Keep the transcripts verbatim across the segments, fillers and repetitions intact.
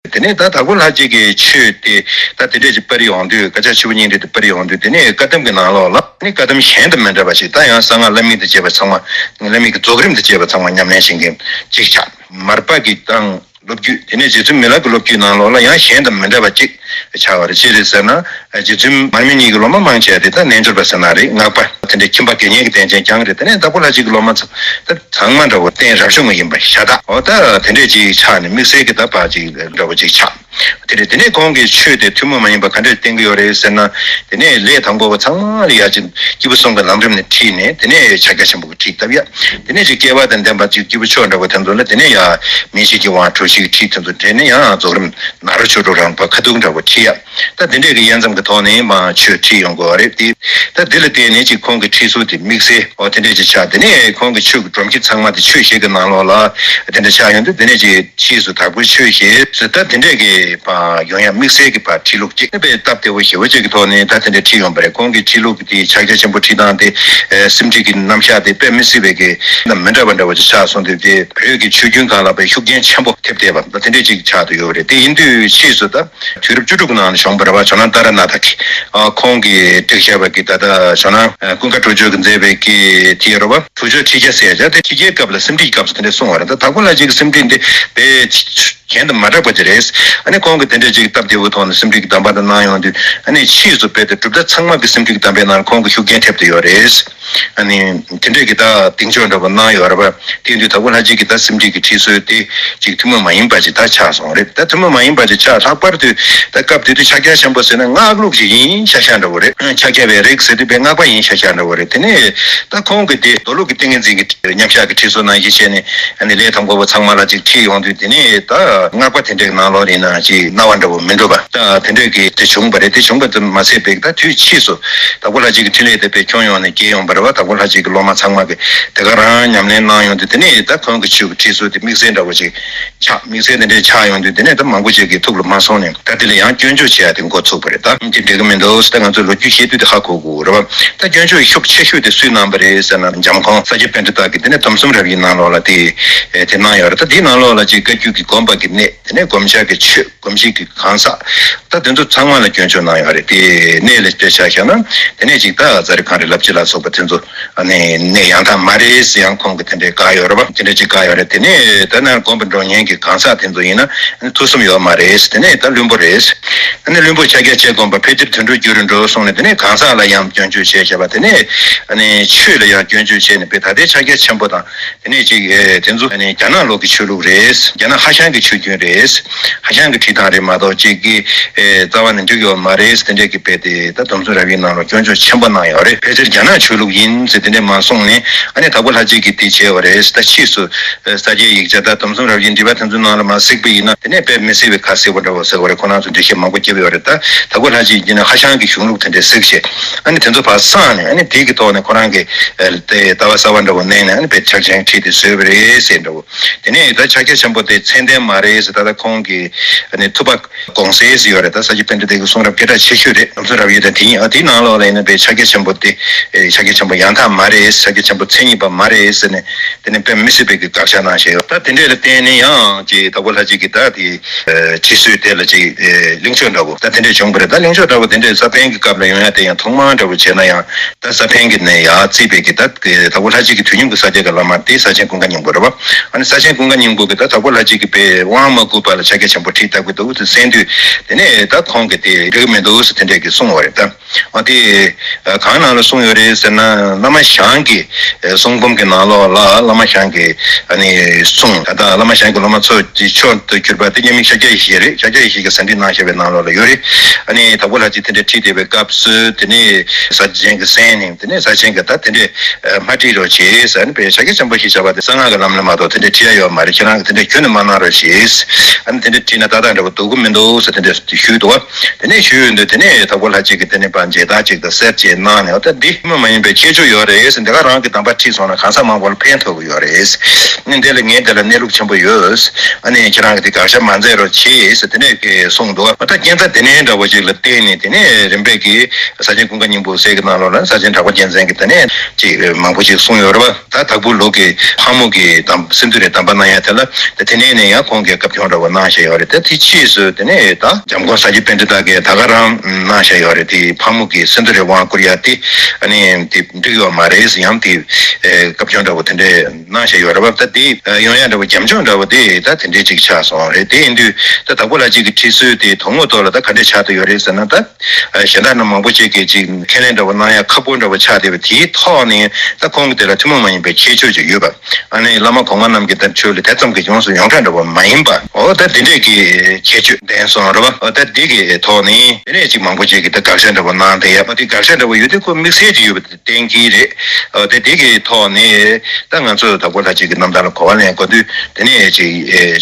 དེ་ནས་ད་དྭགས་པོ་ལྷ་རྗེ་གི་ཆོས་དེ་ད་དེ་འདྲས་ཅིག་སྤེལ་ཡོང་དུས། བཀའ་ཕྱག་ཆུ་བོ་གཉིས་འདྲེས་དེ་སྤེལ་ཡོང་དུས། དེ་ནས་བཀའ་གདམས་ཀྱི་ནང་ལོགས་ལ་ནི་བཀའ་གདམས་གཞན་དང་མི་འདྲ་བ་ཞིག་ད་ཡང་གསང་སྔགས་བླ་མེད་དང་བཅས་པ་ཚང་མ། བླ་མེད་ཀྱི་རྫོགས་རིམ་དང་བཅས་པ་ཚང་མ་ཉམས་ལེན་བྱེད་མཁན་ཅིག་ཆགས། མར་པ་གི་དང་སློབ་བརྒྱུད། དེ་ནས་རྗེ་བཙུན་མི་ལ་གི་སློབ་བརྒྱུད་ནང་ལོགས་ལ་ཡང་གཞན་དང་མི་འདྲ་བ་ཅིག་ཆགས་པ་རེད། ཅི་རེད་ཟེར་ན། རྗེ་བཙུན་མར་མི་གཉིས་ཀྱི་སློབ་མ་མང་ཆེ་བ་དེ་ད་རྣལ་འབྱོར་པ་ཟེར་ན་རེད། སྔགས་པ་དེ་འདྲའི་ཁྱིམ་པ་དགེ་བསྙེན་གྱི་རྟེན་ཅན་རྐྱང་རེད། དེ་ནས་དྭགས་པོ་ལྷ་རྗེ་གི་སློབ་མ་ཚོ་ད་ཚང་མ་འདྲ་བོ་རྟེན་རབ་བྱུང་མ་ཡིན་པ་ཤ་སྟག་འོ་ད་དེ་འདྲས་ཅིག་ཆགས་ནས་དམིགས་བསལ་གྱི་ད་ཕར་ཅིག་འདྲ་བོ་ཅིག་ཆགས། དེ་རེད། དེ་ནས་ཁོང་གིས་ཆོས་དེ་ཐུན་མོང་མ་ཡིན་པ་ག་འདྲས་བསྟན་གྱི་ཡོད་རེད་ཟེར་ན། དེ་ནས་ལས་དང་པོ་བ་ཚང་མ་ལ་ཡ་ཅིག་སྐྱེས་བུ་གསུམ་གྱི་ལམ་རིམ་ནས་ཁྲིད་ནས། དེ་ནས་ཕྱག་རྒྱ་ཆེན་པོ་གི་ཁྲིད་བཏབ་ཡ། དེ་ནས་ཅིག་སྐལ་བ་དང་ལྡན་པ་ཅིག་སྐྱེས་བུ་མཆོག་འདྲ་བོ་དེ་ཚོ་ལ་དེ་ནས་ཡ་མི་ཤེས་ཀྱི་དབང་གྲོལ་ཤེས་ཀྱི་ཁྲིད་དེ་ཚོ་འདྲེས་ནས་ཡང་རྫོགས་རིམ་ནཱ་རོ་ཆོས་དྲུག་རང་བབས་ཁ་ཐུག་འདྲ་བོ་ཁྲིད་ཡ། ད་དེ་འདྲས་ཀྱི་དབྱེ་མཚམས་ཀྱི་ཐོག་ནས་མ་ཆོས་ཁྲིད་ཡོང་དགོས་པ་རེད་དེ། ད་འདི་ལ་བརྟེན་ནས་ཅིག་ཁོང་གི་ཁྲིད་གསོལ་དེ་དམིགས་བསལ་འོ་དེ་འདྲས་ཅིག་ཆགས། དེ་ནས་ཁོང་གི་ཆོས་ཀྱི་སྒྲོམ་གཞི་ཚང་མ་དེ་ཆོས་བཤད་ཀྱི་ནང་ལོགས་ལ་དེ་འདྲ་ཆགས་ཡོང་དུས། དེ་ནས་ཅིག་ཕྱིས་སུ་དྭགས་པོའི་ཆོས་བཤད་ཟེར། ད་དེ་འདྲས་ཀྱི་ཕར་ཡོང་ཡ་དམིགས་བསལ་གྱི་ཕར་ཁྲིད་ལུགས་ཅིག་དཔེ་སྟབས་བདེ་བོ་ཞེ་བོ་ཅིག་གི་ཐོག་ནས་ད་དེ་འདྲས་ཁྲིད་ཡོང་པ་རེད། ཁོང་གི་ཁྲིད་ལུགས་དེ་ཕྱག་རྒྱ་ཆེན་པོ་ཁྲིད་སྟངས་དེ་ཨེ་སེམས་ཁྲིད་ཀྱི་རྣམ་གཞག་དེ་དཔེ་མི་སྲིད་པའི་གི་ད་མི་འདྲ་བ་འདྲ་བོ་ཅིག་ཆགས་སོང་དུས། དེ་བོད་ཀྱི་ཆོས་རྒྱུན་སྒང་ལ་དཔེ་ཤུགས་རྐྱེན་ཆེན་པོ་ཐེབས་བསྡད་པ་ད་དེ་འདྲས་ཅིག་ཆགས་བསྡད་ཡོད་རེད། དེ་ཡིན་དུས་ཕྱིས་སུ་ད་དུས་རབས་བཅུ་དྲུག་ནང་ལ་བྱུང་བ་རེད་བ། ཇོ་ནང་ཏཱ་ར་ནཱ་ཐ་གིས་ཨ་ཁོང་གིས་བསྒྲིགས་བཞག་པ་གི་ད་ལྟ་ཇོ་ནང་ཀུན་དགའ་ཁྲོ་ཆོས་ཀྱིས་མཛད་པའི་གི་དེ་རེད་བ། ཁྲོ་ཆོས་ཁྲིད་བརྒྱ་ཟེར་ཡ་དེ། ཁྲིད་བརྒྱའི་སྐབས་ལ་སེམས་ཁྲིད་ཀྱི་སྐབས་སུ་དེ་འདྲས་གསུངས་པ་རེད། ད་དྭགས་པོ་ལྷ་རྗེ་གི་སེམས་ཁྲིད་འདི་དཔེ་གཞན་དང་མ་འདྲ་བ་ཅིག་རེད། ཨ་ནི་ཁོང་གིས་དེ་འདྲས་ཅིག་སྟབས་བདེ་བོའི་ཐོག་ནས་སེམས་ཁྲིད་ཀྱི་གདམས་པ་དེ་གནང་ཡོང་དུས། ཨ་ནི་ཕྱིས་སུ་དཔེ་དེ་གྲུབ་མཐའ་ཚང་མ་གི་སེམས་ཁྲིད་ཀྱི་གདམས་པའི་ནང་ལ་ཁོང་གི་ཤུགས་རྐྱེན་ཐེབས་བསྡད་ཡོད་རེད། ཨ་ནི་དེ་འདྲས་ཀྱི་ད་གདེང་འཇོག་འདྲ་པོ་གནང་ཡོད་རེད་པ། དེ་དུས་དྭགས་པོ་ལྷ་རྗེ་གི་ད་སེམས་ཁྲིད་ཀྱི་ཁྲིད་སྲོལ་དེ་ཅིག་ཐུན་མོང་མ་ཡིན་པ་ཅིག་ད་ཆགས་སོང་རེད། ད་ཐུན་མོང་མ་ཡིན་པ་ཅིག་ཆགས། ལྷག་པར་དུ་ད་སྐབས་དེ་དུས་ཕྱག་རྒྱ་ཆེན་པོ་ཟེར་ན་སྔགས་ལུགས་ཤིག་ཡིན་ཤག་ཤག་འདྲ་བོ་རེད། ཕྱག་རྒྱ་པའི་རིགས་ཟེར་དུས་དཔེ་སྔགས་པ་ཡིན་ཤག་ཤག་འདྲ་བོ་རེད། དེ་ནས་ད་ཁོང་གིས་དེ་མདོ་ལུགས་ཀྱི་ཏིང་ངེ་འཛིན་གྱི་མཉམ་བཞག་གི་ཁྲིད་སྲོལ་ནང་བཞིན་བྱས་ནས། ཨ་ནི་ལས་དང་པོ་བ་ཚང་མ་ལ་ཅིག་ཁྲིད་ཡོང་དུས། དེ་ནས་ད་སྔགས་པ་དེ་འདྲའི་ནང་ལོགས་ཡིན་ན་ཅིག་སྣང་བ་འདྲ་བོ་མི་འགྲོ་བ་ད་དེ་འདྲས་ཀྱི་དེ་བྱུང་བ་རེད། དེ་བྱུང་བ་དེ་མ་ཟད་པའི་ད་དུས་ཕྱིས་སུ་དྭགས་པོ་ལྷ་རྗེ་གི་ཕྲིན་ལས་དེ་དཔེ་ཁྱོན་ཡོངས་ནས་རྒྱས་ཡོང་བ་རེད་བ། དྭགས་པོ་ལྷ་རྗེ་གི་སློབ་མ་ཚང་མ་གིས་དེ་ག་རང་ཉམས་ལེན་གནང་ཡོང་དུས། དེ་ནས་ད་ཁོང་གི་ཆོས་ཀྱི་ཁྲིད་སྲོལ་དེ་དམིགས་བསལ་འདྲ་བོ་ཅིག་ཆགས། དམིགས་བསལ་དེ་འདྲའི་ཆགས་ཡོང་དུས། དེ་ནས་ད་མང་པོ་ཅིག་གིས་ཐུགས་ལ་མ་སོང་ནས་ད་དེ་ལ་ཡང་སྐྱོན་བརྗོད་བྱེད་ཡ་དེ་འགོ་ཚུགས་པ་རེད། ད་དེ་འགྲིག་གི་མི་འདུག་ད་ང་ཚོས་ལོ་རྒྱུས་བཤད་དུས་དེ་ཧ་གོ་དགོས་རེད་བ། ད་སྐྱོན་བརྗོད་ཤུགས་ཆེ་ཤོས་དེ་སུས་གནང་བ་རེད་ཟེར་ན། འཇམ་མགོན་ས་སྐྱ་པཎྜི་ཏ་གིས་དེ་ནས་སྡོམ་གསུམ་རབ་དབྱེ་ནང་ལོགས་ལ་དེ་དེ་གནང་ཡོད་རེད། ད་དེའི་ནང་ལོགས་ལ་ཅིག་བཀའ་བརྒྱུད་ཀྱི་སྒོམ་པ་གི་གནད། དེ་ནས་བསྒོམ་བྱ་གི་ཆོས། གོམས་གཤིས་ཀྱི་གང་ཟག་ད་དེ་ཚོ་ཚང་མ་ལ་སྐྱོན་བརྗོད་གནང་ཡོད་རེད། དེ་གནད་ལ་དཔེ་ཆ་བཞག་ན། དེ་ནས་ཅིག་ད་ཛ་རི་གངས་རི་ལབ་ཅི་ལ་སོགས་པ་དེ་ཚོ་ཨ་ནི་གནད་ཡང་དག་མ་རེད་ཟེར་ཡང་ཁོང་གིས་དེ་འདྲའི་བཀག་ཡོད་རེད་པ། དེ་འདྲ་ཅིག་བཀག་ཡོད་རེད། དེ་ནས་ད་ནང་དགོན་པ་འགྲོ་མཁན་གྱི་གང་ཟག་དེ་ཚོ་ཡིན་ན་ཨ་ནི་ཐུགས་བསམ་ཡོད་མ་རེད། དེ་ནས་ད་བླུན་པོ་རེད། ཨ་ནི་བླུན་པོ་ཕྱག་རྒྱ་ཆེ་སྒོམ་པ་ཕལ་ཆེར་དུད་འགྲོའི་རྒྱུ་རུ་འགྲོ་གསུངས་ནས། དེ་ནས་གང་ཟག་ལ་ཡང་སྐྱོན་བརྗོད་བྱས་བྱས་པ། དེ་ནས་ཨ་ནི་ཆོས་ལ་ཡང་སྐྱོན་བརྗོད་བྱས་ནས། དཔེ་ད་ལྟའི་ཕྱག་རྒྱ་ཆེན་པོ་དང་། དེ་ནས་ཅིག་ཨེ་དེ་ཚོ་ནི་རྒྱ་ནག་ལོག་གི་ཆོས་ལུགས་རེད། རྒྱ་ནག་ཧྭ་ཤང་གི་ཆོས་རྒྱུན་རེད། ཧྭ་ཤང་གི་ཁྲིད་སྟངས་རེད་མ་གཏོགས་ཅིག་གི་ཨེ་རྩ་བ་ནས་འགྲིག་ཡོད་མ་རེད་ཟེར། དེ་འདྲས་ཀྱི་དཔེ་དེ་ད་སྡོམ་གསུམ་རབ་དབྱེ་ནང་ལ་སྐྱོན་བརྗོད་ཆེན་པོ་གནང་ཡོད་རེད། ཕལ་ཆེར་རྒྱ་ནག་ཆོས་ལུགས་ཡིན་ཟེར་དེ་འདྲས་མ་གསུངས་ནས། ཨ་ནི་དྭགས་པོ་ལྷ་རྗེ་གིས་དེ་བྱས་པ་རེད། ད་ཕྱིས་སུ་ཨེ་ས་སྐྱའི་ཡིག་ཆ་ད་སྡོམ་གསུམ་རབ་དབྱེ་འགྲེལ་པ་དེ་ཚོའི་ནང་ལ་མར་གཟིགས་པ་ཡིན་ན། དེ་ནས་དཔེ་མི་སྲིད་པའི་ཁ་གསལ་པོ་འདྲ་བོ་ཟེར་བ་རེད། ཁོ་རང་ཚོ་འགྲེལ་བཤད་མང་པོ་བརྒྱབ་ཡོད་རེད། ད་དྭགས་པོ་ལྷ་རྗེ་ཡིན་ན་ཧྭ་ཤང་གི་གཞུང་ལུགས་དེ་འདྲས་གཟིགས་བྱས། ཨ་ནི་དེ་ཚོ་ཕར་སངས་ནས། ཨ་ནི་དེ་གི་ཐོག་ནས་ཁོ་རང་གིས་ཨེ་དེ་ལྟ་བ་གསར་པ་འདྲ་བོ་བསྣན་ནས། ཨ་ནི་དཔེ་ཕྱག་ཆེན་ཁྲིད་དེ་བཟོས་པ་རེད་ཟེར་འདྲ་བོ། དེ་ནས་ད་ཕྱག་རྒྱ་ཆེན་པོ་དེ་ཚད་ལྡན་མ་རེད་ཟེར། ད་ལྟ་ཁོང་གིས་ཨ་ནི་ཐུབ་པ་དགོངས་གསལ་ཟེར་ཡོད་རེད། ད་ས་སྐྱ་པཎྜི་ཏ་གི་གསུང་རབ་སྐད་གྲགས་ཆེ་ཤོས་རེད། སྡོམ་གསུམ་རབ་དབྱེ་དང་དེ་གཉིས། ཨ་དེའི་ནང་ལོགས་ལ་ཡིན་ན་དཔེ་ཕྱག་རྒྱ་ཆེན་པོ་དེ་ཨེ་ཕྱག་རྒྱ་ཆེན་པོ་ཡང་དག་མ་རེད། ཕྱག་རྒྱ་ཆེན་པོ་མཚན་ཉིད་པ་མ་རེད་ཟེར་ནས། དེ་ནས་དཔེ་མི་སྲིད་པའི་གི་དགག་བྱ་གནང་བཞག་ཡོད། ད་དེ་འདྲས་ལ་བརྟེན་ནས་ཡང་ཅིག་དྭགས་པོ་ལྷ་རྗེ་གིས་ད་དེ་ཨེ་ཁྲིད་སྲོལ་དེ་ལ་ཅིག་ཨེ་གླེང་ཕྱོགས་འདྲ་བོ་ད་དེ་འདྲས་བྱུང་བ་རེད། ད་གླེང་ཕྱོགས་འདྲ་བོ་དེ་འདྲས་ས་པཎ་གྱི་སྐབས་ལ་ཡོང་ཡ་དེ་ཡང་ཐོག་མར་འདྲ་བོ་བྱས་ན་ཡང་། ད་ས་པཎ་གྱི་ནས་ཡར་བརྩིས་པའི་གི་ད་དྭགས་པོ་ལྷ་རྗེ་གི་དུས་མཉམ་གྱི་ས་སྐྱ་གི་བླ་མ་དེ་ས་ཆེན་ཀུན་དགའ་སྙིང་པོ་རེད་བ། ཨ་ནི་ས་ཆེན་ཀུན་དགའ་སྙིང་པོ་གིས་ད་དྭགས་པོ་ལྷ་རྗེ་གི་དཔེ་དབང་མ་བསྐུར་བ་ལ་ཕྱག་རྒྱ་ཆེན་པོ་ཁྲིད་བཏབ་ཀྱི་འདུག་ཟེར་གསན་དུས། དེ་ནས་ད་ཁོང་གིས་དེ་འགྲིག་གི་མི་འདུག་ཟེར་དེ་འདྲས་ཀྱི་གསུངས་པ་རེད། ད་ཨ་དེ་གང་ནང་ལ་གསུངས་ཡོད་རེད་ཟེར་ན། བླ་མ་ཞང་གི་གསུང་འབུམ་གྱི་ནང་ལོགས་ལ་བླ་མ་ཞང་གི་ཨ་ནི་གསུང་། ད་ལྟ་བླ་མ་ཞང་གི་སློབ་མ་ཚོ་གི་མཆོག་ཏུ་གྱུར་པ་དེ་མཉམ་མེད་ཤཱཀྱ་ཡེ་ཤེས་རེད། ཤཱཀྱ་ཡེ་ཤེས་ཀྱིས་ཟིན་བྲིས་གནང་བཞག་པའི་ནང་ལོགས་ལ་ཡོད་རེད། ཨ་ནི་དྭགས་པོ་ལྷ་རྗེ་དེ་འདྲས་ཁྲིད་བསྡད་པའི་སྐབས་སུ། དེ་ནས་ས་ཆེན་གྱིས་གསན་ནས། དེ་ནས་ས་ཆེན་གྱིས་ད་དེ་འདྲས་ཨ་མ་ཁྲིད་རོགས་བྱེད་ཟེར། ཨ་ནི་དཔེ་ཕྱག་རྒྱ་ཆེན་པོ་ཞེས་བྱ་བ་དེ་གསང་སྔགས་ཀྱི་ལམ་ལ་མ་གཏོགས་དེ་འདྲས་ཁྲིད་ཡ་ཡོད་མ་རེད། ཁྱེད་རང་གིས་དེ་འདྲས་ཁྱོན་ནས་མ་གནང་རོགས་བྱེད། ཨ་ནི་དེ་འདྲས་ཁྲིད་ན་ཏག་ཏག་འདྲ་བོ་འདུག་གི་མི་འདུག་ཟེར་དེ་འདྲས་ཞུས་འདུག་བ། དེ་ནས་ཞུས་ཡོང་དུས། དེ་ནས་དྭགས་པོ་ལྷ་རྗེ་གིས་དེ་ནས་ཕར་མཇལ་དར་ཅིག་དང་གསེར་ཅིག་གནང་ནས། འོ་ད་འདི་ཐུན་མོང་མ་ཡིན་པའི་ཁྱད་ཆོས་ཡོད་རེད་ཟེར། འདི་ག་རང་གི་གདམས་པ་ཁྲིད་སོང་ན་གང་ཟག་མང་པོ་ལ་ཕན་ཐོགས་ཀྱི་ཡོད་རེད། ཨ་ནི་འདི་ལ་ངས་འདི་ལ་གནས་ལུགས་ཆེན་པོ་ཡོད། ཨ་ནི་ཁྱེད་རང་གིས་དེ་དགག་བྱ་མ་མཛད་རོགས་བྱེད་ཟེར་དེ་ནས་གསུངས་འདུག་བ། འོ་ད་རྐྱེན་རྩ་དེ་ནས་འདྲ་བོ་ཅིག་ལ་བརྟེན་ནས། དེ་ནས་རིམ་པས་ཀྱིས་ས་ཆེན་ཀུན་དགའ་སྙིང་པོ་གསལ་གྱི་ནང་ལོགས་ལ་ས་ཆེན་གྲགས་པ་རྒྱལ་མཚན་གྱིས་དེ་ནས་ཅིག་མང་པོ་ཅིག་གསུངས་ཡོད་རེད་བ། ད་དྭགས་པོ་ལུགས་ཀྱི་ཕག་མོ་གི་གདམས་སིནྡྷུ་རའི་གདམས་པ་གནང་ཡ་དེ་ལ། ད་དེ་ནས་ནས་ཡང་ཁོང་ གི་བཀའ་སྐྱོང་འདྲ་བོ་གནང་བཞག་ཡོད་རེད། ད་དེ་ཕྱིས་སུ་དེ་ནས་ད་འཇམ་མགོན་ས་སྐྱ་པཎྜི་ཏ་གིས་ད་ག་རང་གནང་བཞག་ཡོད་རེད། དེ་ཕག་མོ་གི་སིནྡྷུ་རའི་དབང་བསྐུར་ཡ་དེ་ཨ་ནི་དེ་འགྲིག་ཡོད་མ་རེད། ཡང་དེ་བཀའ་སྐྱོང་འདྲ་བོ་དེ་འདྲས་གནང་བཞག་ཡོད་རེད་བ། ད་དེ་ཡོང་ཡ་འདྲ་བོ་རྒྱབ་ལྗོངས་འདྲ་བོ་དེ་ད་དེ་འདྲས་ཅིག་ཆགས་སོང་རེད། དེ་ཡིན་དུས་ད་དྭགས་པོ་ལྷ་རྗེ་གི་ཁྲི་གསོལ་དེ་དོན་དངོས་ཐོག་ལ་ད་ག་འདྲས་ཆགས་བསྡད་ཡོད་རེད་ཟེར་ན། ད་གཞན་དག་རྣམས་མང་པོ་ཅིག་གིས་ཅིག་ཁས་ལེན་འདྲ་བོ་གནང་ཡ་ཁག་པོ་འདྲ་བོ་ཆགས་བསྡད་པ་དེའི་ཐོག་ནས་ད་ཁོང་གི་དེ་ལ་ཐུན་མོང་མ་ཡིན་པའི་ཁྱད་ཆོས་ཅིག་ཡོད་པ། ཨ་ནི་བླ་མ་གོང་མ་རྣམས་ཀྱི་ད་ཆོས་ལ་དེ་ཙམ་གྱི་ཡོངས་སུ་ཡོངས་གྲགས་འདྲ་བོ་མ་ཡིན་པ། འོ་ད་དེ་འདྲས་ཀྱི་ཁྱད་ཆོས་ལྡན་སོང་རེད་བ། འོ་ད་དེ་གི་ཐོག་ནས་དེ་ནས་ཅིག་མང་པོ་ཅིག་གིས་ད་དགག་བྱ་འདྲ་བོ་གནང་བསྡད་ཡ། འོ་དེ་དགག་བྱ་འདྲ་བོ་ཡོད་དུས་ཁོ་དམིགས་བསལ་ཅིག་ཡོད་པ་དེ་གཏན་འཁེལ་རེད། འོ་ད་དེ་གི་ཐོག་ནས་ད་ང་ཚོ་དྭགས་པོ་ལྷ་རྗེ་གི་རྣམ་ཐར་ལ་གོ་བ་ལེན་དགོས་དུས་དེ་ནས་ཅིག་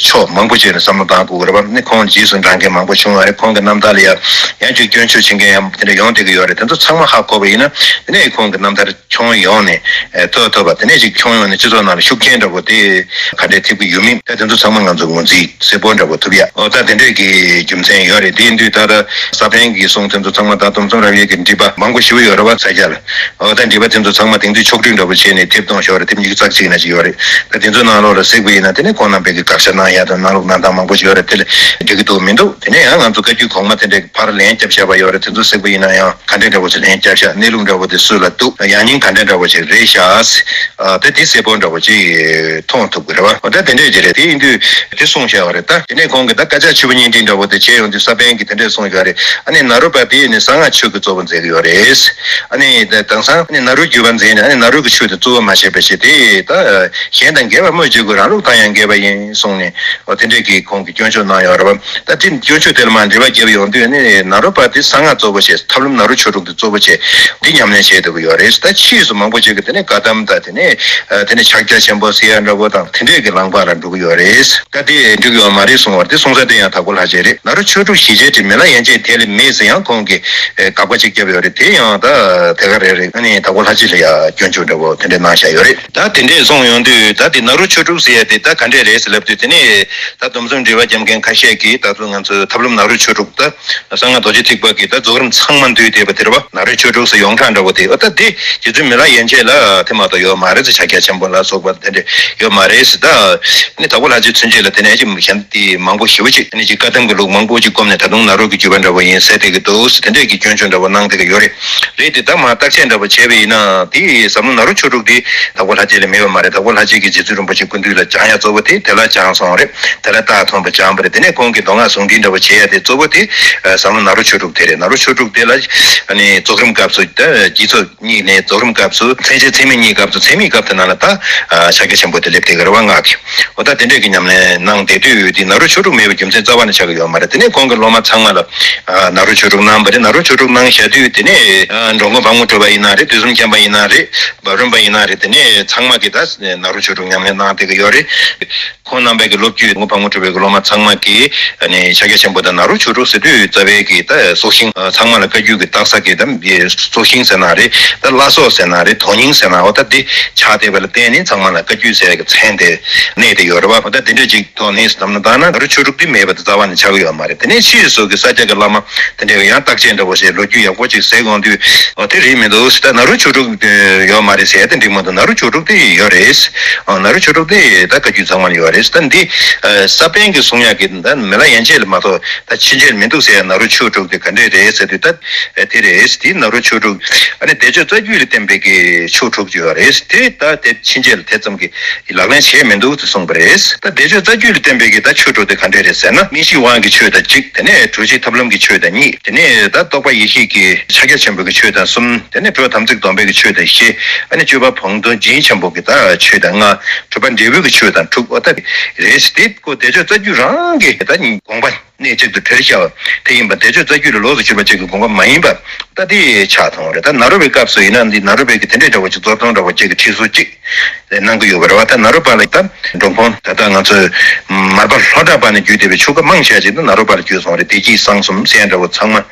ཕྱོགས་མང་པོ་ཅིག་ནས་བསམ་བློ་བཏང་དགོས་ཀྱི་རེད་བ། ནི་ཁོང་རྗེས་སུ་འབྲང་མཁན་མང་པོ་བྱུང་བ་རེད། ཁོང་གི་རྣམ་ཐར་ལ་ཡ་ཡང་ཅིག་སྐྱོན་བརྗོད་བྱེད་མཁན་ཡང་དེ་འདྲ་ཡོང་བསྡད་ཀྱི་ཡོད་རེད། དེ་ཚོ་ཚང་མ་ཧ་གོ་བ་ཡིན་ན་དེ་ནས་ཁོང་གི་རྣམ་ཐར་ཁྱོན་ཡོངས་ནས་ཐོས་ཐུབ་པ། དེ་ནས་ཅིག་ཁྱོན་ཡོངས་ནས་སྤྱི་ཚོགས་ནང་ལ་ཤུགས་རྐྱེན་འདྲ་བོ་དེ་ག་འདྲས་ཐེབས་ཀྱི་ཡོད་མིན་ད་དེ་ཚོ་ཚང་མ་ང་ཚོ་ངོས་འཛིན་གསལ་པོ་འདྲ་བོ་ཐུབ་ཡ། འོ་ད་དེ་འདྲས་ཀྱི་རྒྱུ་མཚན་ཡོད་རེད། དེ་ཡིན་དུས་ད་ལྟ་ས་པཎ་གྱི་གསུང་དེ་ཚོ་ཚང་མ་ད་སྡོམ་གསུམ་རབ་དབྱེ་གི་འགྲེལ་པ་མང་པོ་ཞེ་པོ་ཡོད་རེད་བ། ས་སྐྱ་ལ། འོ་ད་འགྲེལ་པ་དེ་ཚོ་ཚང་མ་དེང་དུས་ཕྱོགས་བསྒྲིགས་འདྲ་བོ་བྱས་ནས་དེབ་གཏོང་ཞོར་རེད། དེབ་ཉི་ཤུ་རྩ་གཅིག་ན་ཅིག་ཡོད་རེད། ད་དེ་ཚོ་ནང་ལོགས་ལ་གཟིགས་པ་ཡིན་ན་དེ་ནས་ཁོང་རྣམ་པས་ཀྱི་དགག་བྱ་གནང་ཡ་དང་གནང་ལུགས་གནང་སྟངས་མང་པོ་ཞིག་ཡོད་རེད། དེ་ལ་འགྲིག་གི་འདུག་མི་འདུག་དེ་ནས་ཡང་ང་ཚོ་བཀའ་བརྒྱུད་གོང་མ་དེ་འདྲའི་ཕར་ལན་རྒྱབ་བཞག་པ་ཡོད་རེད། དེ་ཚོ་གཟིགས་པ་ཡིན་ན་ཡང་ག་འདྲས་འདྲ་བོ་ཞིག་ལན་རྒྱབ་བཞག་གནས་ལུགས་འདྲ་བོ་དེ་སུ་ལ་འདུག་ཡང་སྙིང་ག་འདྲས་འདྲ་བོ་ཞིག་རེད་བཞག་ཨ་དེ་དེ་གསལ་པོ་འདྲ་བོ་ཅིག་མཐོང་ཐུབ་ཀྱི་རེད་བ། འོ་ད་དེ་འདྲས་ཅིག་རེད། དེ་ཡིན་དུས་དེ་གསུངས་བཞག་པ་རེད། ད་དེ་ནས་ཁོང་གིས་ད་བཀའ་ཕྱག་ཆུ་བོ་གཉིས་འདྲེན་འདྲ་བོ་དེ་བྱས་ཡོང་དུས་ས་པཎ་གྱིས་དེ་འདྲས་གསུངས་བཞག་རེད། ཨ་ནི་ནཱ་རོ་པ་དེ་ནི་གསང་སྔགས་ཆོས་ཀྱི་གཙོ་བོ་མཛད་ཀྱི་ཡོད་རེད། ཨ་ནི་ད་དེང་སང་ཨ་ནི་ནཱ་རོའི་བརྒྱུད་པ་མཛད་ནས་ཨ་ནི་ནཱ་རོ་གི་ཆོས་དེ་གཙོ་བོ་མ་བྱས་པ་ཞིག་དེ་ད་གཞན་དང་འགལ་བ་སྨོས་ཅི་དགོས། རང་ལུགས་དང་ཡང་འགལ་བ་ཡིན་གསུངས་ནས། འོ་དེ་འདྲས་ཀྱི་ཁོང་གིས་སྐྱོན་བརྗོད་གནང་ཡོད་རེད་བ། ད་དེ་སྐྱོན་བརྗོད་དེ་ལ་མར་འགྲེལ་པ་བརྒྱབ་ཡོང་དུས་ནི་ནཱ་རོ་པ་དེ་གསང་སྔགས་གཙོ་བོ་བྱས། ཐབས་ལམ་ནཱ་རོ་ཆོས་དྲུག་དེ་གཙོ་བོ་བྱས་འདི་ཉམས་ལེན་བྱས་བསྡད་ཀྱི་ཡོད་རེད། ད་ཕྱིས་སུ་མང་པོ་ཅིག་གིས་དེ་ནས་བཀའ་གདམས་དང་དེ་ནས་དེ་ནས་ཕྱག་རྒྱ་ཆེན་པོ་ཟེར་ཡ་འདྲ་བོ་དང་དེ་འདྲས་ཀྱི་ལམ་ཁ་ལ་འགྲོ་གི་ཡོད་རེད། ད་དེ་འགྲིག་ཡོད་མ་རེད་གསུང་བར་དེ་གསུང་ས་དེ་ཡང་དྭགས་པོ་ལྷ་རྗེ་རེད། ནཱ་རོ་ཆོས་དྲུག་ཞི་བྱེད་དེ་མི་ལ་ཡན་ཆད་དེ་ལས་མེད་ཟེར་ཡང་ཁོང་གིས་དགག་པ་ཅིག་བརྒྱབ་ཡོད་རེད། དེ་ཡང་ད་དེ་ག་རེ་རེད། ཨ་ནི་དྭགས་པོ་ལྷ་རྗེ་ལ་ཡ་སྐྱོན་བརྗོད་འདྲ་བོ་དེ་འདྲས་གནང་བཞག་ཡོད་རེད། ད་དེ་འདྲས་གསུངས་ཡོང་དུས་ད་དེ་ནཱ་རོ་ཆོས་དྲུག་ཟེར་ཡ་དེ་ད་ག་འདྲས་རེད་ཟེར་ལབ་དུས་དེ་ནས་ད་སྡོམ་གསུམ་འགྲེལ་པ་རྒྱབ་མཁན་ཁ་ཤས་ཀྱིས་ད་ཚོ་ང་ཚོའི་ཐབས་ལམ་ནཱ་རོ་ཆོས་དྲུག་ད་གསང་སྔགས་རྡོ་རྗེ་ཐེག་པ་གི་ད་རྫོགས་རིམ་ཚང་མ་འདུས་བསྡད་པ་དེ་རེད་བ། ནཱ་རོ་ཆོས་དྲུག་ཟེར་ཡོངས་གྲགས་འདྲ་བོ་དེ། ཨོ་ད་དེ་རྗེ་བཙུན་མི་ལ་ཡན་ཆད་ལ་དེ་མ་གཏོགས་ཡོད་མ་རེད་ཟེར། ཕྱག་རྒྱ་ཆེན་པོ་ལ་སོགས་པ་དེ་འདྲས་ཡོད་མ་རེད་ཟེར། ད་ནི་དྭགས་པོ་ལྷ་རྗེ་ཚུན་ཆད་ལ་དེ་ནས་ཅིག་གཞན་དེ་མང་པོ་ཞེ་པོ་ཅིག་དེ་ནས་ཅིག་བཀའ་གདམས་ཀྱི་ལུགས་མང་པོ་ཅིག་བསྒོམས་ནས་ད་དུང་ནཱ་རོ་གི་བརྒྱུད་པ་འདྲ་བོ་ཡིན་ཟེར་བསྡད་ཀྱི་འདུག་ཟེར། དེ་འདྲས་ཀྱི་སྐྱོན་བརྗོད་འདྲ་བོ་གནང་བསྡད་ཀྱི་ཡོད་རེད། རེད་དེ་ད་མར་བརྟག་དཔྱད་འདྲ་བོ་བྱས་པ་ཡིན་ན་དེ་ཟབ་ལམ་ནཱ་རོ་ཆོས་དྲུག་དེ་དྭགས་པོ་ལྷ་རྗེ་ལ་མེད་པ་མ་རེད། དྭགས་པོ་ལྷ་རྗེ་གིས་རྗེ་བཙུན་རིན་པོ་ཆེ་སྐུ་མདུན་ལ་སྦྱངས་ཡ་གཙོ་བོ་དེ་དེ་ལ་སྦྱངས་སོང་རེད། དེ་ལ་རྟགས་མཐོང་བ་སྦྱངས་པ་རེད། དེ་ནས་ཁོང་གིས་མདོ་སྔགས་ཟུང་འབྲེལ་འདྲ་བོ་བྱེད་ཡ་དེ་གཙོ་བོ་དེ་ཟབ་ལམ་ནཱ་རོ་ཆོས་དྲུག་དེ་རེད། ནཱ་རོ་ཆོས་དྲུག་དེ་ལ་ཨ་ནི་རྫོགས་རིམ་སྐབས་སུ་ད་རྗེས་ཚོགས་གཉིས་ནས་རྫོགས་རིམ་སྐབས་སུ་མཚན་བཅས་མཚན་མེད་གཉིས་སྐབས་སུ་མཚན་མེད་སྐབས་དེ་ནང་ལ་ད་ཕྱག་རྒྱ་ཆེན་པོ་དེ་སླེབས་བསྡད་ཀྱི་རེད་བ། སྔགས་ཀྱི་འོ་ད་དེ་འདྲས་ཀྱི་ཉམས་ལེན་གནང་བསྡད་དུས་དེ་ནཱ་རོ་ཆོས་དྲུག་མེད་པའི་རྒྱུ་མཚན་རྩ་བ་ནས་ཆགས་ཀྱི་ཡོད་མ་རེད། དེ་ནས་ཁོང་གི་སློབ་མ་ཚང་མ་ལ་ནཱ་རོ་ཆོས་དྲུག་གནང་བ་རེད། ནཱ་རོ་ཆོས་དྲུག་གནང་བཞག་དུས་དེ་ནས་འགྲོ་མགོན་འཕགས་མ་གྲུབ་པ་ཡིན་ན་རེད། དུས་གསུམ་མཁྱེན་པ་ཡིན་ན་རེད། བབ་རིམ་པ་ཡིན་ན་རེད། དེ་ནས་ཚང་མ་གིས་ད་ནཱ་རོ་ཆོས་དྲུག་ཉམས་ལེན་གནང་བསྡད་ཀྱི་ཡོད་རེད། ཁོང་རྣམ་པའི་གི་སློབ་བརྒྱུད་ངོ་འཕགས་མ་གྲུབ་པའི་གི་སློབ་མ་ཚང་མ་གིས་ཨ་ནི་ཕྱག་རྒྱ་ཆེན་པོ་དང་ནཱ་རོ་ཆོས་དྲུག་ཟེར་དུས་རྩ་བའི་གི་ད་སྲོག་ཤིང་ཚང་མ་ལ་བཀའ་བརྒྱུད་ཀྱི་བཏགས་ས་གི་ད་སྲོག་ཤིང་ཟེར་ན་རེད། ད་བླ་སྲོག་ཟེར་ན་རེད། དོན་སྙིང་ཟེར་ན་འོ་ད་འདི་ཆགས་བསྡད་པ་ལ་བརྟེན་ནས་ཚང་མ་ལ་བཀའ་བརྒྱུད་ཟེར་གི་མཚན་དེ་གནས་བསྡད་ཡོད་རེད་བ། འོ་ད་དེ་འདྲ་ཅིག་ཐོག་ནས་བསམ་བློ་བཏང་ན་ནཱ་རོ་ཆོས་དྲུག་འདི་མེད་པ་དེ་རྩ་བ་ནས་ཆགས་ཀྱི་ཡོད་མ་རེད། དེ་ནས་ཕྱིས་སུ་གི་ས་སྐྱ་གི་བླ་མ་དེ་འདྲ་གི་ཡང་བརྟག་དཔྱད་འདྲ་བོ་ཞིག་ལོ་རྒྱུས་ཡག་པོ་ཅིག་ཟེར་དགོངས་དུས་འོ་དེ་རེད་མི་འདུག་ཟེར། ད་ནཱ་རོ་ཆོས་དྲུག་ཡོད་མ་རེད་ཟེར་ཡ་དེ་འགྲིག་མི་འདུག་ནཱ་རོ་ཆོས་དྲུག་དེ་ཡོད་རེད། ཨ་ནཱ་རོ་ཆོས་དྲུག་དེ་ད་བཀའ་བརྒྱུད་ཚང་མར་ཡོད་རེད། ད་འདི་ཨ་ས་པཎ་གྱི་གསུང་ཡག་གི་ད་མི་ལ་ཡན་ཆད་ལ་མ་གཏོགས་ད་ཕྱིན་ཆད་མི་འདུག་ཟེར་ཡ་ནཱ་རོ་ཆོས་དྲུག་དེ་ག་འདྲས་རེད་ཟེར་དུས་ད་དེ་རེད། དེ་ནཱ་རོ་ཆོས་དྲུག་ཨ་ནི་བདེ་མཆོག་རྩ་རྒྱུད་ལ་བརྟེན་པའི་གི་ཆོས་དྲུག་ཅིག་ཡོད་རེད། དེ་ད་དེ་ཕྱིན་ཆད་ལ་དེ་ཙམ་གྱི་ལག་ལེན་བྱས་མི་འདུག་ཅེས་གསུངས་པ་རེད། ད་བདེ་མཆོག་རྩ་རྒྱུད་ལ་བརྟེན་པའི་གི་ད་ཆོས་དྲུག་དེ་ག་འདྲས་རེད་ཟེར་ན། སྨིན་ཤེས་དབང་གི་ཆོས་དང་གཅིག་དེ་ནས་གྲོལ་བྱེད་ཐབས་ལམ་གྱི་ཆོས་དང་གཉིས། དེ་ནས་ད་རྟོགས་པ་ཡེ་ཤེས་ཀྱི་ཕྱག་རྒྱ་ཆེན་པོའི་གི་ཆོས་དང་གསུམ། དེ་ནས་གྲོལ་དམ་ཚིག་སྡོམ་པའི་གི་ཆོས་དང་བཞི། ཨ་ནི་སྤྱོད་པ་བོགས་འདོན་རྒྱན་ཆེན་པོ་གི་ད་ཆོས་དང་ལྔ། གྲུབ་པ་འབྲས་བུའི་གི་ཆོས་དང་དྲུག་འོ་ད་རེད། དེ་ཁོ་བདེ་མཆོག་རྩ་རྒྱུད་རང་གི་ད་དགོངས་པ་གནད་གཅིག་ཏུ་གྲོལ་བཞག་པ་དེ་ཡིན་པ། བདེ་མཆོག་རྩ་རྒྱུད་ལ་ལོགས་སུ་གྱུར་པ་ཅིག་གི་དགོངས་པ་མ་ཡིན་པ་ད་དེ་ཆགས་ཐོང་རེད། ད་ནཱ་རོ་པའི་སྐབས་སུ་ཡིན་ན་འདི་ནཱ་རོ་པའི་གི་དེ་འདྲའི་འདྲ་བོ་ཅིག་གཙོར་བཏོན་འདྲ་བོ་ཅིག་གི་ཁྲིད་གསོལ་ཅིག་གནང་གི་ཡོད་པ་རེད་བ། ད་ནཱ་རོ་པ་ལ་ད་འགྲོ་མགོན་ད་ལྟ་ང་ཚོས་མར་པ་ལྷོ་བྲག་པ་ནས་བརྒྱུད་བསྡད་པའི་ཆོས་བཀའ་མང་ཆེ་ཅིག་ད་ནཱ་རོ་པ་ལ་བརྒྱུད་སོང་རེད། བདེ་སྐྱིད་གསང་གསུམ་ཟེར་འདྲ་བོ་ཚང་མ་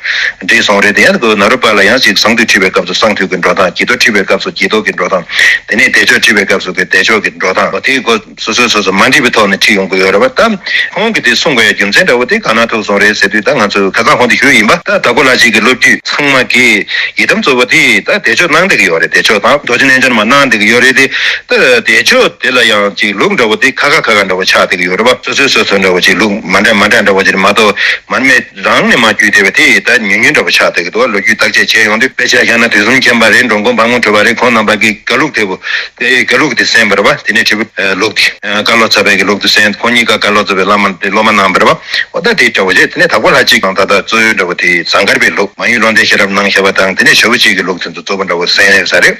འདྲེས་སོང་རེད། དེ་ཡང་ནཱ་རོ་པ་ལ་ཡང་ཅིག་གསང་འདུས་ཁྲིད་པའི་སྐབས་སུ་གསང་འདུས་ཀྱི་འགྲོ་སྟངས། ཀྱེ་རྡོར་ཁྲིད་པའི་སྐབས་སུ་ཀྱེ་རྡོར་གྱི་འགྲོ་སྟངས། དེ་ནས་བདེ་མཆོག་ཁྲིད་པའི་སྐབས་སུ་ཀྱེ་བདེ་མཆོག་གི་འགྲོ་སྟངས། འོ་དེའི་སྐོར་སོ་སོས་སོ་སོ་མ་འདྲིས་པའི་ཐོག་ནས་ཁྲིད་ཡོང་གི་ཡོད་རེད་བ། ད་ཁོང་གིས་དེ་གསུང་དགོས་ཡ་རྒྱུ་མཚན་འདྲ་བོ་དེ་གང་ གནང་ཐུབ་སོང་རེད་ཟེར་དུས། ད་ང་ཚོས་ཁ་སང་ཁོང་དུ་ཞུས་ཡིན་པ། ད་དྭགས་པོ་ལྷ་རྗེ་གི་སློབ་བརྒྱུད་ཚང་མ་གིས་ཡི་དམ་གཙོ་བོ་དེ་ད་བདེ་མཆོག་གནང་བསྡད་ཀྱི་ཡོད་རེད། བདེ་མཆོག་དང་རྡོ་རྗེ་རྣལ་འབྱོར་མ་གནང་བསྡད་ཀྱི་ཡོད་རེད་དེ། ད་བདེ་མཆོག་དེ་ལ་ཡང་ཅིག་ལུགས་འདྲ་བོ་དེ་ཁ་ཁ་ཁ་ཁ་འདྲ་བོ་ཆགས་བསྡད་ཀྱི་ཡོད་རེད་པ། སོ་སོས་སོ་སོ་འདྲ་བོ་ཅིག་ལུགས་མ་འདྲ་མ་འདྲ་འདྲ་བོ་ཅིག་མ་གཏོགས། མར་མེ་རང་ནས་མར་བརྒྱུད་བསྡད་པ་དེ་ད་ཉུང་ཉུང་འདྲ་བོ་ཆགས་བསྡད་ཀྱི་འདུག་ལོ་རྒྱུས་བརྟག་དཔྱད་བྱས་ཡོང་དུས། དཔེ་ཆ་བཞག་ན་དུས་གསུམ་མཁྱེན་པ་རེད། འགྲོ་མགོན་དཔལ་མགོན་གྲུབ་པ་རེད། ཁོང་རྣམ་པ་གིས་བཀའ་ལུགས་དེ་བོ་དེ་བཀའ་ལུགས་དེ་གསན་པ་རེད་པ། དེ་ནས་ཁྲིད་ལུགས་དེ་བཀའ་སློབ་ཚར་བའི་གི་ལུགས་དེ་གསན། ཁོང་གཉིས་ཀ་བཀའ་སློབ་ཚར་བའི་བླ་མ་དེ་སློབ་མ་གནང་བ་རེད་པ། འོ་ད་དེ་འདྲ་བོ་བྱས། དེ་ནས་དྭགས་པོ་ལྷ་གཅིག་དང་ད་ལྟ་གཙོ་བོའི་འདྲ་བོ་དེ་ཟངས་དཀར་པའི་ལུགས། མ་ཡུམ་ལུང་བསྟན་ཤེས་རབ་གནང་བཞག་པ་དང་། དེ་ནས་ཞྭ་བོ་གཅིག་གི་ལུགས་དེ་ཚོ་གཙོ་བོ་འདྲ་བོ་གསན་ཡོད་ས་རེད།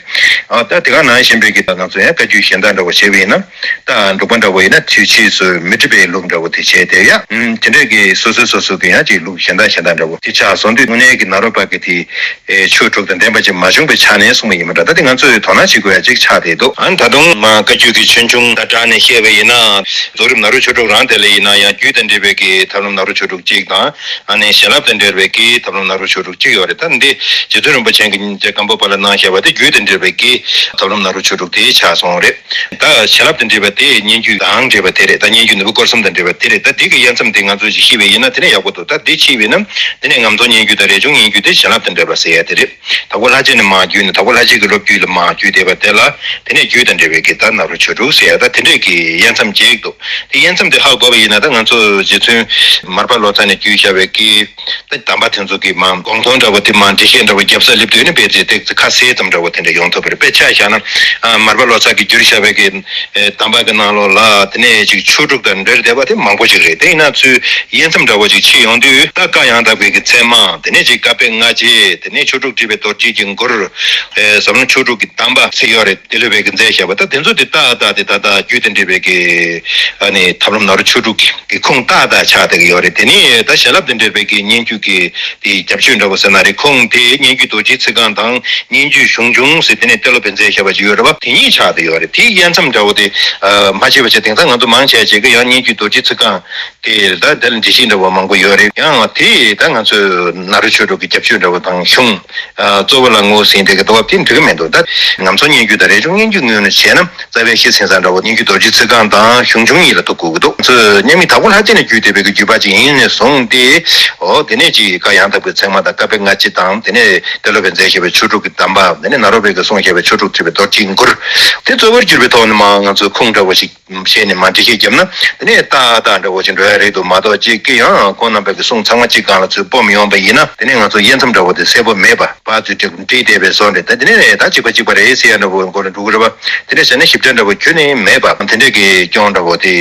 འོ་ད་དེ་ག་ནང་བཞིན་པའི་གི་ད་ང་ཚོ་ཡང་བཀའ་བརྒྱུད་གཞན་དག་འདྲ་བོ་བྱས་པ་ཡིན་ན། ད་འབྲུག་པ་འདྲ་བོ་ཡིན་ན་ཚུལ་ཁྲིམས་སུ་མི་སྒྲིབ་པའི་ལུགས་འདྲ་བོ་དེ་བྱས་ཏེ་ཡ། ཨུམ་དེ་འདྲས་ཀྱི་སོ་སོའི་སོ་སོ་གི་ཡང་ཅིག་ལུགས་གཞན་དག་གཞན་དག་འདྲ་བོ་དེ་ཆགས་སོང་དུས། དངོས་གནས་ཀྱི་ནཱ་རོ་པ་གི་དེ་ཨེ་ཆོས་དྲུག་དང་ལྡན་པ་ཅིག་མ་བྱུང་བའི་ཆ་ནས་གསུངས་པ་ཡིན་པ་འདྲ། ད་དེ་ང་ཚོས་དོ་སྣང་བྱེད་དགོས་ཡ་ཅིག་ཆགས་བསྡད་འདུག་ཨ་ནི་ད་དུང་མ་བཀའ་བརྒྱུད་ཀྱི་ཆོས་འབྱུང་དང་སྦྲགས་ནས་བཤད་པ་ཡིན་ན། རྫོགས་རིམ་ནཱ་རོ་ཆོས་དྲུག་རང་དེ་ལ་ཡིན་ན་ཡང་རྒྱུད་དང་འབྲེལ་བའི་གི་ཐབས་ལམ་ནཱ་རོ་ཆོས་དྲུག་གཅིག་དང་། ཨ་ནི་བྱིན་རླབས་དང་འབྲེལ་བའི་གི་ཐབས་ལམ་ནཱ་རོ་ཆོས་དྲུག་གཅིག་ཡོད་རེད། ད་འདི་རྗེ་བཙུན་རིན་པོ་ཆེ་གིས་རྗེ་སྒམ་པོ་པ་ལ་གནང་བཞག་པ་དེ་རྒྱུད་དང་འབྲེལ་བའི་གི་ཐབས་ལམ་ནཱ་རོ་ཆོས་དྲུག་དེ་ཆགས་སོང་རེད། ད་བྱིན་རླབས་དང་འབྲེལ་བ་དེ་སྙན་བརྒྱུད་དང་འབྲེལ་བ་དེ་རེད། ད་སྙན་བརྒྱུད་ནོར་བུ་དཀར་གསུམ་དང་འབྲེལ་བ་དེ་རེད། ད་འདི་གི་དབྱེ་མཚམས་དེ་ང་ཚོས་ཅིག་ཤེས་པ་ཡིན་ན་དེ་ནས་ཡག་པོ་འདུག་ད་འདི་ཤེས་པ་ཡིན་ན་དེ་ནས་ངམ་རྫོང་སྙན་བརྒྱུད་དང་རས་ཆུང་སྙན་བརྒྱུད་དེ་བྱིན་རླབས་དང་འབྲེལ་བ་ཟེར་ཡ་དེ་རེད། དྭགས་པོ་ལྷ་རྗེ་ནས་མར་བརྒྱུད་ནས། དྭགས་པོ་ལྷ་རྗེ་གི་སློབ་བརྒྱུད་ལ་མར་བརྒྱུད་བསྡད་པ་དེ་ལ་དེ་ནས་རྒྱུད་དང་འབྲེལ་བའི་གི་ད་ནཱ་རོ་ཆོས་དྲུག་ཟེར་ཡ། ད་དེ་འདྲས་ཀྱི་དབྱེ་མཚམས་ཅིག་འདུག་དེ་དབྱེ་མཚམས་དེ་ཧ་གོ་བ་ཡིན་ན། ད་ང་ཚོ་རྗེ་བཙུན་མར་པ་ལོ་ཙཱ་ནས་བརྒྱུད་བཞག་པའི་གི་ད་གདམས་པ་དེ་ཚོ་གི་མར་དགོངས་དོན་འདྲ་བོ་དེ་མར་འགྲེལ་བཤད་འདྲ་བོ་རྒྱབ་ས་སླེབས་དུས་ནི་དཔེ་ཅིག་ཏོག་ཙམ་ཁ་གསལ་ཙམ་འདྲ་བོ་དེ་འདྲ་ཡོང་ཐུབ་པ་རེད། དཔེ་ཆ་བཞག་ན་ཨ་མར་པ་ལོ་ཙཱ་གིས་བསྒྱུར་བཞག་པའི་གི་ཨེ་གདམས་པ་གི་ནང་ལོགས་ལ་དེ་ནས་ཅིག་ཆོས་དྲུག་དང་འབྲེལ་བསྡད་པ་དེ་མང་པོ་ཞིག་རེད། དེ་ཡིན་ན་ཚུར་དབྱེ་མཚམས་འདྲ་བོ་ཅིག་ཕྱེ་ཡོང་དུས། ད་བཀའ་ཡང་དག་པའི་གི་ཚད་མ། དེ་ནས་ཅིག་བཀའ་པོད་ལྔ་བཅས། དེ་ནས་ཆོས་དྲུག་དྲིལ་བའི་རྡོ་རྗེ་གི་མགུར། ཨེ་ཟབ་ལམ་ཆོས་དྲུག་གི་གདམས་པ་ཟེར་ཡོད་རེད། དེ་ལུས་པའི་གི་མཛད་བཞག་པ། ད་དེ་ཚོ་དེ་ཏག་ཏག་དེ་ད་ལྟ་རྒྱུད་དང་འབྲེལ་བའི་གི་ཨ་ནི་ཐབས་ལམ་ནཱ་རོ་ཆོས་དྲུག་གི་གི་ཁུངས་ཏག་ཏག་ཆགས་བསྡད་ཀྱི་ཡོད་རེད། དེ་ནས་ད་བྱིན་རླབས་དང་འབྲེལ་བའི་གི་སྙན་བརྒྱུད་ཀྱི་དེ་རྒྱབ་ཆོས་འདྲ་བོ་ཟེར་ན་རེད། ཁུངས་དེ་སྙན་བརྒྱུད་རྡོ་རྗེའི་ཚིག་རྐང་དང་། སྙན་བརྒྱུད་གཞུང་འབྱུང་ཟེར་དེ་ནས་གཏེར་ལ་དཔེ་མཛད་བཞག་པ་ཅིག་ཡོད་རེད་པ། དེ་གཉིས་ཆགས་བསྡད་ཡོད་རེད། དེའི་དབྱེ་མཚམས་འདྲ་བོ་དེ་ཨ་མ་ཕྱེ་བ་བྱས། དེང་སང་ང་ཚོ་མང་ཆེ་བ་ཅིག་གིས་ཡང་སྙན་བརྒྱུད་རྡོ་རྗེའི་ཚིག་རྐང་དེ་ད་དེ་ལ་འགྲེལ་བཤད་འདྲ་བོ་མང་པོ་ཡོད་རེད། ཡང་དེ་ད་ང་ཚོས་ནཱ་རོ་ཆོས་དྲུག་གི་རྒྱབ་ཆོས་འདྲ་བོ་དང་གཞུང་ཨ་གཙོ་བོ་ལ་ངོས་ཟིན་བསྡད་ཀྱི་འདུག་པ་དེ་འགྲིག་གི་མི་འདུག་ད་ངམ་རྫོང་སྙན་བརྒྱུད་དང་རས་ཆུང་སྙན་བརྒྱུད་ངོས་ནས་བྱས་ན། རྩ་བའི་གཞི་ཟིན་ས་འདྲ་བོ་སྙན་བརྒྱུད་རྡོ་རྗེ་ཚིག་རྐང་དང་གཞུང་འབྱུང་གཉིས་ལ་ཐུག་དགོས་ཀྱི་འདུག་ཚོས་མཉམ་མེད་དྭགས་པོ་ལྷ་རྗེ་ནས་བརྒྱུད་བསྡད་པའི་གི་བརྒྱུད་པ་ཅིག་ཡིན་ནས་བཟུང་སྟེ། འོ་དེ་ནས་ཅིག་བཀའ་ཡང་དག་པའི་ཚད་མ་དང་བཀའ་པོད་ལྔ་བཅས་དང་། དེ་ནས་གཏེར་ལ་དཔེ་མཛད་བཞག་པའི་ཆོས་དྲུག་གི་གདམས་པ། དེ་ནས་ནཱ་རོ་པ་གིས་གསུངས་བཞག་པའི་ཆོས་དྲུག་དྲིལ་བའི་རྡོ་རྗེའི་མགུར་དེ་གཙོ་བོར་གྱུར་པའི་ཐོག་ནས་མར་ང་ཚོས་ཁུངས་འདྲ་བོ་ཞིག་བཤད་ནས་མར་འགྲེལ་བཤད་བརྒྱབ་ན། དེ་ནས་ཏག་ཏག་འདྲ་བོ་ཞིག་འགྲོ་ཡ་རེད་འདུག་མ་གཏོགས་ཅིག་གིས་ཡང་ཁོང་རྣམ་པ་གི་གསུང་ཚང་མ་གཅིག་སྒང་ལ་ཚུར་སྤོ་མི་ཡོང་པ་ཡིན་ན། དེ་ནས་ང་ཚོ་དབྱེ་མཚམས་འདྲ་བོ་དེ་གསལ་པོ་མེད་པ། ཕར་ཚུར་འགྲིག་འགྲིག་བསྡད་པའི་བཟོ་འདྲ། ད་དེ་ནས་ད་གཅིག་པ་གཅིག་པ་རེད་ཟེར་ཡ་འདྲ་བོ་མགོ་ལ་འགྲོ་གི་རེད་པ། དེ་འདྲ་བྱས་ན་ཞིབ་ཕྲ་འདྲ་བོ་ཁྱོན་ནས་མེད་པ། དེ་འདྲ་གི་སྐྱོན་འདྲ་བོ་དེ་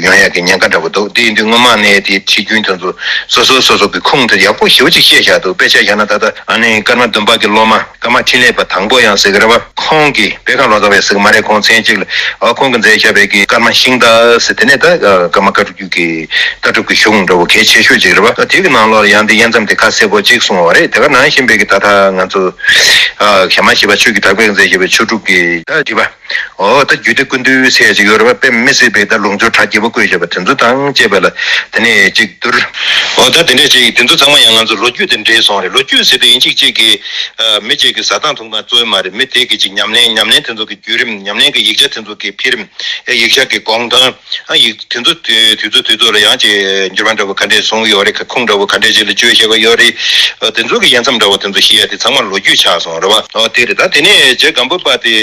ཡོང་ཡ་གི་ཉེན་ཁ་འདྲ་བོ་འདུག་དེ་ཡིན་དུས་སྔོན་མ་ནས་དེ་ཁྲིད་རྒྱུན་དེ་ཚོ་སོ་སོ་སོ་སོ་གི་ཁུངས་དེ་ཡག་པོ་ཞེ་པོ་ཅིག་བཤད་བཞག་འདུག་དཔེ་ཆ་བཞག་ན་ད་ལྟ་ཨ་ནི་ཀརྨ་འདུན་པ་གི་སློབ་མ། ཀརྨ་འཕྲིན་ལས་པ་དང་པོ་ཡང་ཟེར་གི་རེད་པ། ཁོང་གིས་བོད་ཁམས་ལོ་ཙཱ་བ་ཟེར་གི་མ་རེད། ཁོང་མཚན་གཅིག་ལ། ཨ་ཁོང་གིས་མཛད་བཞག་པའི་གི་ཀརྨ་ཤིང་རྟ་ཟེར། དེ་ནས་ད་ཀརྨ་བཀའ་བརྒྱུད་ཀྱི་ལྟ་གྲུབ་ཀྱི་གཞུང་འདྲ་བོ་གལ་ཆེ་ཤོས་ཅིག་རེད་པ། དེ་གི་ནང་ལོགས་ཡང་དེ་དབྱེ་མཚམས་དེ་ཁ་གསལ་པོ་ཅིག་གསུངས་ཡོད་རེད། དེ་ག་ནང་བཞིན་པའི་གི་ད་ལྟ་ང་ཚོ་ཨ་ཞྭ་དམར་བཞི་པ་ཆོས་ཀྱི་གྲགས་པས་མཛད་བཞག་པའི་ཆོས་དྲུག་གི་ད་དྲིལ་བ། འོ་ད་རྒྱུད་སྡེ་ཀུན་བཏུས་ཟེར་ཡ་ཅིག་ཡོད་རེད་པ། དཔེ་མི་སྲིད་པའི་ད་ལུང་སྦྱོར་གྲ་རྒྱས་པོ་བཀོད་བཞག་པ་དེ་ཚོ་དང་བཅས་པ་ལ་དེ་ནས་ཅིག་བསྡུར། འོ་ད་དེ་འདྲས་ཅིག་དེ་ཚོ་ཚང་མ་ཡང་ང་ཚོ་ལོ་རྒྱུས་དེ་འདྲས་སོང་རེད། ལོ་རྒྱུས་ཟེར་དུས་ཡིན་གཅིག་གཅིག་གིས་ཨ་མི་གཅིག་གི་ཟ་སྟངས་འཐུང་སྟངས་གཙོ་བོ་མ་རེད། མི་དེ་གི་ཅིག་ཉམས་ལེན། ཉམས་ལེན་དེ་ཚོ་གི་བརྒྱུད་རིམ། ཉམས་ལེན་གི་ཡིག་ཆ་དེ་ཚོ་གི་འཕེལ་རིམ། ཨེ་ཡིག་ཆ་གི་གོང་ཐང་། ཨ་ཡིག་དེ་ཚོ་དུས་དུས་ཚོད་དུས་ཚོད་ལ་ཡང་ཅིག་འགྱུར་བ་འདྲ་བོ་ག་འདྲས་སོང་གི་ཡོད་རེད། ཁ་ཁུངས་འདྲ་བོ་ག་འདྲས་ཅིག་ལ་བརྗོད་བཞག་གི་ཡོད་རེད། ཨ་དེ་ཚོ་གི་དབྱེ་མཚམས་འདྲ་བོ་དེ་ཚོ་ཤེས་ཡ་དེ་ཚང་མ་ལོ་རྒྱུས་ཆགས་སོང་རེད་པ། འོ་དེ་རེད། ད་དེ་ནས་རྗེ་སྒམ་པོ་པ་དེ་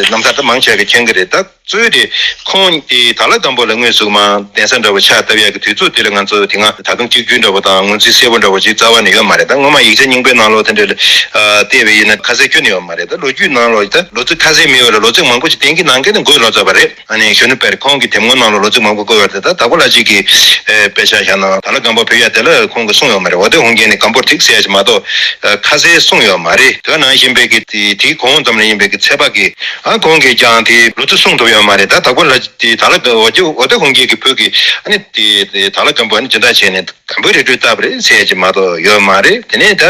རྣམ་ཐར་ད་མང་ཆེ་གིས་མཁྱེན་གི་རེད། ད་གཙོ་བོ་དེ་ཁོང་དེ་དྭགས་ལྷ་སྒམ་པོ་ལ་དངོས་སུ་མར་གདན་ས་འདྲ་བོ་ཕྱག་བཏབ་ཡ་གི་དུས་ཚོད་དེ་ལ་ང་ཚོ་དེ་སྔ་ད་དུང་གཅིག་གྱུར་འདྲ་བོ་དང་ངོས་འཛིན་གསལ་པོ་འདྲ་བོ་ཅིག་རྩ་བ་ནས་ཡོད་མ་རེད། ད་སྔོན་མ་ཡིག་ཆ་རྙིང་པའི་ནང་ལོགས་དེ་འདྲ་ལ་ཨ་བལྟས་པ་ཡིན་ན་ཁ་གསལ་ཁྱོན་ནས་ཡོད་མ་རེད། ད་ལོ་རྒྱུས་ནང་ལོགས་ད་ལོ་ཚིགས་ཁ་གསལ་མི་ཡོད་ལ། ལོ་ཚིགས་མང་པོ་ཅིག་གཏན་འཁེལ་གནང་མཁན་ནི་འགོས་ལོ་ཙཱ་བ་རེད། ཨ་ནི་གཞོན་ནུ་དཔལ་རི་ཁོང་གི་དེབ་ངོ་ནང་ལ་ལོ་ཚིགས་མང་པོ་བཀོད་ཡོད་རེད། ད་དྭགས་པོ་ལྷ་རྗེ་གི་ཨེ་དཔེ་ཆ་བཞག་ན་དྭགས་ལྷ་སྒམ་པོ་བོད་ཡ་དེ་ལ་ཁོང་གིས་གསུངས་ཡོད་མ་རེད། འོ་དེ་ཧོང་རྒྱལ་ནས་སྒམ་པོར་ཐེགས་ཟེར་ཡ་ཅིག་མ་གཏོགས་ཨ་ཁ་གསལ་གསུངས་ཡོད་མ་རེད། དེ་ག་ནང་བཞིན་པའི་གི་དེ་དེའི་གོང་ཙམ་ལ་ཡིན་པའི་གི་ཚེ་དཔག་གིས་ཨ་ཁོང་གིས་ཀྱང་དེ་ལོ་ཚིགས་གསུངས་ཐུབ་ཡོད་མ་རེད། ད་དྭགས་པོ་ལྷ་དེ་དྭགས་ལྷ་འོ་དེ་འོ་དེ་ཧོང་རྒྱལ་གི་བོད་ཀྱི་ཨ་ནི་དེ་དེ་དྭགས་ལྷ་སྒམ་པོ་ཨ་ནི་སྦྱིན་བདག་བྱས་ནས། དང་པོའི་རི་ཁྲོད་བཏབ་པ་རེད་ཟེར་ཡ་ཅིག་མ་གཏོགས་ཡོད་མ་རེད། དེ་ནས་ད་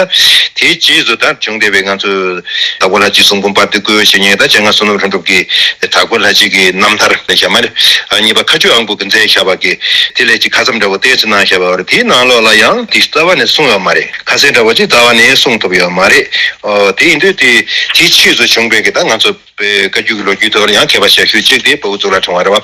དེའི་རྗེས་སུ་ད་བྱུང་བསྡད་པའི་ང་ཚོའི་དྭགས་པོ་ལྷ་རྗེའི་གསུང་འབུམ་པར་དེ་བརྐོས་བྱས་ཉེ་ད་སྤྱན་སྔ་བསོད་ནམས་ལྷུན་གྲུབ་ཀྱིས་དྭགས་པོ་ལྷ་རྗེ་གི་རྣམ་ཐར་ལ་བཞག་མ་རེད། ཨ་གཉིས་པ་མཁའ་སྤྱོད་དབང་པོ་གིས་མཛད་བཞག་པ་གི་དེ་ལས་ཅིག་ཁ་ཙམ་འདྲ་བོ་ཏོག་ཙམ་གནང་བཞག་པ་རེད། དེའི་ནང་ལོགས་ལ་ཡང་དེ་རྩ་བ་ནས་གསུངས་ཡོད་མ་རེད། ཁ་གསལ་འདྲ་བོ་ཅིག་རྩ་བ་ནས་གསུངས་ཐུབ་ཡོད་མ་རེད། ཨོ་དེ་ཡིན་དུས་དེ་དེའི་རྗེས་སུ་བྱུང་བའི་གི་ད་ང་ཚོ། པའི་བཀའ་བརྒྱུད་ཀྱི་ལོ་རྒྱུས་ཐོག་ལ་ཡང་མཁས་པ་ཞབས་ཞུ་གཅིག་དེ་དཔའ་བོ་གཙུག་ལག་ཕྲེང་བ་རེད་བ།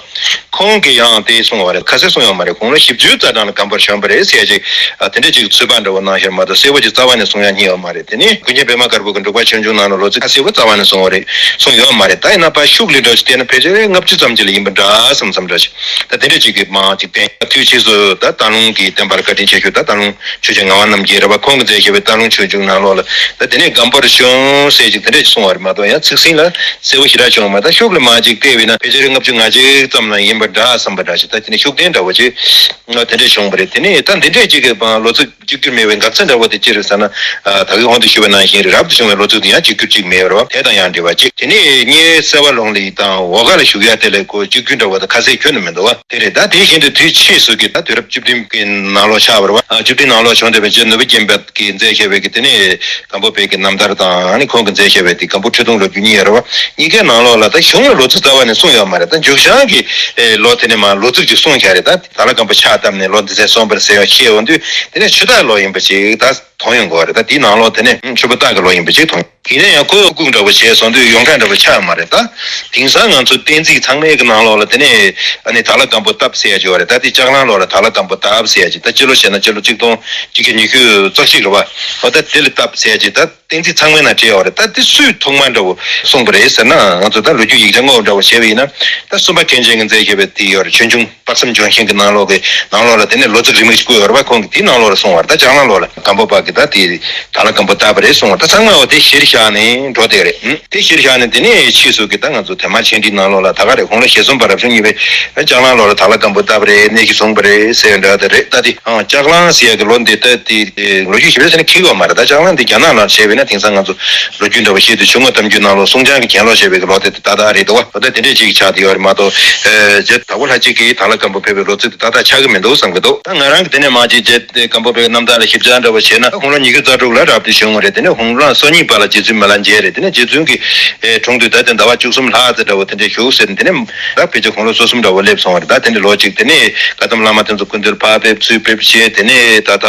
ཁོང་གིས་ཡང་དེ་གསུངས་པ་རེད། ཁ་གསལ་གསུངས་ཡོད་མ་རེད། དགུང་ལོ་བཞི་བཅུའི་རྩ་གྲངས་ལ་སྒམ་པོར་བྱོན་པ་རེད་ཟེར་ཅིག་ཨ་དེ་འདྲ་ཅིག་ཚོད་དཔག་འདྲ་བོ་གནང་ཤར་མ་གཏོགས་གསལ་པོ་ཅིག་རྩ་བ་ནས་གསུང་ཡ་རྙེད་ཡོད་མ་རེད། དེ་ནས་ཀུན་མཁྱེན་པདྨ་དཀར་པོ་གི་འབྲུག་པ་ཆོས་འབྱུང་ནང་ལ་ལོ་ཚིགས་ཁ་གསལ་པོ་རྩ་བ་ནས་གསུངས་པ་རེད། གསུངས་ཡོད་མ་རེད། ད་ཡིན་ན་ཕར་ཤུགས་ལས་འདྲ་ཞིག་བལྟས་ན་ཕལ་ཆེར་ལྔ་བཅུ་ཙམ་ཅིག་ལ་ཡིན་པ་འདྲ་བསམ་བསམ་འདྲ་ཞིག་ད་དེ་འདྲ་ཅིག་གི་མང་ཅིག་བསྟན། དུས་ཕྱིས་སུ་ད་སྟག་ལུང་གི་བསྟན་པར་བཀའ་དྲིན་ཆེ་ཤོས་ད་སྟག་ལུང་ཆོས་རྗེ་ངག་དབང་རྣམ་རྒྱལ་རེད་བ། ཁོང་གིས་མཛད་བཞག་པའི་སྟག་ལུང་ཆོས་འབྱུང་ནང་ལོགས་ལ་ད་དེ་ནས་སྒམ་པོར་བྱོན་ཟེར་ཅིག་དེ་འདྲ་ཅིག་གསུངས་པ་རེད་མ་གཏོགས། ཡང་ཚིག་ཟིན་ལ་གསལ་པོ་ཞེ་དྲག་བྱུང་བ་མ་རེད། ད་ཤུགས་ལ་མར་ཅིག་བལྟས་པས་ན་ཕལ་ཆེར་ལྔ་བཅུ་ང་གཅིག་ཙམ་ལ་ཡིན་པ་འདྲ་བསམ་པ་འདྲ་ཞིག་ད་དེ་ནས་ཤུགས་ལྡན་འདྲ་བོ་ཅིག་དེ་འདྲ་བྱུང་བ་རེད། དེ་ནས་ད་འདི་འདྲས་ཅིག་གི་ལོ་ཚིགས་གཅིག་གྱུར་མེད་པའི་འགག་རྩ་འདྲ་བོ་དེ་ཅི་རེད་ཟེར་ན། ད་གིན་གོང་དུ་ཞུས་པ་ནང་བཞིན་རབ་ཏུ་བྱུང་བའི་ལོ་ཚིགས་དེ་ཡང་གཅིག་གྱུར་ཅིག་མེད་པ་རེད་བ། དེ་དང་ཡང་འབྲེལ་བ་གཅིག་དེ་ནས་སྙེ་སེ་བ་ལུང་ལི་དང་འོ་ག་ལ་བཞུགས་ཡ་དེ་ལས་ཁོ་གཅིག་གྱུར་འདྲ་བོ་དང་ཁ་གསལ་ཁྱོན་ནས་མི་འདུག་བ། དེ་རེད། ད་དེ་བཞིན་དུ་དུས་ཕྱིས་སུ་གི་ད་དུས་རབས་བཅུ་བདུན་གྱི་ནང་ལོགས་ཆགས་པ་རེད་བ། བཅུ་བདུན་ནང་ལོགས་བྱུང་བསྡད་པའི་རྗེ་ནོར་བུ་རྒྱན་པ་གིས་མཛད་བཞག་པའི་གི་དེ་ནས་སྒམ་པོ་པའི་གི་རྣམ་ཐར་དང་ཨ་ནི་ཁོང་གིས་མཛད་བཞག་པའི་དེ་སྒམ་པོ་ཁྲི་སྟོང་ལོ་རྒྱུས་གཉིས་ཡོད་རེད་བ། གཉིས་ཀའི་ནང་ལོགས་ལ་ད་གཞུང་ལ་ལོ་ཚིགས་རྩ་བ་ནས་གསུངས་ཡོད་མ་རེད། ད་མཇུག་བྱང་གི་ལོ་དེ་ནས་མར་ལོ་ཚིགས་ཅིག་གསུངས་བཞག་རེད། ད་དྭགས་ལྷ་སྒམ་པོ་ཕྱག་བཏབ་ནས་ལོ་འདི་ཚད་སོང་བ་རེད་ཟེར་བ་ཤེས་ཡོང་དུས་དེ་ནས་ཆུ་སྟག་ལོ་ཡིན་པ་ཅིག་ད་མཐོང་ཡོང་གི་ཡོད་རེད། ད་དེའི་ནང་ལོགས་དེ་ནས་ཆུ་སྤུ་སྟག་གི་ལོ་ཡིན་པ་ཅིག་མཐོང་། ཡིན་ན་ཡང་ཁོ་སྐུག་འདྲ་བོ་བྱས་སོང་དུས་ཡོངས་གྲགས་འདྲ་བོ་ཆགས་མ་རེད། ད་དེང་སང་ང་ཚོ་བསྟན་རྩིས་ཚང་མའི་གི་ནང་ལོགས་ལ་དེ་ནས་ཨ་ནི་དྭགས་ལྷ་སྒམ་པོ་བཏབ་ཟེར་ཡ་ཅིག་ཡོད་རེད། ད་དེ་ལྕགས་གླང་ལོ་ལ་དྭགས་ལྷ་སྒམ་པོ་བཏབ་ཟེར་ཡ་ཅིག་ད་སྤྱི་ལོ་བྱས་ན་སྤྱི་ལོ་གཅིག་སྟོང་གཅིག་བརྒྱ་ཉི་ཤུ་རྩ་གཅིག་རེད་བ། འོ་ད་དེ་ལ་བཏབ་ཟེར་ཡ་ཅིག་ད་བསྟན་རྩིས་ཚང་མའི་ནང་བྲིས་ཡོད་རེད། ད་དེ་སུས་ཐོག་མར་འདྲ་བོ་གསུངས་པ་རེད་ཟེར་ན། ང་ཚོ་ད་ལོ་རྒྱུས་ཡིག་ཆ་སྔོག་འདྲ་བོ་བྱས་པ་ཡིན་ན་ད་སུམ་པ་མཁན་ཆེན་གྱིས་མཛད་བཞག་པའི་དེ་ཡོད་རེད། ཆོས་འབྱུང་དཔག་བསམ་ལྗོན་ཤིང་གི་ནང་ལོགས་ཀྱི་ནང་ལོགས་ལ་དེ་ནས་ལོ་ཚིགས་རིང་མོ་ཞིག་བཀོད་ཡོད་རེད་བ། ཁོང་གིས་དེའི་ནང་ལོགས་ལ་གསུངས་པ་རེད། ད་ལྕགས་གླང་ལོ་ལ་སྒམ་པོ་པ་གིས་ད་དེ་དྭགས་ལྷ་སྒམ་པོ་བཏབ་པ་རེད་གསུངས་པ། ད་ཚང་མ་འོ་དེ་གཞིར་བཞག་ནས་འགྲོ་བསྡད་རེད། ཨང་། དེ་གཞིར་བཞག་ནས་དེ་ནས་ཕྱིས་སུ་གི་ད་ང་ཚོ་དེ་མ་ཆེན་ཁྲིའི་ནང་ལོགས་ལ་ད་ག་རེད། དགུང་ལོ་ཞེ་གསུམ་པ་རབ་བྱུང་གཉིས་པའི་ལྕགས་གླང་ལོ་ལ་དྭགས་ལྷ་སྒམ་པོ་བཏབ་པ་རེད། གནས་གཞི་བཟུང་པ་རེད་ཟེར་འདྲ་དེ་རེད། ད་དེ་ཨང་ལྕགས་གླང་ཟེར་ཡ་གི་ལོ་འདི་ད་དེ་ལོ་རྒྱུས་ཞིབ་ཕྲ་བྱས་ན་འཁེལ་ཡོད་མ་རེད། ད་ལྕགས་གླང་འདི་རྒྱ་ནག་ལ་བྱས་པས་ན་དེང་སང་ང་ཚོ་ལོ་རྒྱུས་འདྲ་བོ་ཤེས་དུས་ཆོས་མངོན་གཏམ་རྒྱུད་ནང་ལོགས་སུང་ཅང་གི་གྱེན་ལོག་བྱས་པའི་གི་ལོ་དེ་ཏག་ཏག་རེད་འདུག་བ། ད་དེ་འདྲས་ཅིག་ཆགས་བསྡད་ཡོད་རེད་མ་གཏོགས། ཨེ། རྗེ་དྭགས་པོ་ལྷ་གཅིག་གིས་དྭགས་ལྷ་སྒམ་པོ་ཕེབས་པའི་ལོ་ཚིགས་དེ་ཏག་ཏག་ཆགས་ཀྱི་མི་འདུག་བསམ་གྱི་འདུག་ད་ང་རང་གིས་དེ་ནས་མར་ཅིག་རྗེ་སྒམ་པོ་པའི་རྣམ་ཐར་ལ་ཞིབ་ཆ་འདྲ་བོ་བྱས་ན། དགུང་ལོ་ཉི་ཤུ་རྩ་དྲུག་ལ་རབ་ཏུ་བྱུང་བ་རེད། དེ་ནས་དགུང་ལོ་སོ་གཉིས་པ་ལ་རྗེ་བཙུན་མི་ལ་མཇལ་རེད། དེ་ནས་རྗེ་བཙུན་གྱི་ཨེ་དྲུང་དུ་ད་དེ་ཟླ་བ་བཅུ་གསུམ་ལྷག་ཙམ་འདྲ་བོ་དེ་འདྲས་བཞུགས་ཟེར་ནས། དེ་ནས་ད་ཕལ་ཆེར་དགུང་ལོ་སོ་གསུམ་འདྲ་བོ་སླེབས་སོང་བ་རེད། ད་དེ་འདྲའི་ལོ་གཅིག་དེ་ནས་བཀའ་གདམས་བླ་མ་དེ་ཚོ་སྐུ་མདུན་ཕར་ཕེབས་ཚུར་ཕེབས་བྱས། དེ་ནས་ད་ལྟ་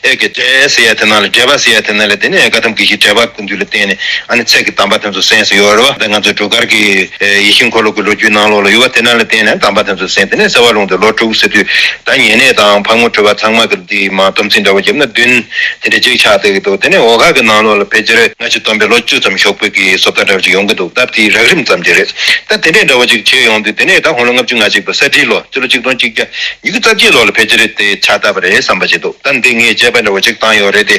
ཨེ་གི་འགྲེལ་ཟེར་ཡ་དེ་ནང་ལ། འགྲེལ་པ་ཟེར་ཡ་དེ་ནང་ལ། དེ་ནས་བཀའ་གདམས་དགེ་བཤེས་འགྲེལ་པ་སྐུ་མདུན་ལ་བསྟེན་ནས་ཨ་ནི་ཚིག་གི་གདམས་པ་དེ་ཚོ་གསན་ས་ཡོད་རེད་བ། ད་ང་ཚོ་འབྲུག་སྒར་གྱི་ཡིད་བཞིན་འཁོར་ལོ་གི་ལོ་རྒྱུས་ནང་ལོགས་ལ་ཡོད་བ། དེ་ནང་ལ་བསྟེན་ནས་གདམས་པ་དེ་ཚོ་གསན། དེ་ནས་སེ་བ་ལུང་དུ་ལོ་དྲུག་ཟེར་དུས་ད་ཉེ་གནས་དང་ཕག་མོ་གྲུ་པ་ཚང་མ་གི་དེ་མ་སྡོམ་རྩིས་འདྲ་བོ་བརྒྱབ་ན་བདུན་དེ་འདྲ་ཅིག་ཆགས་བསྡད་ཀྱི་འདུག་དེ་ནས་འོ་ག་གི་ནང་ལོགས་ལ་ཕལ་ཆེར་ལྔ་བཅུ་སྟོང་པའི་ལོ་བཅུ་ཙམ་ཞོགས་པའི་གི་བཟོ་ལྟ་འདྲ་བོ་ཅིག་ཡོང་གི་འདུག་སྟབས་དེའི་རགས་རིམ་ཙམ་དེ་རེད། ད་དེ་འདྲའི་འདྲ་བོ་ཅིག་བྱས་ཡོང་དུས་དེ་ནས་ད་དགུང་ལོ་ལྔ་བཅུ་ང་གཅིག་པ་ས་སྤྲེལ་ལོ་སྤྱི་ལོ་གཅིག་སྟོང་གཅིག་བརྒྱ་ཉི་ཤུ་རྩ་གཅིག་ལོ་ལ་ཕལ་ཆེར་དེ་ཆགས་བསྡད་པ་རེད་བསམ་པ་ཅིག་འདུག་ད་འདི་ངས་དཔྱད་པ་འདྲ་བོ་ཅིག་བཏང་ཡོད་རེད་དེ།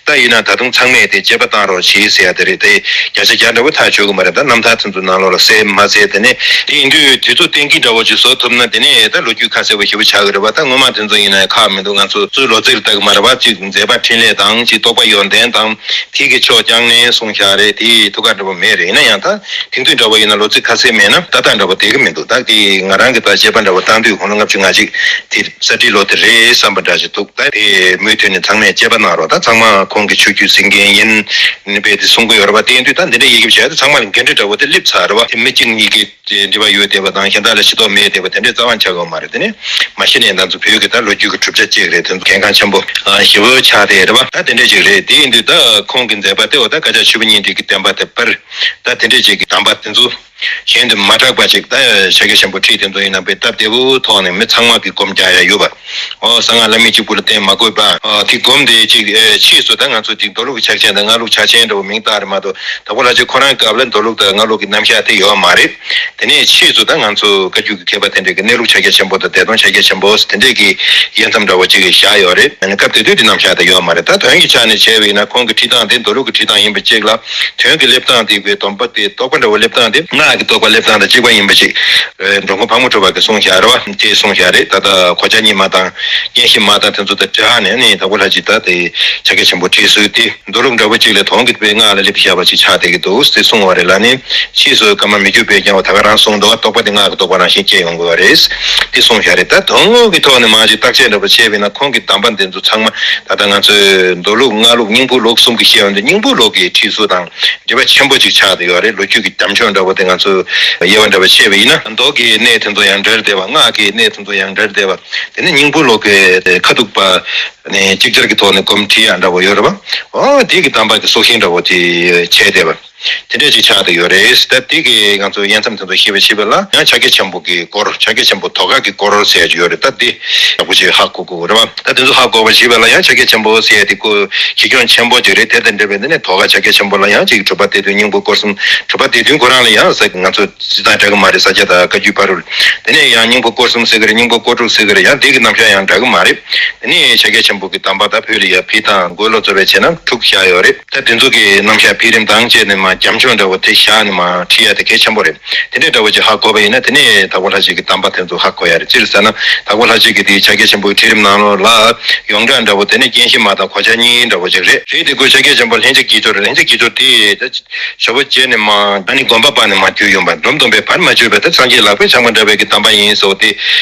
ད་ཡིན་ན་ད་དུང་ཚང་མས་དེ་དཔྱད་པ་བཏང་རོགས་གྱིས་ཟེར་ཡ་དེ་རེད་དེ། བརྒྱ་ཆ་བརྒྱ་འདྲ་བོ་ཐག་ཆོད་གི་མ་རེད། ད་རྣམ་ཐར་དེ་ཚོ་ནང་ལོགས་ལ་གསལ་མ་གསལ། དེ་ནས་དེ་ཡིན་དུས་དུས་ཚོད་གཏན་འཁེལ་འདྲ་བོ་ཅིག་བཟོ་ཐུབ་ན་དེ་ནས་ད་ལོ་རྒྱུས་ཁ་གསལ་པོ་ཞེ་པོ་ཆགས་གི་རེད་བ། ད་སྔོན་མ་དེ་ཚོ་ཡིན་ན་ཡང་ཁག་མི་འདུག་ང་ཚོ་ཚུར་ལོ་ཚིགས་ལ་ལྟ་གི་མ་རེད་བ། ཅིག་མཛད་པ་འཕྲིན་ལས་དང་ཅིག་རྟོགས་པ་ཡོན་ཏན་དང་དེ་གི་ཕྱོགས་རྐྱང་ནས་གསུངས་བཞག་རེད། དེ་ཐུགས་ཁག་འདྲ་བོ་མེད་རེད། ཡིན་ན་ཡང་ད་དེང་དུས་འདྲ་བོ་ཡིན་ན་ལོ་ཚིགས་ཁ་གསལ་མེད་ན་ཏག་ཏག་འདྲ་བོ་བསྡད་གི་མི་འདུག་ད་དེ་ང་རང་གི་ད་དཔྱད་པ་འདྲ་བོ་བཏང་དུས་དགུང་ལོ་ལྔ་བཅུ་ང་གཅིག་དེ་ས་སྤྲེལ་ལོ་དེ་རེད་བསམ་པ་འདྲ་ཞིག་འདུག་ད་དེ་མུ་མཐུད་ནས་ཚང་མས་དཔྱད་པ་གནང་རོགས། ད་ཚང་མ་ཁོང་གི་ཆོས་བརྒྱུད་ཟིན་མཁན་ཡིན་ནི་པས་དེ་གསུང་གི་ཡོད་རེད་བ། དེ་ཡིན་དུས་ད་འདི་འདྲའི་ཡི་གེ་བྱས་ཏེ་ཚང་མ་ལ་འགན་འཁྲི་འདྲ་བོ་དེ་སླེབས་ཚར་རེད་བ། དེ་མི་གཅིག་གཉིས་ཀྱི་འབྲེལ་བ་ཡོད་བསྡད་པ་དང་གཞན་དག་ལ་ཤེས་རྟོགས་མེད་བསྡད་པ་དེ་འདྲའི་རྩ་བ་ཆགས་ཡོད་མ་རེད། དེ་ནས་མ་གཞི་ནས་ང་ཚོ་བོད་ཀྱི་ད་ལོ་རྒྱུས་ཀྱི་གྲུབ་ཆ་གཅིག་རེད། དེ་ཚོ་གལ་འགངས་ཆེན་པོ་ཞེ་པོ་ཆགས་བསྡད་རེད་བ། ད་དེ་འདྲ་ཅིག་རེད། དེ་ཡིན་དུས་ད་ཁོང་གི་མཛད་པ་དེ་འོ་ད་བཀའ་ཕྱག་ཆུ་བོ་གཉིས་འདྲེས་ཀྱི་བསྟན་པ་དེ་སྤེལ། ད་དེ་འདྲ་ཅིག་གི་གདམས་པ་དེ་ཚོ་གཞན་དུ་མ་གྲགས་པ་ཅིག་ད་ཕྱག་རྒྱ་ཆེན་པོ་ཁྲིད་དེ་ཚོ་ཡིན་ན་པའི་སྟབས་བདེ་པོའི་ཐོག་ནས་མི་ཚང་མ་གིས་སྒོམ་རྒྱག་ཡ་ཡོད་པ། ཨོ་གསང་སྔགས་བླ་མེད་གཅིག་པུ་ལ་བརྟེན་མ་དགོས་པ། ཨོ་དེ་སྒོམ་དེ་ཅིག་ཨེ་ཕྱིས་སུ་ད་ང་ཚོ་ཅིག་མདོ་ལུགས་ཀྱི་ཕྱག་ཆེན་དང་སྔགས་ལུགས་ཕྱག་ཆེན་འདྲ་བོ་མིང་བཏགས་རེད་མ་གཏོགས། དྭགས་པོ་ལྷ་རྗེ་ཁོ་རང་སྐབས་ལ་མདོ་ལུགས་དང་སྔགས་ལུགས་ཀྱི་རྣམ་གཞག་དེ་ཡོད་མ་རེད། དེ་ནས་ཕྱིས་སུ་ད་ང་ཚོ་བཀའ་བརྒྱུད་ཀྱི་མཁས་པ་དེ་འདྲས་ཀྱིས་གནས་ལུགས་ཕྱག་རྒྱ་ཆེན་པོ་དང་བདེ་སྟོང་ཕྱག་རྒྱ་ཆེན་པོ་དེ་འདྲས་ཀྱི་དབྱེ་མཚམས་འདྲ་བོ་ཅིག་བཞག་ཡོད་རེད། ཨ་ནི་སྐབས་དེ་དུས་དེ་རྣམ་གཞག་དེ་ཡོད་མ་རེད། ད་དོན་གྱི་ཆ་ནས་བྱས་པ་ཡིན་ན་ཁོང་གི་ཁྲིད་སྟངས་དེ་མདོ་ལུགས་ཀྱི་ཁྲིད་སྟངས་ཡིན་པ་གཅིག་ལ། དོན་གྱི་སླེབས་སྟངས་དེ་གི་སྡོམ་པ་དེ་རྟོགས་པ་འདྲ་བོ་སླེབས་སྟངས་དེ་སྔགས་ཀྱི་རྟོགས་པ་སླེབས་སྟངས་དང་གཅིག་པ་ཡིན་པ་ཅིག་ཨེ་འགྲོ་མགོན་ཕག་མོ་གྲུ་པ་གིས་གསུངས་བཞག་རེད་བ། དེ་གསུངས་བཞག་རེད། ད་ལྟ་གོ་ཆ་གཉིས་མ་དང་། གཉེན་བཤེས་མ་དང་དེ་ཚོ་དང་སྦྲགས་ནས་ནི་དྭགས་པོ་ལྷ་རྗེ་ད་དེ་ཕྱག་རྒྱ་ཆེན་པོ་ཁྲིད་སྲོལ་དེ་མདོ་ལུགས་འདྲ་བོ་གཅིག་ལས་དོན་གྱི་དཔེ་སྔགས་ལ་སླེབས་བཞག་པ་ཅིག་ཆགས་བསྡད་ཀྱི་འདུག་ཟེར་གསུངས་པ་རེད་ལ། ནི་ཕྱིས་སུ་ཀརྨ་མི་བསྐྱོད་པས་ཀྱང་ད་ག་རང་གསུངས་འདུག་བ། རྟོགས་པ་དེ་སྔགས་ཀྱི་རྟོགས་པ་རང་བཞིན་སྐྱེ་ཡོང་དགོས་པ་རེད། དེ་གསུངས་བཞག་རེད། ད་དོན་དངོས་ཀྱི་ཐོག་ནས་མར་ཅིག་བརྟག་དཔྱད་འདྲ་བོ་བྱས་པ་ཡིན་ན་ཁོང་གི་གདམས་པ་འདི་ཚོ་ཚང་མ་ད་ལྟ་ང་ཚོའི་མདོ་ལུགས་སྔགས་ལུགས་སྙིང་པོ་ལུགས་གསུམ་གྱི་བཤད་པ་འདི་སྙིང་པོ་ལུགས་ཀྱི་ཁྲིད་ཚུལ་དང་འབྲེལ་བ་ཆེན་པོ་ཅིག་ཆགས་བསྡད་ཡོད་རེད། ལོ་རྒྱུས་ཀྱི་རྒྱབ་ལྗོངས་འདྲ་བོ་དེ་ང་ཚོས་དབྱེ་བ་འདྲ་བོ་ཕྱེ་བ་ཡིན་ན། མདོ་གི་གནས་དེ་ཚོ་ཡང་འབྲེལ་བསྡད་པ། སྔགས་ཀྱི་གནས་དེ་ཚོ་ཡང་འབྲེལ་བསྡད་པ། དེ་ནས་སྙིང་པོ་ལུགས་ཀྱི་ཁ་ཐུག་པ། ནས་ཅིག་ཅར་གྱི་ཐོག་ནས་སྒོམ་ཁྲིད་ཡ་འདྲ་བོ་ཡོད་རེད་པ། ཨོ་དེ་གི་གདམས་པ་གི་སྲོག་ཤིང་འདྲ་བོ་དེ་བྱས་བསྡད་པ། དེ་འདྲས་ཅིག་ཆགས་བསྡད་ཡོད་རེད། ད་དེ་གི་ང་ཚོ་དབྱེ་མཚམས་དེ་ཚོ་ཤེས་པ་བྱེད་པ་ལ་ཡང་ཕྱག་རྒྱ་ཆེན་པོ་གི་སྐོར། ཕྱག་རྒྱ་ཆེན་པོ་དོ་ག་གི་སྐོར་ཟེར་ཡ་ཅིག་ཡོད་རེད། ད་དེ་ཡག་པོ་ཅིག་ཧ་གོ་དགོས་རེད་པ། ད་དེ་ཚོ་ཧ་གོ་བ་བྱེད་པ་ལ་ཡང་ཕྱག་རྒྱ་ཆེན་པོ་ཟེར་ཡ་དེ་ཁོ་གཞི་ཁྱོན་ཆེན་པོ་ཅིག་རེད། དེ་དང་འབྲེལ་བའི་འདི་ནས་དོ་ག་ཕྱག་རྒྱ་ཆེན་པོ་ལ་ཡང་ཅིག་གྲུབ་པ་སྡེ་བདུན་སྙིང་པོ་སྐོར་གསུམ། གྲུབ་པ་སྡེ་བདུན་ཁོ་རང་ལ་ཡང་ས་ང་ཚོ་སྤྱིར་བཏང་འདྲ་གི་མ་རེད། ས་སྐྱ་དང་བཀའ་བརྒྱུད་བར་དུ། དེ་ནས་ཡང་སྙིང་པོ་སྐོར་གསུམ་ཟེར་གི་རེད། སྙིང་པོ་སྐོར་དྲུག་ཟེར་གི་རེད། ཡང་དེ་གི་རྣམ་གཞག་ཡང་འདྲ་གི་མ་རེད། དེ་ནས་ཕྱག་རྒྱ་ཆེན་པོ་གི་གདམས་པ་ད་བོད་ལ་ཡ་ཕུལ་སྟངས་འགོས་ལོ་ཙོ་བས་བྱས་ན་དྲུག་བཞག་ཡོད་རེད། ད་དེ་ཚོ་གི་རྣམ་གཞག་འཕེལ་རིམ་དང་བཅས་ནས་མ་རྒྱ་མཚོ་འདྲ་བོ་དེ་བཞག་ནས་མ་ཁྲིད་ཡ་དེ་གལ་ཆེན་པོ་རེད། དེ་འདྲའི་འདྲ་བོ་ཅིག་ཧ་གོ་བ་ཡིན་ན། དེ་ནས་དྭགས་པོ་ལྷ་རྗེ་གི་གདམས་པ་དེ་ཚོ་ཧ་གོ་ཡ་རེད། ཅི་རེད་ཟེར་ན་དྭགས་པོ་ལྷ་རྗེ་གི་དེའི་ཕྱག་རྒྱ་ཆེན་པོའི་ཁྲིད་རིམ་ནང་ལོགས་ལ་ཡོངས་གྲགས་འདྲ་བོ་དེ་ནས་རྒྱན་ཞི་མ་དང་གོ་ཆ་གཉིས་འདྲ་བོ་ཅིག་རེད། རེད་དེ་ཁོའི་ཕྱག་རྒྱ་ཆེན་པོ་ལྷན་ཅིག་དཀྱིལ་འཁྱོར་རེད། ལྷན་ཅིག་དཀྱིལ་འཁྱོར་དེ་ད་ཞབས་པད་བྱས་ནས་མ་ཨ་ནི་དགོན་པ་པ་ནས་མ་བརྒྱུད་ཡོང་བ། འབྲོམ་སྟོན་པས་བར་མ་ཆོད་པའི་ད་སངས་རྒྱས་ལག་པས་འཆང་བ་འདྲ་བའི་གི་གདམས་པ་ཡིན་ཟེར་བ་དེ་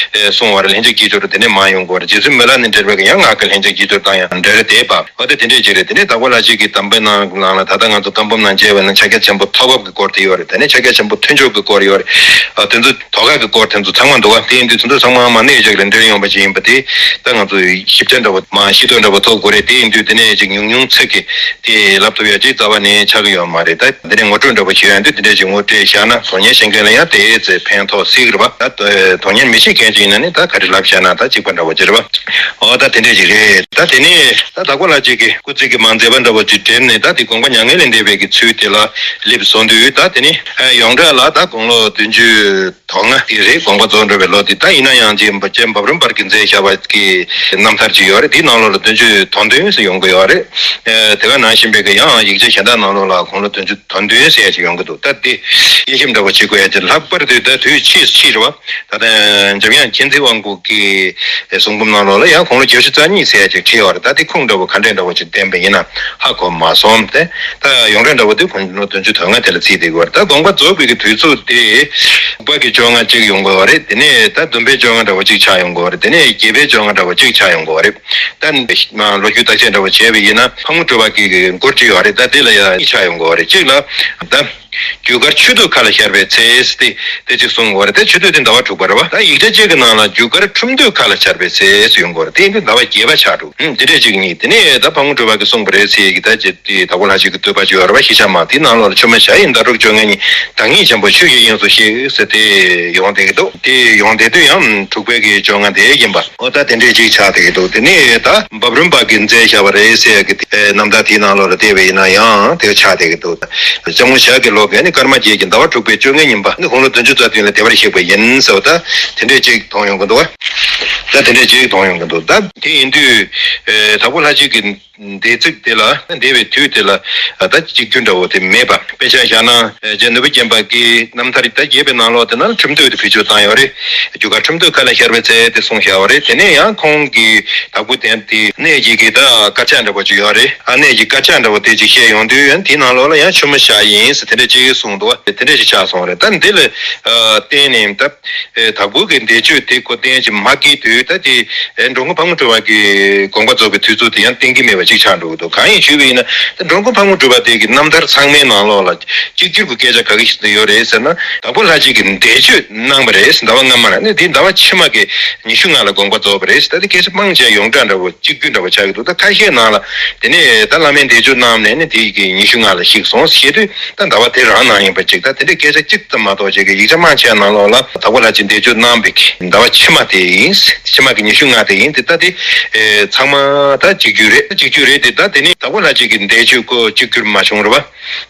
གསུང་བ་རེད། ལྷན་ཅིག་དཀྱིལ་འཁྱོར་དེ་ནས་མ་ཡོང་གི་རེད། རྗེ་བཙུན་མི་ལ་ནི་འབྲེལ་བའི་གི་ཡང་ངག་གི་ལྷན་ཅིག་དཀྱིལ་འཁྱོར་དང་ཡང་འབྲེལ་བ་དེ་པ། འོ་དེ་དེ་འདྲས་ཅིག་རེད། དེ་ནས་དྭགས་པོ་ལྷ་རྗེ་གི་གདམས་པའི་ནང་ནང་ལ་ད་ལྟ་ང་ཚོ་བཀའ་འབུམ་ནང་མཇལ་བ་ན་ཕྱག་རྒྱ་ཆེན་པོ་ཐོག་བབས་ཀྱི་སྐོར་དེ་ཡོད་རེད། དེ་ནས་ཕྱག་རྒྱ་ཆེན་པོ་མཐུན་ཕྱོགས་ཀྱི་སྐོར་དེ་ཡོད་རེད། ཨ་དེ་ཚོ་དོ་ག་གི་སྐོར་དེ་ཚོ་ཚང་མ་འདུག་བ། དེ་ཡིན་དུས་དེ་ཚོ་ཚང་མ་མ་གནས་ཅིག་ལ་འབྲེལ་ཡོང་པ་ཅིག་ཡིན་པ་དེ་ད་ང་ཚོ་ཞིབ་ཆ་འདྲ་བོ་མ་ཤེས་རྟོགས་འདྲ་བོ་ཐོབ་དགོས་རེད། དེ་ཡིན་དུས་དེ་ནས་ཅིག་ཉུང་ཉུང་ཚིག་གི་དེ་ལབ་ཐུབ་ཡ་ཅིག་རྩ་བ་ནས་ཆགས་ཀྱི་ཡོད་མ་རེད། ད་དེ་ནས་ངོ་སྤྲོད་འདྲ་བོ་བྱེད་ཡ་ཡིན་དུས་དེ་འདྲས་ཅིག་ངོ་སྤྲོད་བཞག་ན་དོན་གཉེར་བྱེད་མཁན་ལ་ཡང་དེ་ཚེ་ཕན་ཐོགས་སྲིད་ཀྱི་རེད་བ། ད་དོན་གཉེར་མི་བྱེད་མཁན་ཅིག་ཡིན་ན་ནི་ད་ག་རེ་ལབ་བཞག་ན་ད་གཅིག་པ་འདྲ་བོ་ཅིག་རེད་བ། འོ་ད་དེ་འདྲས་ཅིག་རེད། ད་དེ་ནས་ད་དྭགས་པོ་ལྷ་རྗེ་གི་སྐུ་ཚེ་གི་མ་མཛད་པ་འདྲ་བོ་ཅིག་དྲན་ནས་ད་དེ་དགོངས་པ་མྱ་ངན་ལས་འདས་པའི་གི་ཚུལ་དེ་ལ་སླེབས་སོང་དུས། ད་དེ་ནི་ཡོངས་གྲགས་ལ་ད་དགུང་ལོ་བདུན་ཅུ་དོན་ལྔ་དེ་རེད། དགོངས་པ་རྫོགས་འགྲོ་བའི་ལོ་དེ། ད་ཡིན་ན་ཡང་རྗེ་རིན་པོ་ཆེ་འབའ་རོམ་པར་གྱིས་མཛད་བཞག་པ་གི་རྣམ་ཐར་ཅིག་ཡོད་རེད། དེའི་ནང་ལོགས་ལ་བདུན་ཅུ་དོན་བདུན་ཟེར་ཡོང་གི་ཡོད་རེད། ཨེ་དེ་ག་ནང་བཞིན་པའི་གི་ཡང་ཡིག་ཆ་གཞན་དག་ནང་ལོགས་ལ་དགུང་ལོ་བདུན་ཅུ་དོན་བདུན་ཟེར་ཡ་ཅིག་ཡོང་གི་འདུག་ད་དེ་དབྱེ་ཞིབ་འདྲ་བོ་བྱེད་དགོས་ཡ་ཅིག་ལྷག་པར་དུ་ད་དུས་ཕྱིས་ཕྱིས་རེད་བ། ད་ལྟ་འཇམ་དབྱངས་མཁྱེན་བརྩེ་དབང་པོ་གི་གསུང་འབུམ་ནང་ལོགས་ལ་ཡང་དགུང་ལོ་བརྒྱད་ཅུ་རྩ་གཉིས་ཟེར་ཡ་ཅིག་བྲིས་ཡོད་རེད། ད་དེ་ཁུངས་འདྲ་བོ་ག་འདྲས་འདྲ་བོ་ཅིག་བསྟན་པ་ཡིན་ན་ཧ་གོ་མ་སོང་སྟེ། ད་ཡོངས་གྲགས་འདྲ་བོ་དེ་དགུང་ལོ་བདུན་ཅུ་དོན་ལྔ་དེ་ལ་བརྩིས་བསྡད་ཀྱི་ཡོད་རེད། ད་དགོངས་པ་རྫོགས་པའི་གི་དུས་ཚོད་དེ་ལྷག་པ་གི་བཅོ་ལྔ་གཅིག་ཡོང་དགོས་པ་རེད། དེ་ནས་ད་བདུན་པའི་བཅོ་ལྔ་འདྲ་བོ་གཅིག་ཆགས་ཡོང་དགོས་པ་རེད། དེ་ནས་བརྒྱད་པའི་བཅོ་ལྔ་འདྲ་བོ་གཅིག་ཆགས་ཡོང་དགོས་པ་རེད། ད་ལོ་རྒྱུས་བརྟག་དཔྱད་འདྲ་བོ་བྱས་པ་ཡིན་ན་ཕག་མོ་གྲུ་པ་གི་མགུར་གཅིག་ཡོད་རེད། ད་དེ་ལ་ཡང་གཉིས་ཆགས་ཡོང་དགོས་པ་རེད། གཅིག་ལ་ད་རྒྱུ་སྐར་ཆུ་སྟོད་ཁ་ལ་ཤར་བའི་ཚེ་ཟེར་ཏེ་དེ་གཅིག་གསུངས་ཡོད་རེད། ད་ཆུ་སྟོད་དེ་ཟླ་བ་དྲུག་པ་རེད་བ། ད་ཡིག་ཆ་གཅིག་གི་ནང་ལ་རྒྱུ་སྐར་ཁྲུམས་སྟོད་ཁ་ལ་ཤར་བའི་ཚེ་ཟེར་ཡོང་གི་ཡོད་རེད། དེ་ཡིན་དུས་ཟླ་བ་བརྒྱད་པ་ཆགས་འདུག་ཨུམ་དེ་འདྲས་གཅིག་གཉིས། དེ་ནས་ད་ཕག་མོ་གྲུ་པ་གིས་གསུངས་པ་རེད་ཟེར་གི་ད་ཅེ་དེ་དྭགས་པོ་ལྷ་རྗེ་གི་བསྟོད་པ་ཅིག་ཡོད་རེད་བ། ཤི་ཆ་མ་དེའི་ནང་ལོགས་ལ་ཆུ་མོ་ཞག་ཡིན་ཟླ་གྲོགས་བཅོ་ལྔ་ཉིན། བདག་ཉིད་ཆེན་པོ་ཆུ་ཡི་དབྱིངས་སུ་གཤེགས་ཟེར་དེ་ཡོང་བསྡད་ཀྱི་འདུག་དེ་ཡོང་བསྡད་དུས་ཡང་དྲུག་པའི་གི་བཅོ་ལྔ་དེ་ཡིན་པ། འོ་ད་དེ་འདྲས་ཅིག་ཆགས་བསྡད་ཀྱི་འདུག་དེ་ནས་ད་འབབ་རོམ་པ་གིས་མཛད་བཞག་པ་རེད་ཟེར་གི་དེ་རྣམ་ཐར་དེའི་ནང་ལོགས་ལ་བལྟས་པ་ཡིན་ན་ཡང་དེ་ཆགས་བསྡད་ཀྱི་འདུག་ལྕགས་མོ་ཞག་གི་ལོ་གན་ནི་སྐར་མ་བརྒྱད་ཀྱི་ཟླ་བ་དྲུག་པའི་བཅོ་ལྔའི་ཉིན་པ་ནི་དགུང་ལོ་བདུན་ཅུ་རྩ་བདུན་ལ་བདེ་བར་གཤེགས་པ་ཡིན་ཟེར་བ་ད་དེ་འདྲས་ཅིག་མཐོང་ཡོང་གི་འདུག་ད་དེ་འདྲས་ཅིག་མཐོང་ཡོང་གི་འདུག་ད་དེ་ཡིན་དུས་དྭགས་པོ་ལྷ་རྗེ་གི་འདས་ཚིག་དེ་ལ་འདས་པའི་དུས་དེ་ལ་ད་གཅིག་གྱུར་འདྲ་བོ་དེ་མེད་པ། དཔེ་ཆ་བཞག་ན་རྗེ་ནོར་བུ་རྒྱན་པ་གི་རྣམ་ཐར་ད་རྒྱས་པའི་ནང་ལོགས་དེ་ན་ཁྲིམས་སྟོད་དེ་བེད་སྤྱོད་བཏང་ཡོད་རེད། རྒྱུ་སྐར་ཁྲིམས་སྟོད་ཁ་ལ་ཤར་བའི་ཚེ་དེ་གསུངས་བཞག་པ་རེད། དེ་ནས་ཡང་ཁོང་གིས་དྭགས་པོ་དེ་དེ་གནས་ཀྱི་གི་ད་དཀར་ཆག་འདྲ་བོ་ཅིག་ཡོད་རེད། ཨ་གནས་ཀྱི་དཀར་ཆག་འདྲ་བོ་དེ་ཅིག་བཤད་ཡོང་དུས་ཡང་དེའི་ནང་ལོགས་ལ་ཡང་ཆུ་མོ་ཞག་ཡིན་ཟེར་དེ་འདྲ་ཅིག་གསུངས་འདུག་དེ་འདྲ་ཞིག་ཆགས་སོང་རེད། ད་འདི་ལ་བརྟེན་ནས་ད། ཨེ་དྭགས་པོ་གི་འདས་མཆོད་དེ་ཁོ་བསྟན་ཅིག་མ་སྐྱེས་དུས་ད་དེ་ཨེ་འགྲོ་མགོན་ཕག་མོ་གྲུ་པ་གི་དགོངས་པ་རྫོགས་པའི་དུས་ཚོད་དེ་ཡང་བསྟན་གྱི་མེད་པ་ཅིག་ཆགས་འགྲོ་གི་འདུག་གང་ཡིན་ཞུས་པ་ཡིན་ན་ད་འགྲོ་མགོན་ཕག་མོ་གྲུ་པ་དེ་གི་རྣམ་ཐར་ཚང་མའི་ནང་ལོགས་ལ་གཅིག་གྱུར་གྱི་སྐད་ཆ་ག་གི་ཞིག་ཡོད་རེད་ཟེར་ན། དྭགས་པོ་ལྷ་རྗེ་གི་འདས་མཆོད་གནང་བ་རེད་ཟླ་བ་སྔ་མ་ལ་ནི་དེ་ཟླ་བ་ཕྱི་མ་གི་ཉི་ཤུ་ལྔ་ལ་དགོངས་པ་རྫོགས་པ་རེད་ཟེར། ད་དེ་སྐད་ཆ་མང་ཆེ་ཡོངས་གྲགས་འདྲ་བོ་གཅིག་གྱུར་འདྲ་བོ་ཆགས་ཀྱི་འདུག་ད་ཁ་ཤས་ནང་ལ་དེ་ནས་ད་བླ་མའི་འདས་མཆོད་གནང་ནས་ནི་དེ་གི་ཉི་ཤུ་ལྔ་ལ་གཤེགས་སོང་ཞེས་དུས། ད་ཟླ་བ་དེ་རང་ནང་ཡིན་པ་ཅིག་ད་དེ་འདྲའི་སྐད་ཆ་གཅིག་ཙམ་མ་གཏོགས་ཅིག་གི་ཡིག་ཆ་མང་ཆེ་ནང་ལོགས་ལ་དྭགས་པོ་ལྷ་རྗེ་འདས་མཆོད་གནང་བའི་ཟླ་བ་ཕྱི་མ་དེ་ཡིན། ཕྱི་མ་གི་ཉི་ཤུ་ལྔ་དེ་ཡིན། དེ་ད་དེ་ཚང་མ་ད་གཅིག་གྱུར་རེད། གཅིག་གྱུར་རེད་དེ། ད་དེ་ནི་དྭགས་པོ་ལྷ་རྗེ་གི་འདས་མཆོད་ཁོ་གཅིག་གྱུར་མ་བྱུང་རེད་བ།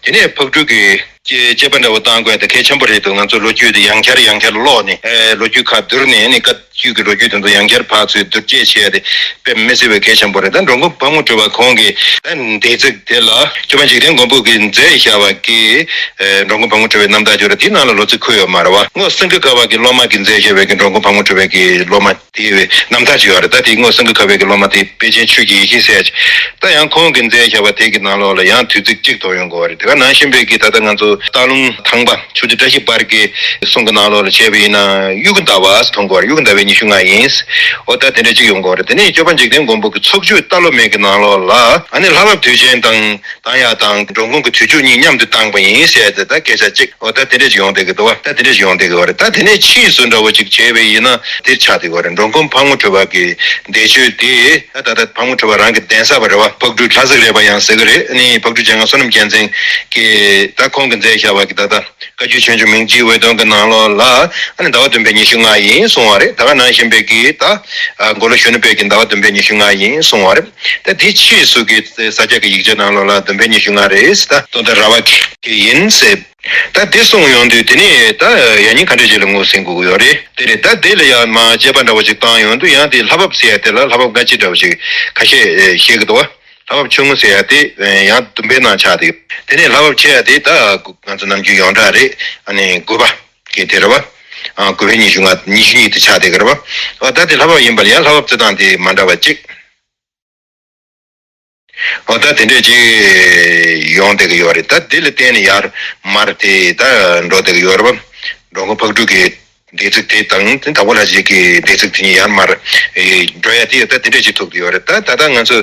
དེ་ནས་ཕག་གྲུ་གི་དཔྱད་པ་འདྲ་བོ་བཏང་དགོས་དེ་གལ་ཆེན་པོ་རེད་འདུག་ང་ཚོ་ལོ་རྒྱུས་དེ་ཡང་བསྐྱར་ཡང་བསྐྱར་ཀློག་ནས་ཨེ་ལོ་རྒྱུས་ཁ་བསྡུར་ནས་ནི་བཀའ་བརྒྱུད་ཀྱི་ལོ་རྒྱུས་དེ་ཚོ་ཡང་བསྐྱར་ཕར་ཚུར་བསྡུར་དཔྱད་བྱས་ཏེ་དཔེ་མི་སྲིད་པའི་གལ་ཆེན་པོ་རེད། ད་འགྲོ་མགོན་ཕག་མོ་གྲུ་པ་ཁོང་གིས་ད་འདས་ཚིག་དེ་ལ་སྐྱོབ་པ་འཇིག་རྟེན་མགོན་པོ་གིས་མཛད་བཞག་པ་གི་ཨེ་འགྲོ་མགོན་ཕག་མོ་གྲུ་པའི་རྣམ་ཐར་ཅིག་ཡོད་རེད། དེའི་ནང་ལ་ལོ་ཚིགས་འཁོད་ཡོད་མ་རེད་བ། སྔོན་སེང་གེ་ཁ་པ་གི་སློབ་མ་གིས་མཛད་བཞག་པའི་གི་འགྲོ་མགོན་ཕག་མོ་གྲུ་པའི་གི་སློབ་མ་དེའི་རྣམ་ཐར་ཅིག་ཡོད་རེད། ད་དེ་སྔོན་སེང་གེ་ཁ་པའི་གི་སློབ་མ་དེ་དཔལ་ཆེན་ཆོས་ཀྱི་ཡེ་ཤེས་ཟེར་ཡ་ཅིག་ད་ཡང་ཁོང་གིས་མཛད་བཞག་པ་དེ་གི་ནང་ལོགས་ལ་ཡང་དུས་ཚིགས་གཅིག་ཐོགས་ཡོང་གི་ཡོད་རེད། དེ་ག་ནང་བཞིན་པའི་གི་ད་ལྟ་ང་ཚོ་སྟག་ལུང་ཐང་པ་ཆོས་རྗེ་བཀྲ་ཤིས་དཔལ་གྱི་གསུང་གི་ནང་ལོགས་ལ་བྱས་པ་ཡིན་ན་དབྱུ་གུ་ཟླ་བ་ཟེར་མཐོང་གི་ཡོད་རེད། དབྱུ་གུ་ཟླ་བའི་ ཞུ་ང་ཡིན། འོ་ད་དེ་འདྲ་ཅིག་ཡོང་གི་ཡོད་རེད། དེ་ནས་སྐྱོབ་པ་འཇིག་རྟེན་མགོན་པོ་གི་ཚོགས་མཆོད་རྟ་ལོ་མེ་གི་ནང་ལོགས་ལ་ཨ་ནི་ལྷ་བབས་དུས་ཆེན་དང་གཏང་ཡག་དང་འགྲོ་མགོན་གྱི་དུས་མཆོད་གཉིས་མཉམ་དུ་བཏང་པ་ཡིན་ཟེར་ཏེ་ད་སྐད་ཆ་གཅིག་འོ་ད་དེ་འདྲ་ཅིག་ཡོང་བསྡད་ཀྱི་འདུག་བ། ད་དེ་འདྲ་ཅིག་ཡོང་བསྡད་ཀྱི་ཡོད་རེད། ད་དེ་ནས་ཕྱིས་སུ་འདྲ་བོ་ཅིག་བྱས་པ་ཡིན་ན་དེ་ཆགས་བསྡད་ཀྱི་ཡོད་རེད། འགྲོ་མགོན་ཕག་མོ་གྲུ་པ་གི་འདས་མཆོད་དེ་ད་ད་ལྟ་ཕག་མོ་གྲུ་པ་རང་གི་གདན་ས་བ་རེད་བ། ཕག་གྲུ་ལྷ་གཟིགས་རས་པ་ཡང་ཟེར་གྱི་རེད། ཨ་ནི་ཕག་གྲུ་ལྗང་ཁང་བསོད་ནམས་རྒྱལ་མཚན་གྱིས་ད་ཁོང་གིས་མཛད་བཞག་པ་གི་ད་ལྟ། བཀའ་བརྒྱུད་ཆོས་འབྱུང་མིང་གཅིག་འོད་སྟོན་གྱི་ནང་ལོགས་ལ་ཨ་ནི་ཟླ་བ་བདུན་པའི་ཉི་ཤུ་ལྔ་ཡིན་གསུང་བ་རེད། ད་ག་ནང་བཞིན་པའི་གི་ད་མགོ་ལོག་གཞོན་ནུ་དཔལ་གྱི་ཟླ་བ་བདུན་པའི་ཉི་ཤུ་ལྔ་ཡིན་གསུང་བ་རེད། ད་དེ་ཕྱིས་སུ་གི་ས་སྐྱ་གི་ཡིག་ཆ་ནང་ལོགས་ལ་བདུན་པའི་ཉི་ཤུ་ལྔ་རེད། ད་སྟོན་ཟླ་ར་བ་གི་ཡིན་ཟེར། ད་དེ་གསུངས་ཡོང་དུས་དེ་ནས་ད་ཡང་སྙིང་ག་འདྲ་ཅིག་ལ་ངོས་ཟིན་དགོས་ཀྱི་ཡོད་རེད། དེ་རེད། ད་དེ་ལ་ཡང་མ་དཔྱད་པ་འདྲ་བོ་ཅིག་བཏང་ཡོང་དུས་ཡང་དེ་ལྷ་བབས་ཟེར་ཡ་དེ་ལ་ལྷ་བབས་སྔ་ཕྱི་འདྲ་བོ་ཅིག་ཁ་ཤས་བཤད་ཀྱི་འདུག་བ། ལྷ་བབས་ཆུང་ངུ་ཟེར་ཡ་དེ་ཡང་བདུན་པའི་ནང་ཆགས་ཏེ། དེ་ནས་ལྷ་བབས་ཆེ་ཡ་དེ་ད་ང་ཚོ་ནམ་རྒྱུན་ཡོངས་གྲགས་རེད། ཨ་ནི་དགུ་པ་གི་དེ་རེད་བ། ཨ་དགུ་པའི་ཉི་ཤུ་ལྔ་ཉི་ཤུ་གཉིས་དེ་ཆགས་བསྡད་ཀྱི་རེད་བ། འོ་ད་དེ་ལྷ་བབས་ཡིན་པ་ལ་ཡང་ལྷ་བབས་རྩི་སྟངས་དེ་མ་འདྲ་བ་གཅིག་འོ་ད་དེ་འདྲས་ཅིག་ཡོང་བསྡད་ཀྱི་ཡོད་རེད། ད་དེ་ལ་བརྟེན་ནས་ཡར་མར་དེ་ད་འགྲོ་བསྡད་ཀྱི་ཡོད་རེད་བ། འགྲོ་མགོན་ཕག་གྲུ་གི་འདས་ཚིག་དེ་དང་དེ་དྭགས་པོ་ལྷ་རྗེ་གི་འདས་ཚིག་དེ་གཉིས་ཡར་མར་འགྲོ་ཡ་དེ་ད་དེ་འདྲས་ཅིག་ཐུག་གི་ཡོད་རེད། ད་ད་ལྟ་ང་ཚོ་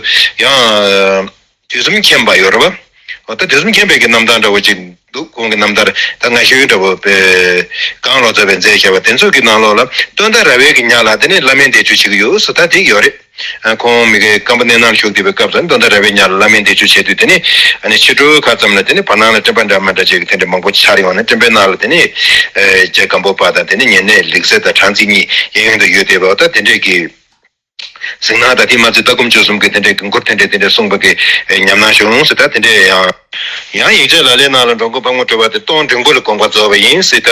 ཡང་དུས་གསུམ་མཁྱེན་པ་ཡོད་རེད་བ། འོ་ད་དུས་གསུམ་མཁྱེན་པའི་གི་རྣམ་ཐར་འདྲ་བོ་ཅིག་འདུག་ཁོང་གི་རྣམ་ཐར་ད་སྔ་ཤོས་འདྲ་བོ་པས་གངས་ལོ་ཙཱ་བས་མཛད་བཞག་པ་དེ་ཚོ་གི་ནང་ལོགས་ལ་སྟོན་ཟླ་ར་བའི་གི་ཉ་ལ་དེ་ནས་བླ་མའི་འདས་མཆོད་བྱེད་ཀྱི་ཡོད་ཟེར་ད་དེ་ཡོད་རེད། ཁོང་མི་གི་སྐམ་པོ་གནས་ནང་བཞུགས་བསྡད་པའི་སྐབས་སུ་སྟོན་ཟླ་ར་བའི་ཉ་ལ་བླ་མའི་འདས་མཆོད་བྱེད་དུས་དེ་ནས་ཕྱི་དྲོ་ཁ་ཙམ་ལ་དེ་ནས་བར་སྣང་ལ་སྤྲིན་པ་འདྲ་མི་འདྲ་ཅིག་དེ་འདྲ་མང་པོ་ཆར་ཡོང་ནས་སྤྲིན་པའི་ནང་ལ་དེ་ནས་རྗེ་སྒམ་པོ་པ་དང་དེ་ནས་ཉེ་གནས་ལེགས་བཤད་དང་གྲངས་ཚིག་གཉིས་གཡས་གཡོན་དུ་ཡོད་བསྡད་པ་ད་དེ་འདྲས་ཀྱི། གཟིགས་སྣང་ད་ཐེངས་མ་ཚོས་ལྟ་སྒོམ་སྤྱོད་གསུམ་གྱི་དེ་འདྲའི་མགུར་དེ་འདྲའི་དེ་འདྲའི་གསུངས་པ་གི་ཉམས་སྣང་བྱུང་ཟེར། ད་དེ་འདྲའི་ཡང་ཡང་ཡིག་ཆ་ལ་ལའི་ནང་ལ་འགྲོ་མགོན་ཕག་མོ་གྲུ་པ་དེ་སྟོང་འབྲིང་པོ་ལ་དགོངས་པ་རྫོགས་པ་ཡིན་ཟེར། ད་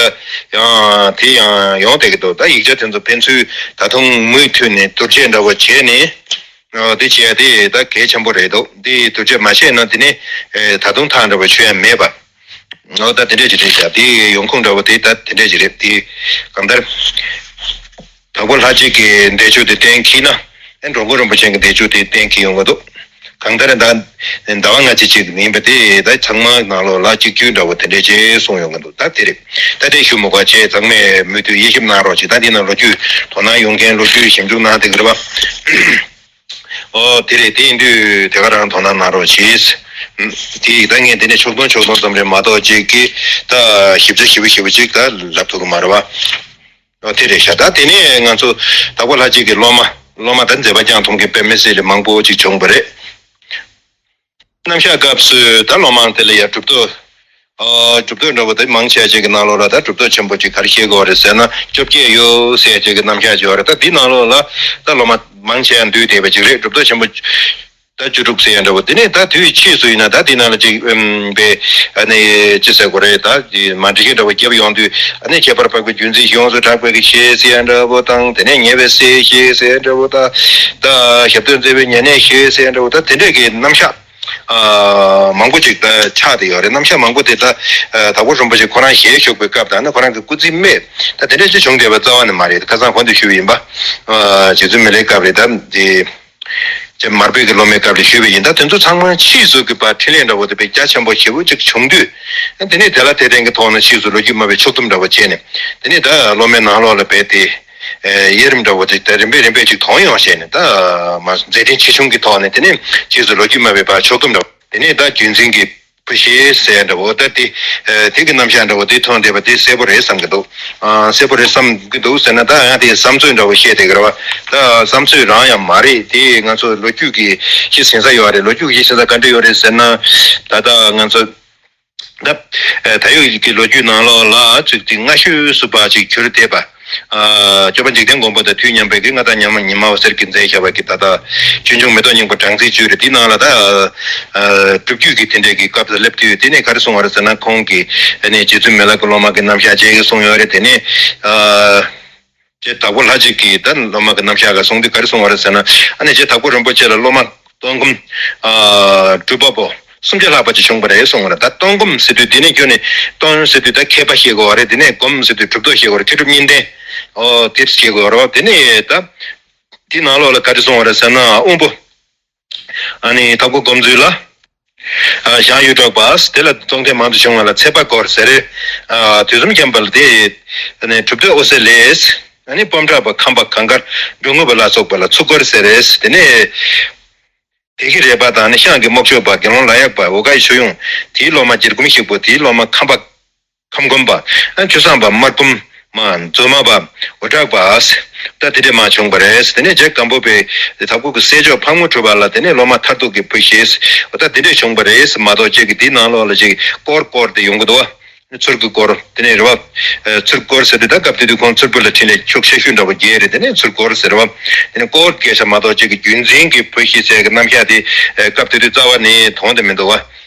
ཡང་དེ་ཡང་ཡོང་བསྡད་ཀྱི་འདུག་ད་ཡིག་ཆ་དེ་ཚོ་ཕན་ཚུན་ད་དུང་མུ་མཐུད་ནས་བསྡུར་དཔྱད་འདྲ་བོ་བྱས་ནས་དེ་བྱས་དེ་ད་གལ་ཆེན་པོ་རེད་འདུག་དེ་བསྡུར་དཔྱད་མ་བྱས་ན་དེ་ནས་ད་དུང་ཐག་འདྲ་བོ་ཆོད་ཡ་མེད་པ། འོ་ད་དེ་འདྲས་ཅིག་རེད་ཤག་དེ་ཡོང་ཁུངས་འདྲ་བོ་དེ་ད་དེ་འདྲས་ཅིག་རེད། དེ་གང་ལྟར་དྭགས་པོ་ལྷ་རྗེ་གི་འདས་མཆོད་དེ་གཏན་འཁེལ་ན་ཨེ་འགྲོ་མགོན་རིན་པོ་ཆེ་གི་འདས་མཆོད་དེ་གཏན་འཁེལ་ཡོང་གི་འདུག་གང་ལྟར་ད་ཟླ་བ་སྔ་ཕྱི་ཅིག་ཡིན་པ་དེ་ད་ཚང་མ་ནང་ལོགས་ལ་གཅིག་གྱུར་འདྲ་བོ་དེ་འདྲས་ཅིག་གསུངས་ཡོང་གི་འདུག་ད་དེ་རེད། ད་དེ་ཞུ་མི་དགོས་བྱས་ཚང་མས་མུ་མཐུད་དབྱེ་ཞིབ་གནང་རོགས་གྱིས། ད་དེ་ནང་ལོ་རྒྱུས་དོ་སྣང་ཡོང་མཁན་ལོ་རྒྱུས་ཞིབ་འཇུག་གནང་བསྡད་ཀྱི་རེད་པ། ཨོ་དེ་རེད། དེ་ཡིན་དུས་དེ་ག་རང་དོ་སྣང་གནང་རོགས་གྱིས། དེ་ཡིག་ད་ངས་འདི་ནས་ཕྱོགས་སྟོན་ཕྱོགས་སྟོན་ཙམ་རེད་མ་གཏོགས་ཅིག་གི་ད་ཞིབ་ཆ་ཞིབ་པོ་ཞིབ་པོ་ཅིག་ད་ལབ་ཐུབ་ཀྱི་མ་རེད་བ། ཨོ་དེ་རེད་ཤག་ད་དེ་ནས་ང་ཚོ་དྭགས་པོ་ལྷ་རྗེ་གི་སློབ་མ་སློབ་མ་ད་མཛད་པ་བསྐྱངས་ཐུབ་མཁན་དཔེ་མི་སྲིད་ལ་མང་པོ་ཅིག་བྱུང་བ་རེད། རྣམ་གཞག་སྐབས་སུ་ད་སློབ་མ་དེ་ལ་ཡ་གྲུབ་ཐོབ། ཨ་གྲུབ་ཐོབ་འདྲ་བོ་དེ་མང་ཆེ་ཅིག་གི་ནང་ལོགས་ལ་ད་གྲུབ་ཐོབ་ཆེན་པོ་ཅིག་ག་རེ་བཤད་དགོས་རེད་ཟེར་ན་བཅོ་བརྒྱད་ཡོད་ཟེར་ཅིག་གི་རྣམ་གཞག་ཅིག་ཡོད་རེད། ད་འདི་ནང་ལོགས་ལ་ད་སློབ་མ་མང་ཆེ་ཡང་འདུས་བསྡད་པ་ཅིག་རེད། གྲུབ་ཐོབ་ཆེན་པོ་ད་བཅུ་དྲུག་ཟེར་ཡ་འདྲ་བོ་དེ་ནས་ད་དུས་ཕྱིས་སུ་ཡིན་ན་ད་འདི་ནང་ལ་ཅིག་ཨམ་པའི་ཨ་ནི་ཅི་ཟེར་དགོས་རེད། ད་འདི་མ་འགྲིག་མཁན་འདྲ་བོ་བརྒྱབ་ཡོང་དུས་ཨ་ནི་ཁྱད་པར་འཕགས་པའི་རྒྱུད་འཛིན་ཡོངས་སུ་གྲགས་པའི་གི་ཞེས་ཟེར་ཡ་འདྲ་བོ་དང་དེ་ནས་ཉེ་བའི་སྲས་ཞེས་ཟེར་ཡ་འདྲ་བོ་ད་ད་ཞབས་བརྟན་བརྩེ་བའི་ཉེ་གནས་ཞེས་ཟེར་ཡ་འདྲ་བོ་ད་དེ་འདྲས་ཀྱི་རྣམ་གཞག་ཨ་མང་པོ་ཅིག་ད་ཆགས་བསྡད་ཡོད་རེད། རྣམ་གཞག་མང་པོ་དེ་ད་ཨ་དྭགས་པོ་རིན་པོ་ཆེ་ཁོ་རང་ཞལ་བཞུགས་པའི་སྐབས་དང་ནི་ཁོ་རང་གི་སྐུ་ཚེ་སྨད་ད་དེ་འདྲ་ཅིག་བྱུང་བསྡད་པ་རྩ་བ་ནས་མ་རེད། ཁ་སང་གོང་དུ་ཞུས་པ་ཡིན་པ། ཨ་རྗེ་བཙུན་མི་ལའི་སྐབས་རེད། ད་དེ་རྗེ་མར་པའི་གི་སློབ་མའི་སྐབས་ལ་ཞུས་པ་ཡིན། ད་དེ་ཚོ་ཚང་མ་ཕྱིས་སུ་གི་བར་འཕྲིན་ལས་འདྲ་བོ་དེ་དཔེ་རྒྱ་ཆེན་པོ་ཞེ་པོ་ཅིག་བྱུང་དུས་དེ་ནས་དེ་ལ་དེ་ལྡན་གྱི་ཐོག་ནས་ཕྱིས་སུ་ལོ་རྒྱུས་སྨྲ་བའི་ཕྱོགས་བསྡོམས་འདྲ་བོ་བྱས་ནས་དེ་ནས་ད་སློབ་མའི་ནང་ལོགས་ལ་རྦད་དེ། ཨེ་དབྱེ་རིམ་འདྲ་བོ་དེ་ད་རིམ་པས་རིམ་པས་ཅིག་ཐོན་ཡོང་བྱས་ནས་ད་མ་མཛད་འཕྲིན་ཆེ་ཆུང་གི་ཐོག་ནས་དེ་ནས་རྗེས་སུ་ལོ་རྒྱུས་སྨྲ་བའི་བར་ཕྱོགས་བསྡོམས་འདྲ་བོ་དེ་ནས་ད་རྒྱུད་འཛིན་གྱི་བུ་ཞེས་ཟེར་འདྲ་བོ་ད་དེ་ཨེ་དེ་གི་རྣམ་གཞག་འདྲ་བོ་དེ་ཐོན་བསྡད་པ་དེ་གསལ་པོ་རེད་བསམ་གྱི་འདུག་ཨ་གསལ་པོ་རེད་བསམ་གྱི་འདུག་ཟེར་ན་ད་ཡང་དེ་བསམ་ཚུལ་འདྲ་བོ་བཤད་བསྡད་ཀྱི་རེད་བ། ད་བསམ་ཚུལ་རང་ཡང་མ་རེད། དེ་ང་ཚོ་ལོ་རྒྱུས་ཀྱི་གཞི་ཟིན་ས་ཡོད་རེད། ལོ་རྒྱུས་ཀྱི་གཞི་ཟིན་ས་ག་འདྲ་ཡོད་རེད་ཟེར་ན་ད་ལྟ་ང་ཚོ། ད་ཨ་ད་ཡོད་ཀྱི་ལོ་རྒྱུས་ནང་ལོགས་ལ་ཚིག་ཚིག་སྔ་ཤོས་སུ་བ་ཅིག་གྱུར་བསྡད་པ། ཨ་སྐྱོབ་པ་འཇིག་རྟེན་མགོན་པོ་དང་དུས་མཉམ་པའི་གི་མངའ་བདག་ཉི་མ་ཉི་མ་འོད་ཟེར་གྱིས་མཛད་བཞག་པ་གི་ད་ལྟ་ཆོས་འབྱུང་མེ་ཏོག་སྙིང་པོ་སྦྲང་རྩིའི་བཅུད་རེད། དེའི་ནང་ལ་ད་ཨ་སྒྲུབ་བརྒྱུད་ཀྱི་དེ་འདྲའི་གི་སྐབས་སུ་སླེབས་དུས་དེ་ནས་ག་རེ་གསུངས་པ་རེད་ཟེར་ན་ཁོང་གིས་ཨ་ནི་རྗེ་བཙུན་མི་ལ་གི་སློབ་མ་གི་རྣམ་གཞག་ཅིག་གསུངས་ཡོད་རེད། དེ་ནས་ཨ། རྗེ་དྭགས་པོ་ལྷ་རྗེ་གིས་ད་སློབ་མ་གི་རྣམ་གཞག་ག་གསུངས་དུས་ག་རེ་གསུངས་པ་རེད་ཟེར་ན། ཨ་ནི་རྗེ་དྭགས་པོ་རིན་པོ་ཆེ་ལ་སློབ་མ་སྟོན་སྒོམ། ཨ་སྒྲུབ་པ་པོ་སུམ་བརྒྱ་ལྷག་པ་ཅིག་བྱུང་བ་རེད་གསུངས་པ་རེད། ད་སྟོན་སྒོམ་ཟེར་དུས་འདི་ནས་ཁྱོན་ནས་སྟོན་ཟེར་དུས་ད་མཁས་པ་ཤེས་དགོས་པ་རེད། དེ་ནས་སྒོམ་ཟེར་དུས་གྲུབ་ཐོབ་ཤེས་དགོས་རེད། མཁས་གྲུབ་གཉིས་ལྡན། ཨོ་དེ་ཤེས་དགོས་རེད་བ། དེ་ནས་ད་འདི་ནང་ལོགས་ལ་ག་རེ་གསུངས་པ་རེད་ཟེར་ན་དབོན་པོ། ཨ་ནི་དྭགས་པོ་སྒོམ་ཚུལ་ལ། ཨ་ཞང་གཡུ་སྒྲོག་པ། དེ་ལ་གཏོང་ཐེངས་མང་དུ་བྱུང་བ་ལ་ཚེ་དཔལ་སྐོར་ཟེར། ཨ་དུས་གསུམ་མཁྱེན་པ་ལ་དེ་ནས་གྲུབ་ཐོབ་འོད་ཟེར་ལས། ཨ་ནི་སྤོམ་ཕྲག་པ་ཁམས་པ་གངས་དཀར་འབྲོང་དངོས་པ་ལ་སོགས་པ་ལ་ཚུར་སྐོར་ཟེར་རེད། དེ་ནས་བདེ་སྐྱིད་རས་པ་དང་ནི་ཤངས་ཀྱི་རྨོག་ཆོད་པ་དགེ་སློང་ལ་ཡག་པ་འོ་ཀའི་ཆོས་དབྱིངས་དེའི་སློབ་མ་རྒྱལ་སྒོམ་ཞིག་པོ་དེའི་སློབ་མ་ཁམས་པ་ཁམས་སྒོམ་པ། ཨ་ཆུ་བཟང་པ་དམར་སྒོམ་མ་མཛོ་མ་པ་འོ་དྲག་པ། ད་དེ་འདྲས་མ་བྱུང་བ་རེད། དེ་ནས་རྗེ་སྒམ་པོ་པའི་དབུ་གི་སྲས་མཆོག་ཕག་མོ་གྲུ་པ་ལ་དེ་ནས་སློབ་མ་མཐར་ཐུག་གི་བུ་ཞེས་ད་དེ་འདྲས་བྱུང་བ་རེད་མ་གཏོགས་ཅིག་གི་དེའི་ནང་ལོགས་ལ་ཅིག་སྐོར་སྐོར་དེ་ཡོང་གི་འདུག་བ། ཚུར་གི་སྐོར་དེ་ནས་རེད་བ། ཚུར་སྐོར་ཟེར་དུས་ད་སྐབས་དེ་དུས་ཁོང་ཚུར་པོ་ལ་འཕྲིན་ལས་ཤུགས་ཆེ་ཤོས་འདྲ་བོ་རྒྱས་རེད། དེ་ནས་ཚུར་སྐོར་ཟེར་བ། དེ་ནས་སྐོར་རྒྱས་ཤ་མ་གཏོགས་ཅིག་གི་རྒྱུན་འཛིན་གྱི་བུ་ཞེས་ཟེར་གི་རྣམ་གཞག་དེ་སྐབས་དེ་དུས་རྩ་བ་ནས་མཐོང་དེ་མི་འདུག་བ།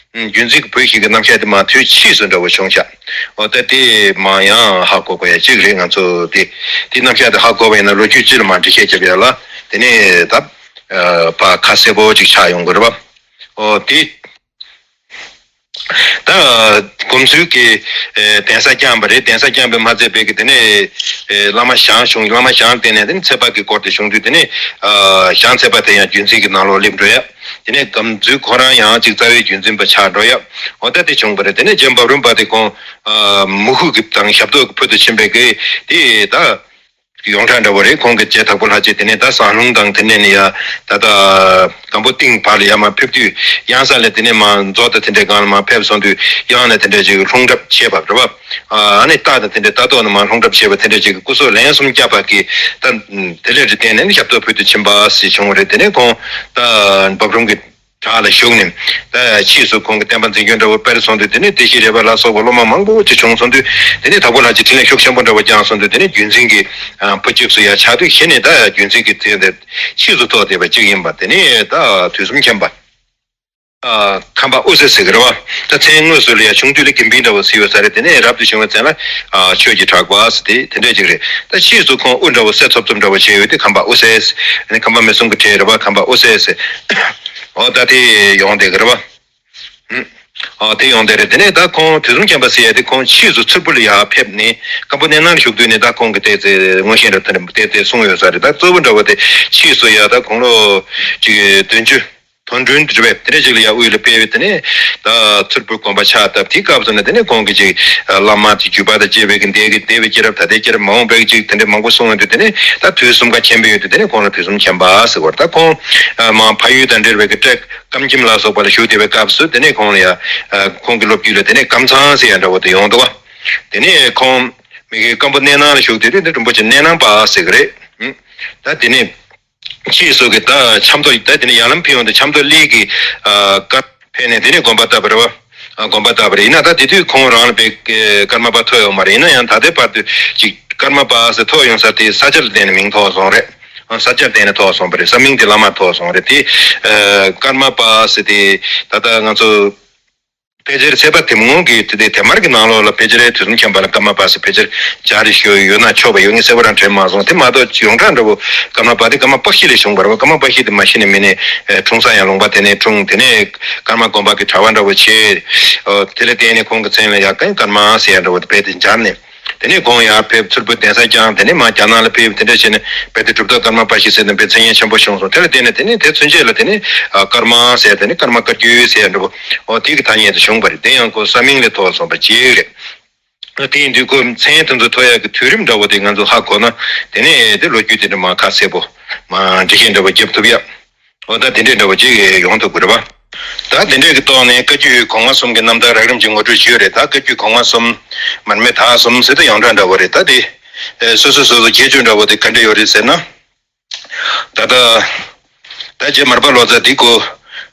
རྒྱུན་འཛིན་གྱི་བུ་ཞིག་གི་རྣམ་གཞག་དེ་མ་ཐོས་ཕྱིས་སུ་འདྲ་བོ་བྱུང་ཤག་འོ་ད་དེ་མ་ཡང་ཧ་གོ་དགོས་ཡ་གཅིག་རེད། ང་ཚོ་དེ་དེ་རྣམ་གཞག་དེ་ཧ་གོ་བ་ཡིན་ན་ལོ་རྒྱུས་སྤྱི་ལ་མ་འབྲི་ཤེས་ཀྱི་རེད་ལ། དེ་ནས་ད་ཕ་ཁ་གསལ་པོ་ཅིག་ཆགས་ཡོང་གི་རེད་བ། འོ་དེ་ད་སྒོམ་ཚུལ་གྱི་གདན་ས་བསྐྱངས་པ་རེད། གདན་ས་བསྐྱངས་པའི་མ་ཚད་པའི་གི་དེ་ནས་བླ་མ་ཞང་བྱུང་། བླ་མ་ཞང་བསྟེན་ནས་དེ་ནས་ཚེ་དཔག་གི་སྐོར་དེ་བྱུང་དུས་དེ་ནས་ཞང་ཚེ་དཔག་དེ་ཡང་རྒྱུན་འཛིན་གྱི་ནང་ལོགས་སླེབས་འགྲོ་ཡ། དེ་ནས་སྒོམ་ཚུལ་ཁོ་རང་ཡང་ཅིག་རྩ་བའི་རྒྱུན་འཛིན་པ་ཆགས་འགྲོ་ཡ། འོ་ད་དེ་བྱུང་བ་རེད། དེ་ནས་རྗེ་འབའ་རོམ་པ་དེ་ཁོང་མུ་ཁུག་གི་དང་ཞབས་ཏོག་གི་ཕུལ་དུ་ཕྱིན་པའི་གི་དེ་ད་ཡོངས་གྲགས་འདྲ་བོ་རེད། ཁོང་གི་རྗེ་དྭགས་པོ་ལྷ་རྗེ་དེ་ནས་ད་ཟངས་ལུང་དང་དེ་ནས་ནི་ཡ་ད་ད་སྒམ་པོ་གཏིང་བར་ལ་ཡ་མ་ཕེབས་དུས་ཡང་ས་ལ་དེ་ནས་མ་མཛོ་དང་དེ་འདྲའི་སྒང་ལ་མ་ཕེབས་སོང་དུས་ཡང་ལ་དེ་འདྲ་ཅིག་ལྷུང་གྲབས་བྱས་པ་རེད་བ། ཨ་ནི་རྟ་དང་དེ་འདྲའི་རྟ་ཐོག་ནས་མ་ལྷུང་གྲབས་བྱས་པ་དེ་འདྲ་ཅིག་གི་སྐུ་སྲོག་ལན་གསུམ་བསྐྱབས་པ་གི་ད་དེ་ལས་རི་བརྟེན་ནས་ནི་ཞབས་ཏོག་ཕུལ་དུ་ཕྱིན་པ་ཞིག་བྱུང་བ་རེད། དེ་ནས་ཁོང་ད་འབབ་རུམ་གྱི་བྲག་ལ་བཞུགས་ནས་ད་ཕྱིས་སུ་ཁོང་གི་བསྟན་པ་འཛིན་སྐྱོང་འདྲ་བོ་སྤེལ་སོང་དུས་དེ་ནས་བདེ་སྐྱིད་རས་པ་ལ་སོགས་པ་སློབ་མ་མང་པོ་ཅིག་བྱུང་སོང་དུས་དེ་ནས་དྭགས་པོ་ལྷ་རྗེ་འཕྲིན་ལས་ཤུགས་ཆེན་པོ་འདྲ་བོ་བསྐྱངས་སོང་དུས་དེ་ནས་རྒྱུན་འཛིན་གྱི་བུ་གཅིག་སུ་ཡ་ཆགས་དུས་གཞི་ནས་ད་རྒྱུན་འཛིན་གྱི་དེ་འདྲ་ཕྱིས་སུ་ཐོགས་བསྡད་པ་གཅིག་ཡིན་པ། དེ་ནས་ད་དུས་གསུམ་མཁྱེན་པ། ཨ་ཁམས་པ་དབུ་སེ་ཟེར་གི་རེད་བ། ད་མཚན་དངོས་སུ་ལ་ཡ་ཆུང་དུས་ལ་གིམ་པིང་འདྲ་བོ་ཟེར་ཡོད་ས་རེད། དེ་ནས་རབ་ཏུ་བྱུང་བའི་མཚན་ལ་ཨ་ཆོས་ཀྱི་གྲགས་པ་ཟེར་དེ་དེ་འདྲས་ཅིག་རེད། ད་ཕྱིས་སུ་ཁོང་དབུ་འདྲ་བོ་སེ་ཚོབ་ཚོབ་འདྲ་བོ་བྱས་ཡོད་དུས་ཁམས་པ་དབུ་སེ་ཟེར། ཨ་ནི་ཁམས་པ་མི་གསུམ་གྱི་གྲས་རེད་བ། ཁམས་པ་དབུ་སེ་ཟེར། འོ་ད་དེ་ཡོང་བསྡད་གི་རེད་བ། ཨ་དེ་ཡོང་བསྡད་རེད། དེ་ནས་ད་ཁོང་དུས་གསུམ་མཁྱེན་པ་ཟེར་ཡ་དེ་ཁོང་ཕྱིས་སུ་ཚུར་པོ་ལ་ཡ་ཕེབས་ནས་སྐམ་པོ་གནས་ནང་ལ་བཞུགས་དུས་ནས་ད་ཁོང་གི་ཏོག་ཙམ་ངོ་ཤེས་འདྲ་དེ་འདྲ་ཏོག་ཙམ་གསུངས་ཡོད་ས་རེད། ད་གཙོ་བོ་འདྲ་བོ་དེ་ཕྱིས་སུ་ཡ་ད་དགུང་ལོ་ཅིག་བདུན་ཅུ། དོན་བདུན་དུ་བས་དེ་ནས་ཅིག་ལ་ཡང་དབུས་ལ་ཕེབས་པའི་དེ་ནས་ད་ཚུར་བུ་དགོན་པ་ཕྱག་བཏབ། དེའི་སྐབས་སུ་ནི་དེ་ནས་ཁོང་གིས་ཅིག་བླ་མ་དེ་བརྒྱུད་པ་དང་བཅས་པའི་གི་འདས་ཀྱི་འདས་པའི་སྐྱེས་རབས་ད་ལྟའི་སྐྱེས་རབས་མ་འོངས་པའི་ཅིག་དེ་འདྲའི་མང་པོ་གསུངས་ཡོད་དུས་དེ་ནས་ད་དུས་གསུམ་ཀ་མཁྱེན་པའི་ཡོད་དུས་དེ་ནས་ཁོང་ལ་དུས་གསུམ་མཁྱེན་པ་ཟེར་བར། ད་ཁོང་མ་ཕ་ཡུལ་དང་འབྲེལ་བའི་གི་བཀྲས་སྐམ་ཁྱིམ་ལ་སོགས་པ་ལ་བཞུགས་བསྡད་པའི་སྐབས་སུ་དེ་ནས་ཁོང་ལ་ཡང་ཁོང་གི་སློབ་བརྒྱུད་ལ་དེ་ནས་སྐམ་ཚང་ཟེར་ཡ་འདྲ་བོ་དེ་ཡོང་འདུག་བ། དེ་ནས་ཁོང་མི་གི་སྐམ་པོ་གནས་ནང་ལ་བཞུགས་བསྡད་དུས་དེ་རིན་པོ་ཆེ་གནས་ནང་པ་ཟེར་གི་རེད། ད་དེ་ནས། ཕྱིས་སུ་གི་ད་ཆབ་མདོ་ད་དེ་ནས་ཡར་ལམ་ཕེབས་ཡོང་དུས་ཆབ་མདོ་གླིང་གི་ཨ་ཀ་ཕེབས་ནས་དེ་ནས་དགོན་པ་བཏབ་པ་རེད་བ། ཨ་དགོན་པ་བཏབ་པ་རེད། ཡིན་ན་ད་དེ་དུས་ཁོང་རང་ལ་དཔེ་ཀརྨ་པ་ཐོབ་ཡོད་མ་རེད། ཡིན་ན་ཡང་ད་ལྟའི་བར་དུ་ཅིག་ཀརྨ་པ་ཟེར་ཐོབ་ཡོང་ས་དེ་ས་ཆ་ལ་བརྟེན་ནས་མིང་ཐོགས་སོང་རེད། ཨ་ས་ཆ་ལ་བརྟེན་ནས་ཐོགས་སོང་བ་རེད། ས་མིང་དེ་བླ་མར་ཐོགས་སོང་རེད། དེ་ཨ་ཀརྨ་པ་ཟེར་དེ་ད་ལྟ་ང་ཚོ་ཕལ་ཆེར་ཚེས་པ་དེབ་སྔོན་གྱི་དེ་དེ་དེབ་དམར་གྱི་ནང་ལོགས་ལ་ཕལ་ཆེར་དུས་གསུམ་མཁྱེན་པ་ལ་ཀརྨ་པ་ཟེར་ཕལ་ཆེར་སྦྱར་ཡོད་ན་ཆོག་པ་ཡོད་ངེས་གསལ་པོ་རང་དྲན་མ་སོང་། དེ་མ་གཏོགས་ཡོངས་གྲགས་འདྲ་བོ་ཀརྨ་པ་དེ་ཀརྨ་པཀྵི་ལས་བྱུང་བ་རེད་བ། ཀརྨ་པཀྵི་དེ་མ་གཞི་ནས་མི་ནས་ཨེ་འཁྲུངས་ས་ཡང་ལུང་པ་དེ་ནས་འཁྲུངས། དེ་ནས་ཀརྨ་དགོན་པ་གི་གྲྭ་པ་འདྲ་བོ་བྱས། ཨོ་དེ་ལ་བརྟེན་ནས་ཁོང་གི་མཚན་ལ་ཡ་ཀ་ཀརྨ་ཟེར་ཡ་འདྲ་བོ་དེ་རྦད་དེ་སྦྱར་ནས། དེ་ནས་ཁོང་ཡར་ཕེབས། ཚུར་བུ་གདན་ས་བསྐྱངས། དེ་ནས་མར་རྒྱ་ནག་ལ་ཕེབས། དེ་འདྲ་བྱས་ནས་རྦད་དེ་གྲུབ་ཐོབ་ཀརྨ་པཀྵི་ཟེར་ནས་དཔེ་མཚན་སྙན་ཆེན་པོ་བྱུང་སོང་། དེ་ལ་བརྟེན་ནས་དེ་ནས་དེ་ཚུན་ཆད་ལ་དེ་ནས་ཨ་ཀརྨ་ཟེར་དེ་ནས་ཀརྨ་བཀའ་བརྒྱུད་ཟེར་འདྲ་བོ་ཨོ་དེ་གི་ཐ་སྙད་དུ་བྱུང་བ་རེད། དེ་ཡང་ཁོ་ས་མིང་ལས་ཐོགས་སོང་བ་གཅིག་རེད། ཨ་དེ་ཡིན་དུས་ཁོ་མཚན་དེ་ཚོ་ཐོགས་ཡག་གི་དུས་རིམ་འདྲ་བོ་དེ་ང་ཚོ་ཧ་གོ་ན་དེ་ནས་དེ་ལོ་རྒྱུས་དེ་འདྲ་མ་ཁ་གསལ་པོ་མ་འགྲེལ་བཤད་འདྲ་བོ་རྒྱབ་ཐུབ་ཡ། འོ་ད་དེ་འདྲས་འདྲ་བོ་ཅིག་ཡོང་ཐུབ་ཀྱི་རེད་བ། ད་དེ་འདྲས་ཀྱི་ཐོག་ནས་བཀའ་བརྒྱུད་གོང་མ་གསུམ་གྱི་རྣམ་ཐར་རགས་རིམ་གྱི་ངོ་སྤྲོད་ཞུས་རེད། ད་བཀའ་བརྒྱུད་གོང་མ་གསུམ་མར་མེ་དག་གསུམ་ཟེར་ད་ཡོངས་གྲགས་འདྲ་བོ་རེད། ད་དེ་ཨེ་སོ་སོ་སོ་སོ་ཁྱད་ཆོས་འདྲ་བོ་དེ་ག་འདྲས་ཡོད་རེད་ཟེར་ན། ད་ལྟ་ད་རྗེ་མར་པ་ལོ་ཙཱ་འདི་ཁོ་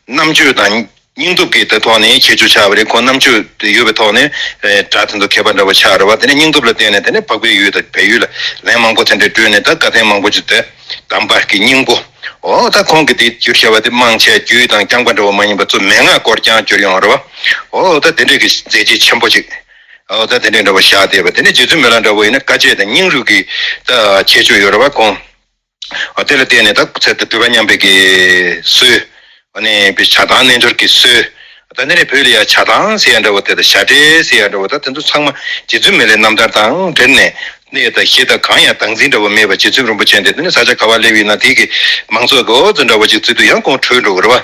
རྣམ་དཔྱོད་དང་སྙིང་སྟོབས་ཀྱི་ད་ཐོག་ནས་ཁྱད་ཆོས་ཆགས་པ་རེད། ཁོ་རྣམ་དཔྱོད་དེ་ཡོད་པའི་ཐོག་ནས་ཨེ་སྒྲ་དེ་ཚོ་མཁས་པ་འདྲ་བོ་ཆགས་རེད་བ། དེ་ནས་སྙིང་སྟོབས་ལ་བརྟེན་ནས་དེ་ནས་འཕགས་པའི་ཡུལ་དང་བལ་ཡུལ་ལ་ལན་མང་པོ་དེ་འདྲས་བསྐྲུན་ནས་ད་དགའ་སྟོན་མང་པོ་ཅིག་བསྟོད། དམ་པ་གི་སྙིང་པོ། འོ་ད་ཁོང་གིས་དེ་བསྒྱུར་བྱས་པ་དེ་མང་ཆེ་རྒྱུད་དང་རྐྱང་པ་འདྲ་བོ་མ་ཡིན་པ་ཚུར་མན་ངག་སྐོར་རྐྱང་བསྒྱུར་ཡོང་རེད་བ། འོ་ད་དེ་འདྲས་ཀྱི་མཛད་རྗེས་ཆེན་པོ་ཅིག་འོ་ད་དེ་འདྲས་འདྲ་བོ་བཞག་བསྡད་པ། དེ་ནས་རྗེ་བཙུན་མི་ལ་འདྲ་བོ་ཡིན་ན་དཀའ་སྤྱད་དང་སྙིང་རུས་ཀྱི་ད་ཁྱད་ཆོས་ཡོད་རེད་བ་ཁོང་། འོ་དེ་ལ་བརྟེན་ནས་ད་ཚེ་ད་སྒྲུབ་པ་མཉམ་པའི་གི་སྲོལ། འོ་ནས་བྱ་བཏང་རྣལ་འབྱོར་གྱི་སྲོལ། ད་ནི་ནི་བོད་ལ་ཡ་བྱ་བཏང་ཟེར་ཡ་འདྲ་བོ་དེ་དང་བྱ་བྲལ་ཟེར་ཡ་འདྲ་བོ་ད་དེ་ཚོ་ཚང་མ་རྗེ་བཙུན་མི་ལའི་རྣམ་ཐར་དང་འབྲེལ་ནས་གནས་དང་གཞི་དང་གང་ཡང་བདག་འཛིན་འདྲ་བོ་མེད་པ་རྗེ་བཙུན་རིན་པོ་ཆེ་འདི་དེ་ནི་ས་ཆ་ག་བ་སླེབས་ཡིན་ན་དེ་གི་མང་ཚོགས་ཀྱི་འོ་ཚོ་འདྲ་བོ་ཅིག་བརྩི་དུས་ཡང་ཁོང་བྲོས་འགྲོ་གི་རེད་བ།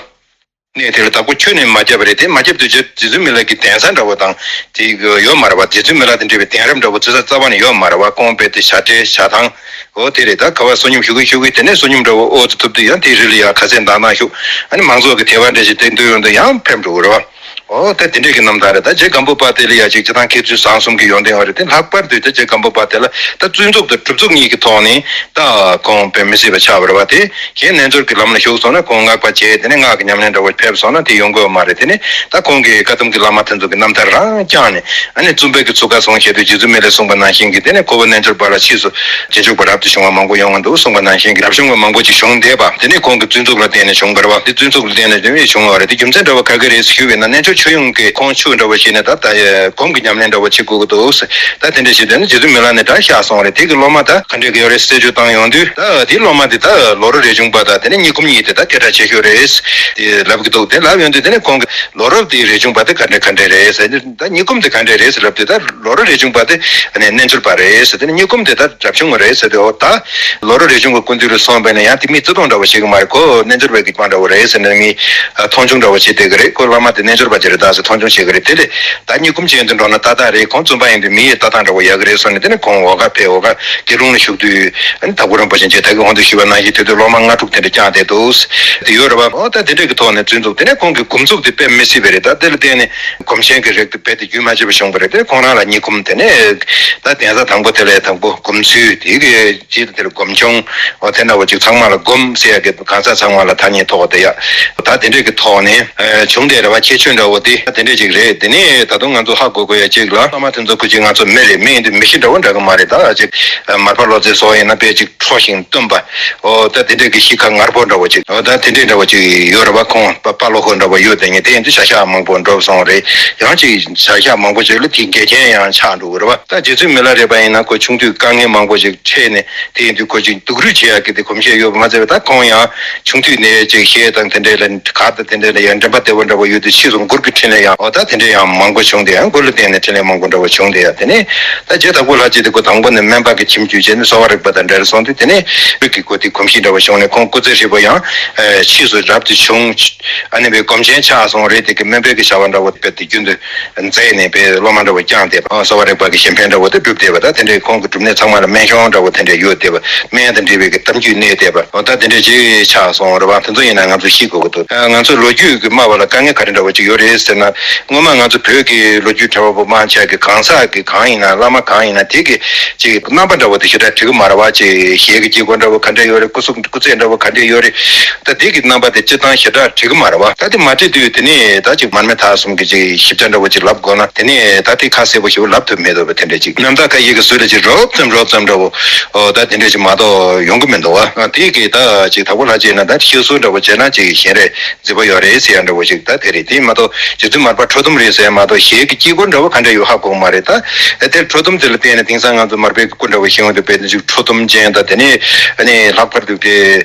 གནས་དེ་ལ་བདག་པོ་ཁྱོན་ནས་མ་བརྒྱབ་པ་རེད། དེ་མ་བརྒྱབ་དུས་རྗེ་བཙུན་མི་ལ་གི་གདན་ས་འདྲ་བོ་དང་དེ་ཡོད་མ་རེད་བ། རྗེ་བཙུན་མི་ལ་དང་འབྲེལ་བའི་གདན་རབས་འདྲ་བོ་ཚོད་ས་རྩ་བ་ནས་ཡོད་མ་རེད་བ། ཁོང་རྦད་དེ་ཞབས་གྲལ་ཞབས་ཐང་འོ་དེ་རེད། ད་ག་བ་བསོད་སྙོམས་ཞུ་གི་ཞུ་གི་དེ་ནས་བསོད་སྙོམས་འདྲ་བོ་ཨོ་ཙི་ཐུབ་དུས་ཡང་དེ་རི་ལ་ཡ་ཁ་ཟས་འདང་འདང་ཞུ། ཨ་ནི་མང་ཚོགས་ཀྱི་དད་པ་འདྲ་ཞིག་དེ་འདོད་ཡོང་དུས་ཡང་ཕེབས་འགྲོ་གི་རེད་བ། ཨོ་ད་དེ་འདྲས་ཀྱི་རྣམ་ཐར་རེད། ད་རྗེ་སྒམ་པོ་པ་དེ་ལ་ཡ་ཅིག་སྤྱི་བཏང་མཁས་བཙུན་བཟང་གསུམ་གྱི་ཡོན་ཏན་ཡོད་རེད། དེ་ལྷག་པར་དུ་ད་རྗེ་སྒམ་པོ་པ་དེ་ལ་ད་བཙུན་ཚུགས་དང་སྒྲུབ་ཚུགས་གཉིས་ཀྱི་ཐོག་ནས་ད་ཁོང་དཔེ་མི་སྲིད་པ་ཆགས་པ་རེད་བ། དེ་གཞན་རྣལ་འབྱོར་གྱི་ལམ་ལ་ཞུགས་སོང་ན་ཁོང་སྔགས་པ་བྱས་དེ་ནས་སྔགས་ཀྱི་ཉམས་ལེན་འདྲ་བོ་ཕེབས་སོང་ན་དེ་ཡོང་གི་ཡོད་མ་རེད། དེ་ནས་ད་ཁོང་གི་བཀའ་གདམས་ཀྱི་བླ་མ་དེ་ཚོ་གི་རྣམ་ཐར་རང་བསྐྱངས་ནས་ཨ་ནི་བཙུན་པའི་གི་ཚུགས་ཀ་སོང་བྱས་དུས་རྗེ་བཙུན་མི་ལས་གསུངས་པ་ནང་བཞིན་གྱི་དེ་ནས་ཁོ་བོ་རྣལ་འབྱོར་པ་ལ་ཕྱིས་སུ་རྗེས་འཇུག་པ་རབ་ཏུ་བྱུང་བ་མང་པོ་ཡོང་བ་འདུག་གསུངས་པ་ནང་བཞིན་གྱི་རབ་བྱུང་བ་མང་པོ་ཅིག་བྱུང་བསྡད་པ་དེ་ནས་ཁོང་གི་བཙུན་ཚུགས་ལ་བརྟེན་ནས་བྱུང་བ་རེད་བ། དེ་བཙུན་ཚུགས་ལ་བརྟེན་ནས་དེ་བས་བྱུང་བ་རེད། དེ་རྒྱུ་མཚན་འདྲ་བ་ག་གི་རེད་ཞུས་པས་ན་རྣལ་འབྱོར་ཆོས་དབྱིངས་ཀྱི་ཁོང་ཆོས་འདྲ་བ་བྱས་ནས་ད་ད་སྒོམ་གྱི་ཉམས་ལེན་འདྲ་བ་བྱེད་དགོས་ཀྱི་འདུག་ད་དེ་འདྲ་བྱས་དུས་ནི་རྗེ་བཙུན་མི་ལ་ནས་ད་ཤག་སོང་བ་རེད། དེ་གི་སློབ་མ་ད་ག་འདྲས་ཀྱི་ཡོད་རེད་རྩད་གཅོད་བཏང་ཡོང་དུས་ད་དེའི་སློབ་མ་དེ་ད་ལོ་རོ་རས་ཆུང་པ་དང་དེ་ནས་གཉིད་ཁུམ་གཉིས་དེ་ད་སྐད་གྲགས་ཆེ་ཤོས་རེད་དེ་ལབ་ཀྱི་འདུག་དེ་ལབ་ཡོང་དུས་དེ་ནས་ཁོང་གི་ལོ་རོ་དེའི་རས་ཆུང་པ་དེ་ག་འདྲས་ག་འདྲས་རེད་ཟེར་དུས་ད་གཉིད་ཁུམ་དེ་ག་འདྲས་རེད་ཟེར་ལབ་དུས་ད་ལོ་རོ་རས་ཆུང་པ་དེ་ནས་རྣལ་འབྱོར་པ་རེད་ཟེར། དེ་ནས་གཉིད་ཁུམ་དེ་ད་རབ་བྱུང་བ་རེད་ཟེར་དུས་འོ་ད་ལོ་རོ་རས་ཆུང་གི་སྐུ་མདུན་ལ་སོང་བས་ན་ཡང་དེ་མི་བརྩི་མཐོང་འདྲ་བོ་བྱེད་ཀྱི་མ་རེད། ཁོ་རྣལ་འབྱོར་པའི་གི་དཔང་འདྲ་བོ་རེད་ཟེར་ནས་མི་མཐོང་ཆུང་འདྲ་བོ་བྱེད་བསྡད་ཀྱི་རེད། ཁོ་བླ་མ་དེ་རྣལ་འབྱོར་པ་ཅིག་རེད་ད་ཟེར་མཐོང་ཆུང་བྱེད་ཀྱི་རེད། དེ་ལས་ད་གཉིད་ཁུམ་ཅན་དུ་འགྲོ་ན་ཏག་ཏག་རེད། ཁོང་བཙུན་པ་ཡིན་དུས་མི་ཡི་ལྟ་སྟངས་འདྲ་བོ་ཡག་གི་རེད་གསུངས་ནས་དེ་ནས་ཁོང་འོག་ག་ཕེབས། འོག་ག་དགེ་སློང་ལ་ཞུགས་དུས་ཨ་ནི་དྭགས་པོ་རིན་པོ་ཆེ་རྗེ་ད་གི་ཧོན་དུ་ཞུས་པ་ནང་བཞིན་དེ་དུས་སློབ་མ་ལྔ་དྲུག་དེ་འདྲ་བསྐྱངས་བསྡད་འདུག་དེ་ཡོད་རེད་བ། འོ་ད་དེ་འདྲས་ཀྱི་ཐོག་ནས་བཙུན་ཚུགས་དེ་ནས་ཁོང་གི་སྒོམ་ཚུགས་དེ་དཔེ་མི་སྲིད་པ་རེད། ད་དེ་ལ་བརྟེན་ནས་སྒོམ་ཆེན་གྱི་རིགས་དེ་རྦད་དེ་རྒྱུན་མ་ཆད་པ་བྱུང་བ་རེད། དེ་ཁོང་རང་ལ་གཉིད་ཁུམ་དེ་ནས་ད་གདན་ས་དང་པོ་དེ་ལས་དང་པོ་སྒོམ་ཚུལ་དེ་གི་རྗེས་དེ་ལ་སྒོམ་ཆུང་། འོ་དེ་འདྲ་བོ་ཅིག་ཚང་མ་ལ་སྒོམ་ཟེར་ཡ་གི་གང་ཟག་ཚང་མ་ལ་ཐ་སྙད་ཐོགས་དེ་ཡ། ད་དེ་འདྲས་ཀྱི་ཐོག་ནས་བྱུང་བསྡད་རེད་བ། ཁྱད་ཆོས་འདྲ་བོ་དེ་དེ་འདྲས་ཅིག་རེད། དེ་ནས་ད་དུང་ང་ཚོ་ཧ་གོ་དགོས་ཡ་གཅིག་ལ་བླ་མ་དེ་ཚོ་སྐུ་མཁྱེན་ང་ཚོ་མི་རེད། མི་ཡིན་དུས་མི་གཤིས་འདྲ་བོ་འདྲ་གི་མ་རེད། ད་ཅིག་མར་པ་བློ་རྩེ་སོགས་ཡིན་ན་དཔེ་ཅིག་ཁྲོ་ཞིང་སྟོན་པ། འོ་ད་དེ་འདྲས་ཀྱི་གཤིས་ཁ་ངར་པོ་འདྲ་བོ་ཅིག་འོ་ད་དེ་འདྲས་འདྲ་བོ་ཅིག་ཡོད་རེད་བ། ཁོང་པ་པ་བློ་ཁོག་འདྲ་བོ་ཡོད་དེ་ངས་དེ་ཡིན་དུས་བྱ་བཞག་མང་པོ་འགྲུབ་སོང་རེད། ཡང་ཅིག་བྱ་བཞག་མང་པོ་ཅིག་ལ་དེ་འགལ་རྐྱེན་ཡང་ཆགས་འགྲོ་གི་རེད་བ། ད་རྗེ་བཙུན་མི་ལ་རས་པ་ཡིན་ན་ཁོ་ཆུང་དུས་དཀའ་ངལ་མང་པོ་ཞིག་འཕྲད་ནས་དེ་ཡིན་དུས་ཁོ་ཅིག་སྡུག་རུས་བྱེད་ཡག་གི་དེ་གོམས་གཤིས་ཡོད་པ་མ་ཚད་པ། ད་ཁོང་ཡང་ཆུང་དུས་ནས་ཅིག་གཞས་དང་དེ་འདྲས་ལ་གར་དང་དེ་འདྲས་ལ་ཡང་འགྲན་པ་དེ་བོ་འདྲ་བོ་ཡོད་དུས་ཕྱིས་སུ་མགུར་གྱི་འཕྲིན་ལས་ཡང་འོ་ད་དེ་འདྲས་ཡང་མང་པོ་བྱུང་སྟེ་ཡང་མགུར་ལ་བརྟེན་ནས་འཕྲིན་ལས་མང་པོ་འདྲ་བོ་བྱུང་སྟེ་ཡང་དེ་ནས་ད་རྗེ་དྭགས་པོ་ལྷ་རྗེ་དེ་ཁོ་དང་པོ་ནས་སྨན་པ་གི་ཁྱིམ་རྒྱུད་བྱས་ནས་གསོ་བ་རིག་པ་དང་འབྲེལ་སོང་དུས་དེ་ནས་བོད་ཀྱི་ཁོ་དེ་གོམས་གཤིས་འདྲ་བོ་བྱུང་ནས་ཁོང་སྐུ་ཚེ་ཧྲིལ་པོ་ཡང་ཕྱིས་སུ་རབ་ཏུ་བྱུང་ཨ་ནི་བའི་སྒོམ་ཆེན་ཆགས་སོང་རེད། དེ་གི་སྨན་པའི་གི་བྱ་བ་འདྲ་བོ་དཔེ་དེ་རྒྱུན་དུ། མཛད་ནས་པའི་སློབ་མ་འདྲ་བོ་བསྐྱངས་ཏེ་གསོ་བ་རིག་པ་གི་གཞན་ཕན་འདྲ་བོ་དེ་བསྒྲུབས་ཏེ་བ། ད་དེ་འདྲའི་ཁོང་གི་སྒྲུབ་གནས་ཚང་མ་ལ་སྨན་གཞུང་འདྲ་བོ་དེ་འདྲ་ཡོད་དེ་བ། སྨན་དང་འབྲེལ་བའི་གི་གཏམ་རྒྱུད་གནས་ཏེ་བ། འོ་ད་དེ་འདྲ་ཅིག་ཆགས་སོང་རེད་བ། དེ་ཚོ་ཡིན་ན་ང་ཚོ་ཤེས་དགོས་ཀྱི་འདུག་ང་ཚོ་ལོ་རྒྱུས་ཀྱི་སྨྲ་བ་ལ་དཀའ་ངལ་ག་རེ་འདྲ་བོ་ཅིག་ཡོད་རེད་ཟེར་ན། སྔོན་མ་ང་ཚོ་བོད་ཀྱི་ལོ་རྒྱུས་གྲྭ་བ་པོ་མང་ཆེ་གི་གང་ཟག་གི་གང་ཡིན་ན་བླ་མ་གང་ཡིན་ན་དེ་གི་ཅིག་རྣམ་པ་འདྲ་བོ་དེ་ཞེ་དྲག་བྲི་གི་མ་རེད་བ། ཅིག་ཞལ་གྱི་དཀྱིལ་འཁོར་འདྲ་བོ་ག་འདྲ་ཡོད་རེད། སྐུ་གཟུགས་སྐུ་ཚད་འདྲ་བོ་ག་འདྲ་ཡོད་རེད། ད་དེ་གི་རྣམ་པ་དེ་སྤྱིར་བཏང་ཞེ་དྲག་བྲི་གི་མ་རེད་བ། ད་དེ་མ་བྲིས་དུས་དེ་ནས་ད་ཅིག་མར་མེ་མཐའ་གསུམ་གྱི་ཅིག་ཞིབ་ཆ་འདྲ་བོ་ཅིག་ལབ་དགོས་ན་དེ་ནས་ད་དེ་ཁ་གསལ་པོ་ཞིག་ལབ་ཐུབ་མེད་འདུག་བ། དེ་འདྲ་ཅིག་རྣམ་ཐར་ཁ་ཡི་གི་ཟུར་ལ་ཅིག་རོབ་ཙམ་རོབ་ཙམ་འདྲ་བོ། ཨོ་ད་དེ་འདྲ་ཅིག་མ་གཏོགས་ཡོང་གི་མི་འདུག་བ། དེ་གི་ད་ཅིག་དྭགས་པོ་ལྷ་རྗེ་ན་ད་ཤེས་སོ་འདྲ་བོ་བྱས་ན་ཅིག་ཞལ་རས་མཛེས་པོ་ཡོད་རེད་ཟེར་ཡ་འདྲ་བོ་ཞིག་ད་དེ་རེད། དེ་མ་གཏོགས་རྗེ་བཙུན་མར་པ་ཁྲོ་གཏུམ་རེད་ཟེར་ཡ་མ་གཏོགས་ཞལ་གྱི་དཀྱིལ་འཁོར་འདྲ་བོ་ག་འདྲ་ཡོད་ཧ་གོ་མ་རེད། ད་དེར་ཁྲོ་གཏུམ་དེ་ལ་བརྟེན་ནས་དེང་སང་ང་ཚོ་མར་པའི་སྐུ་འདྲ་བོ་ཤེས་ཡོང་དུས་དཔེ་ཅིག་ཁྲོ་གཏུམ་ཅན་ད་དེ་ནས་ཨ་ནི་ལྷག་པར་དུ་དེ་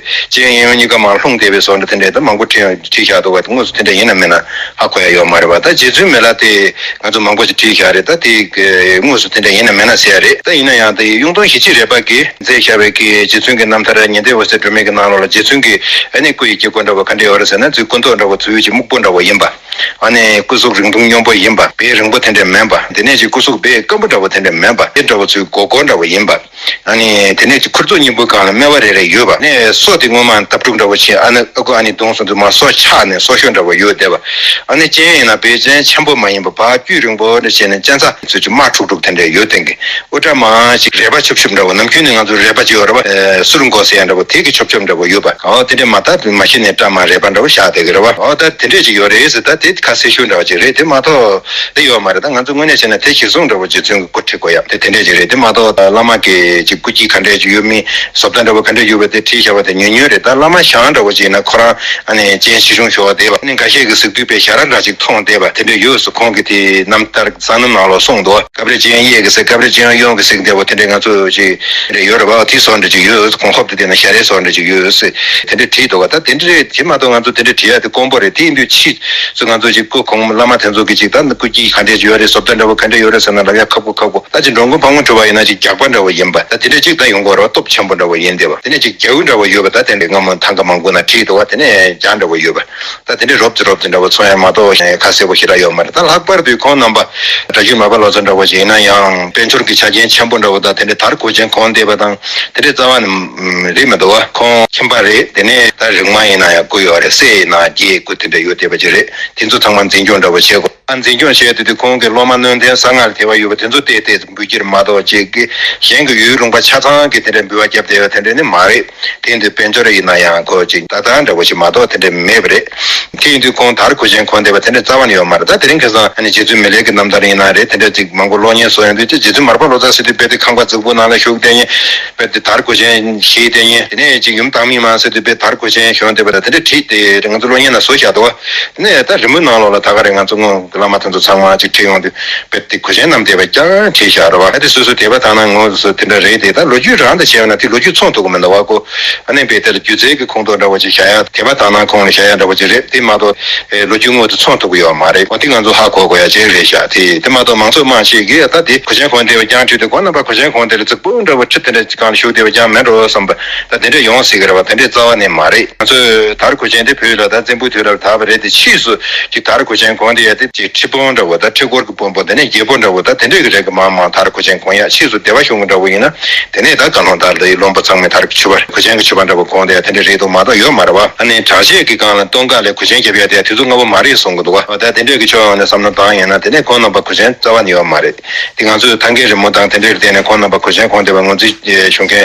སྤྱན་གཡས་གཡོན་གཉིས་ཀ་མར་ལྷུང་བསྡད་པའི་བཟོ་འདྲ་དེ་འདྲའི་ད་མང་པོ་བྲིས་བྲིས་བཞག་འདུག་བ། དངོས་སུ་དེ་འདྲ་ཡིན་ན་མིན་ན་ཧ་གོ་ཡ་ཡོད་མ་རེད་བ། ད་རྗེ་བཙུན་མི་ལ་དེ་ང་ཚོ་མང་པོ་ཞིག་བྲིས་བཞག་རེད། ད་དེ་དངོས་སུ་དེ་འདྲ་ཡིན་ན་མིན་ན་ཟེར་ཡ་རེད། ད་ཡིན་ན་ཡང་དེ་གཡུང་སྟོན་ཞི་བྱེད་རས་པ་གིས་མཛད་བཞག་པའི་གི་རྗེ་བཙུན་གྱི་རྣམ་ཐར་ཉི་ཟླའི་འོད་ཟེར་སྒྲོན་མེ་གི་ནང་ལོགས་ལ་རྗེ་བཙུན་གྱི་ཨ་ནི་སྐུ་ཡི་དཀྱིལ་འཁོར་འདྲ་བོ་ག་འདྲ་ཡོད་རེད་ཟེར་ན། ཚུལ་སྐུ་མདོག་འདྲ་བོ་ཚུལ་གྱི་སྨུག་པོ་འདྲ་བོ་ཡིན་པ། ཨ་ནི་སྐུ་གཟུགས་རིང་ཐུང་སྙོམས་པོ་ཡིན་པ། སྦས་རིང་པོ་དེ་འདྲ་མིན་པ། དེ་ནས་ཅིག་སྐུ་གཟུགས་སྦས་སྐམ་པོ་འདྲ་བོ་དེ་འདྲ་མིན་པ། དེ་འདྲ་བོ་ཚུལ་སྒོར་སྒོར་འདྲ་བོ་ཡིན་པ། ཨ་ནི་དེ་ནས་ཅིག་ཁུར་ཚོགས་སྙིང་པོའི་སྒང་ལ་སྨེ་བ་རེ་རེ་ཡོད་པ། ནས་སོ་དེ་སྔོན་མ་འདབ་དྲུག་འདྲ་བོ་ཕྱིན་ཨ་ནི་ཨ་ཁུ་ཨ་ནི་གདོང་སོང་དུས་མ་སོ་ཆགས་ནས་སོ་ཤོ་འདྲ་བོ་ཡོད་བསྡད་པ། ཨ་ནི་སྤྱན་ཡིན་ན་བེ་ཅན་ཆེན་པོ་མ་ཡིན་པ་བ་རྒྱུད་རིང་པོ་འདྲ་བྱས་ནས་སྤྱན་ཚ་ཚུལ་གྱི་དམར་ཁྲུག་ཁྲུག་དེ་འདྲ་ཡོད་དེ་གི། དབུ་སྐྲ་མང་ཞིག་རལ་པ་ཆུབ་ཆུབ་འདྲ་བོ། ནམ་རྒྱུན་ནས་ང་ཚོ་རལ་པ་ཅིག་ཡོད་རེད་བ། ཨེ་སུ་རུ་མགོ་ཟེར་ཡ་འདྲ་བོ་དེ་གི་ཆོབ་ཆོབ་འདྲ་བོ་ཡོད་པ། ཨོ་དེ་འདྲས་མ་ད་མ་གཞི་ནས་སྐྲ་མ་རལ་པ་འདྲ་བོ་བཞག་བསྡད་ཀྱི་རེད་བ། ཨོ་ད་དེ་འདྲས་ཅིག་ཡོད་རེད་ཟེར། ད་དེ་ཁ་གསལ་ཤོས་འདྲ་བོ་ཅིག་རེད། དེ་མ་གཏོགས་དེ་ཡོད་མ་རེད། ད་ང་ཚོ་དངོས་གནས་བྱས་ན་དེ་གཞིར་བཟུང་འདྲ་བོ་རྗེ་བཙུན་གྱི་སྐུ་ཁྲི་སྐོར་ཡ་དེ་དེ་འདྲས་ཅིག་རེད། དེ་མ་གཏོགས་ད་བླ་མ་གི་ཅིག་སྐུ་དཀྱིལ་ག་འདྲས་ཅིག་ཡོད་མིན་བཟོ་ལྟ་འདྲ་བོ་ག་འདྲས་ཡོད་པ་དེ་བྲིས་བཞག་པ་དེ་ཉུང་ཉུང་རེད། ད་བླ་མ་ཞང་འདྲ་བོ་ཅིག་ཡིན་ན་ཁོ་རང་ཨ་ནི་སྤྱན་ཆེ་ཆུང་ཞུ་བ་དེ་བ་ནི་འགའ་ཤས་ཀྱིས་གཟིགས་དུས་པའི་ཞལ་རས་འདྲ་ཅིག་མཐོང་བསྡད་པ་དེ་འདྲས་ཡོད་སོ། ཁོང་གི་དེ་རྣམ་ཐར་གསང་རྣམ་ནང་ལོགས་གསུངས་འདུག་སྐབས་རེ་སྤྱན་གཡས་ཀྱི་གཟིགས། སྐབས་རེ་སྤྱན་གཡོན་གྱི་གཟིགས་འདྲ་བོ་དེ་འདྲས་ང་ཚོ་ཅིག་རེ་ཡོད་རེད་བ། དེ་སོགས་འདྲ་ཅིག་ཡོད། གོང་ཧོབ་ཏུ་བསྡད་ན་ཞལ་རས་སོགས་འདྲ་ཅིག་ཡོད་ཟེར་དེ་འདྲས་བྲིས་འདུག་བ། ད་དེ་འདྲས་དེ་མ་གཏོགས་ང་ཚོ་དེ་འདྲས་བྲིས་ཡ་དེ་དཀོན་པོ་རེད། དེ་ཡིན་དུས་ཕྱིས་སུ་ང་ ང་ཚོ་ཅིག་སྐུ་གོང་བླ་མ་དེ་ཚོ་གི་ཅིག་ད་སྐུ་སྐྱིད་ག་འདྲས་ཡོད་རེད། བཟོ་ལྟ་འདྲ་བོ་ག་འདྲས་ཡོད་རེད་ཟེར་ན་ལབ་ཡ་ཁག་པོ་ཁག་པོ། ད་ཅིག་འགྲོ་མགོན་ཕག་མོ་གྲུ་པ་ཡིན་ན་ཅིག་རྒྱགས་པ་འདྲ་བོ་ཡིན་པ། ད་དེ་འདྲས་ཅིག་ད་ཡོང་གི་རེད་བ། སྟོབས་ཆེན་པོ་འདྲ་བོ་ཡིན་བསྡད་པ། དེ་ནས་ཅིག་རྒྱལ་པོ་འདྲ་བོ་ཡོད་པ། ད་དེ་འདྲས་སྔ་མོ་ཐང་ག་མང་པོ་ན་བྲིས་འདུག་བ། དེ་ནས་རྒྱ་འདྲ་བོ་ཡོད་པ། ད་དེ་འདྲས་རོབ་ཙམ་རོབ་ཙམ་འདྲ་བོ་ཚོར་ཡ་མ་གཏོགས་ཁ་གསལ་པོ་ཞེ་དྲག་ཡོད་མ་རེད། ད་ལྷག་པར་དུ་ཁོང་རྣམ་པ་སྒྲ་སྒྱུར་མར་པ་བློ་བཟང་འདྲ་བོ་ཞིག་ཡིན་ན་ཡང་དཔལ་འབྱོར་གྱི་ཆ་རྐྱེན་ཆེན་པོ་འདྲ་བོ་དང་དེ་འདྲས་དར་གོས་ཆེན་གོན་བསྡད་པ་དང་དེ་འདྲས་རྩ་བ་ནས་རེད་མི་འདུག་བ། ཁོང་ཁྱིམ་པ་རེད། དེ་ནས་ད་རིག་མ་ཡིན་ན་ཡང་སྐུ་ཡོད་རེད། སྲས་ཡིན་ན་རྒྱའི་སྐུ་དེ་འདྲས་ཡོད་བསྡད་པ་ཅིག་རེད། དེ་ཚོ་ཚང་མ་འཛིན་སྐྱོང་འདྲ་བོ་བྱེད་དགོས། ཨ། འཛིན་སྐྱོང་བྱས་དུས་དུས་ཁོང་གི་སློབ་མ་སྣོད་ལྡན་གསང་སྔགས་དད་པ་ཡོད་པ་དེ་ཚོ་བལྟས་བལྟས་འབུལ་རྒྱུར་མ་གཏོགས་ཅིག་གི་གཞན་གྱི་ཡུལ་ལུང་པ་ཆ་ཚང་གི་དེ་འདྲའི་འབུལ་བ་བརྒྱབ་བསྡད་པ་དེ་འདྲ་ནི་མ་རེད། དེ་ཡིན་དུས་དཔལ་འབྱོར་ཡིན་ན་ཡང་ཁོ་ཅིག་ད་ལྟ་འདྲ་བོ་ཞིག་མ་གཏོགས་དེ་འདྲ་མེད་པ་རེད། དེ་ཡིན་དུས་ཁོང་དར་གོས་ཆེན་གོན་བསྡད་པ་དེ་འདྲ་རྩ་བ་ནས་ཡོད་མ་རེད། ད་དེ་རིང་ཁ་སང་ཨ་ནི་རྗེ་བཙུན་མི་ལའི་གི་རྣམ་ཐར་ཡིན་ན་རེད། དེ་འདྲ་ཅིག་མང་པོ་གློག་བརྙན་བཟོ་ཡོང་དུས་ཅིག་རྗེ་བཙུན་མར་པ་ལོ་ཙཱ་ཟེར་དུས་དཔེ་དེ་ཁང་པ་རྫིག་པོ་ནང་ལ་བཞུགས་བསྡད་མཁན། དཔེ་དེ་དར་གོས་ཆེན་བཞེས་བསྡད་མཁན། དེ་ནས་ཅིག་ཡུམ་བདག་མེད་མ་ཟེར་དུས་དཔེ་དར་གོས་ཆེན་གྱོན་བསྡད་པ་དང་དེ་འདྲ་བྲིས་ཏེ་ང་ཚོ་གློག་བརྙན་ནང་བཟོ་བཞག་འདུག་བ། དེ་ནས་ད་རི་མོའི་ནང་ལོགས་ལ་ད་ག་རེ་ང་ཚོ་སྔོན་གྱི་བླ་མ་དེ་ཚོ་ཚང་མ་ཅིག་བྲིས་ཡོང་དུས་དཔེ་དེ་གོས་ཆེན་བསྣམས་བསྡད་པ་རྐྱང་བྲིས་བཞག་རེད་བ། ཨ་དེ་སོ་སོ་དད་པ་དག་སྣང་ངོ་སོ་དེ་འདྲ་རེད་དེ། ད་ལོ་རྒྱུས་རང་དང་བྱས་པ་ན་དེ་ལོ་རྒྱུས་མཚུངས་ཐུབ་ཀྱི་མི་འདུག་བ། ཁོ་ཨ་ནི་དཔེ་དེ་ལ་སྒྱུ་རྩལ་གྱི་ཁོངས་གཏོགས་འདྲ་བོ་ཅིག་བཞག་ཡ། དད་པ་དག་སྣང་ཁོངས་ལ་བཞག་ཡ་འདྲ་བོ་ཅིག་རེད་དེ་མ་གཏོགས། ཨེ། ལོ་རྒྱུས་དངོས་དང་མཚུངས་ཐུབ་ཀྱི་ཡོད་མ་རེད། འོ་དེ་ང་ཚོ་ཧ་གོ་དགོས་ཡ་ཅིག་རེད་ཤག་དེ་དེ་མ་གཏོགས་མང་ཚོགས་མང་ཆེ་གིས་ད་དེ་གོས་ཆེན་གོན་བསྡད་པ་རྐྱང་བྲིས་ཏེ་ཁོང་རྣམ་པ་གོས་ཆེན་གོན་དེ་ལ་རྫིག་པོ་འདྲ་བོ་ཁྲི་དེ་འདྲ་ཅིག་སྒང་ལ་བཞུགས་བསྡད་པ་རྐྱང་མེད་འགྲོ་བསམ་པ་ད་དེ་འདྲ་ཡོང་སྲིད་ཀྱི་རེད་བ། དེ་འདྲའི་རྩ་བ་ནས་མ་རེད། ང་ཚོས་དར་གོས་ཆེན་དེ་བོད་ལ་ད་བཙན་པོའི་དུས་ལ་དར་བ་རེད་དེ། ཕྱིས་སུ་ཅིག་དར་གོས་ཆེན་གོན་དེ་ཡ་དེ་ཅིག་ཁྲི་དཔོན་འདྲ་བོ་ད་ཁྲི་སྐོར་གྱི་དཔོན་པོ་དེ་ནས་རྒྱལ་པོ་འདྲ་བོ་ད་དེ་འདྲའི་གི་རིགས་ཀྱི་མང་མང་དར་གོས་ཆེན་གོན་ཡ། ཕྱིས་སུ་སྡེ་པ་གཞུང་གི་འདྲ་བོ་ཡིན་ན་དེ་ནས་ད་བཀའ་ལུང་དར་ལ་ཡི་བློན་པོ་ཚང་མས་དར་གྱི་ཕྱུ་པ་གོས་ཆེན་གྱི་ཕྱུ་པ་འདྲ་བོ་གོན་དེ་ཡ་དེ་འདྲ་རེད་འདུག་མ་གཏོགས་ཡོད་མ་རེད་བ། ཨ་ནི་དྲག་ཆས་ཀྱི་སྒང་ལ་སྟོད་འགག་ལ་གོས་ཆེན་རྒྱབ་ཡ་དེ་ཡ་དེ་ཚོ་སྔ་པོ་མ་རེད་གསུང་གི་འདུག་བ། ད་དེ་འདྲས་ཀྱི་ཕྱོགས་ཡོང་ནས་བསམ་བློ་བཏང་ཡིན་ན་དེ་ནས་ཁོང་རྣམ་པ་གོས་ཆེན་རྩ་བ་ནས་ཡོད་མ་རེད། དེ་ང་ཚོས་ཐང་གའི་རི་མོ་དང་དེ་འདྲས་ལ་བརྟེན་ནས་ཁོང་རྣམ་པ་གོས་ཆེན་གོན་བསྡད་པ་ངོས་འཛིན་ཞུ་མཁན་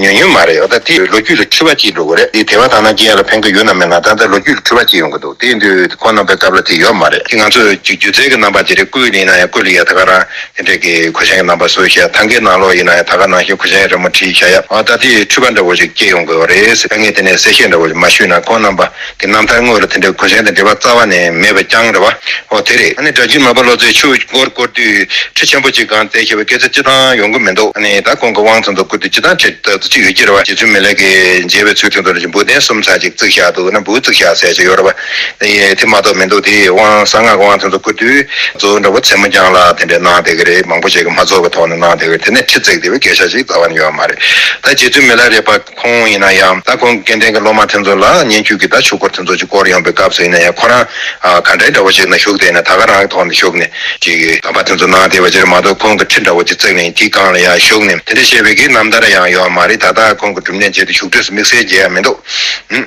ཉུང་ཉུང་མ་རེད། ད་དེ་ལོ་རྒྱུས་ལ་འཁྲུལ་པ་སྐྱེས་འགྲོ་གི་རེད། དེ་དད་པ་དག་སྣང་སྐྱེ་ཡ་ལ་ཕན་གི་ཡོད་ན་མེད་ན་ད་ལྟ་ལོ་རྒྱུས་ལ་འཁྲུལ་པ་སྐྱེ་ཡོང་གི་འདུག་དེ་ཡིན་དུས་ཁོང་རྣམ་པའི་སྐབས་ལ་དེ་ཡོད་མ་རེད། དེ་ང་ཚོས་ཅིག་སྒྱུ་རྩལ་གྱི་རྣམ་པ་དེ་རེད། སྐུ་ཡིན་ན་ཡང་སྐུ་ལ་ཡ་ད་ག་རང་དེ་འདྲས་ཀྱི་གོས་ཆེན་གྱི་རྣམ་པ་བཟོས་བཞག་ཐང་གའི་ནང་ལོགས་ཡིན་ན་ཡང་ད་ག་ནང་བཞིན་གོས་ཆེན་རི་མོ་བྲིས་བཞག་ཡ། ཨ་ད་དེ་འཁྲུལ་པ་འདྲ་བོ་ཞིག་སྐྱེ་ཡོང་གི་རེད་ཟེར། ངས་དེ་ནས་གསལ་བཤད་འདྲ་བོ་ཞིག་མ་ཞུས་ན་ཁོང་རྣམ་པ་གི་རྣམ་ཐར་དངོས་ལ་དེ་འདྲའི་གོས་ཆེན་དང་འབྲེལ་བ་རྩ་བ་ནས་མེད་པ་རྐྱང་རེད་བ། ཨོ་དེ་རེད། ཨ་ནི་སྒྲ་སྒྱུར་མར་པ་ལོ་ཙཱའི་ཆོས་མགོར་བསྐོར་དུས་ཁྲི་ཆེན་པོ་གཅིག་སྒང་བཙལ་ཤེས་པའི་སྐད་ཆ་སྤྱི་དང་ཡོང་གི་མི་འདུག་ཨ་ནི་ད་ཁོང་གི་དབང་ཚད་དུ་བསྐུར་དུས་སྤྱི་དང་ཁྲི་ལྟ་ཚུལ་གཅིག་ཡོད་ཀྱི་རེད་བ། རྗེ་བཙུན་མི་ལ་གི་མཇལ་བའི་ཚུལ་དེ་ཚོ་ལ་འབུལ་གདན་གསུམ་ཚར་གཅིག་བརྩིགས་བཞག་འདུག་ན་འབུལ་བརྩིགས་བཞག་ཟེར་གྱི་ཡོད་རེད་བ། ཨ་ནི་དེ་མ་གཏོགས་མི་འདུག་དེ་དབང་གསང་སྔགས་དབང་དེ་ཚོ་བསྐུར་དུས་གཙོ་བོ་འདྲ་བོ་ཚེ་མོ་རྒྱང་ལ་དེ་འདྲའི་གནང་བསྡད་ཀྱི་རེད། མང་པོ་ཞིག་གིས་མ་རྫོགས་པའི་ཐོག་ནས་གནང་བསྡད་ཀྱི་རེད། དེ་ནས་ཁྲི་བརྩིགས་བསྡད་པའི་སྐད་ཆ་ཞིག་རྩ་བ་ནས་ཡོད་མ་རེད། ད་རྗེ་བཙུན་མི་ལ་རས་པ་ཁོང་ཡིན་ན་ཡང་ད་ཁོང་གི་སྐལ་ལྡན་གྱི་སློབ་མ་དེ་ཚོ་ལ་སྙན་བརྒྱུད་ཀྱི་ད་ཆོས་སྐོར་དེ་ཚོ་ཅིག་བསྐོར་ཡོང་པའི་སྐབས་སུ་ཡིན་ན་ཡང་ཁོ་རང་ཨ་ག་འདྲའི་འདྲ་བོ་ཞིག་ན་བཞུགས་བསྡད་ན་ད་ག་རང་གི་ཐོག་ནས་བཞུགས་ནས་ཅིག་གདམས་པ་དེ་ཚོ་གནང་བསྡད་པ་ཅིག་རེད་མ་གཏོགས་ཁོང་གི་ཁྲི་འདྲ་བོ་ཅིག་བརྩིགས་ནས་དེའི་སྒང་ལ་ཡང་བཞུགས་ནས་དེ་འདྲ་བྱས་པའི་གི་རྣམ་ཐར་ཡང་ཡོད་མ་རེད། ད་ལྟ་ཁོང་གི་སྒྲུབ་གནས་མཇལ་དུས་བཞུགས་ཁྲི་སུ་དམིགས་བསལ་མཇལ་ཡ་མི་འདུག་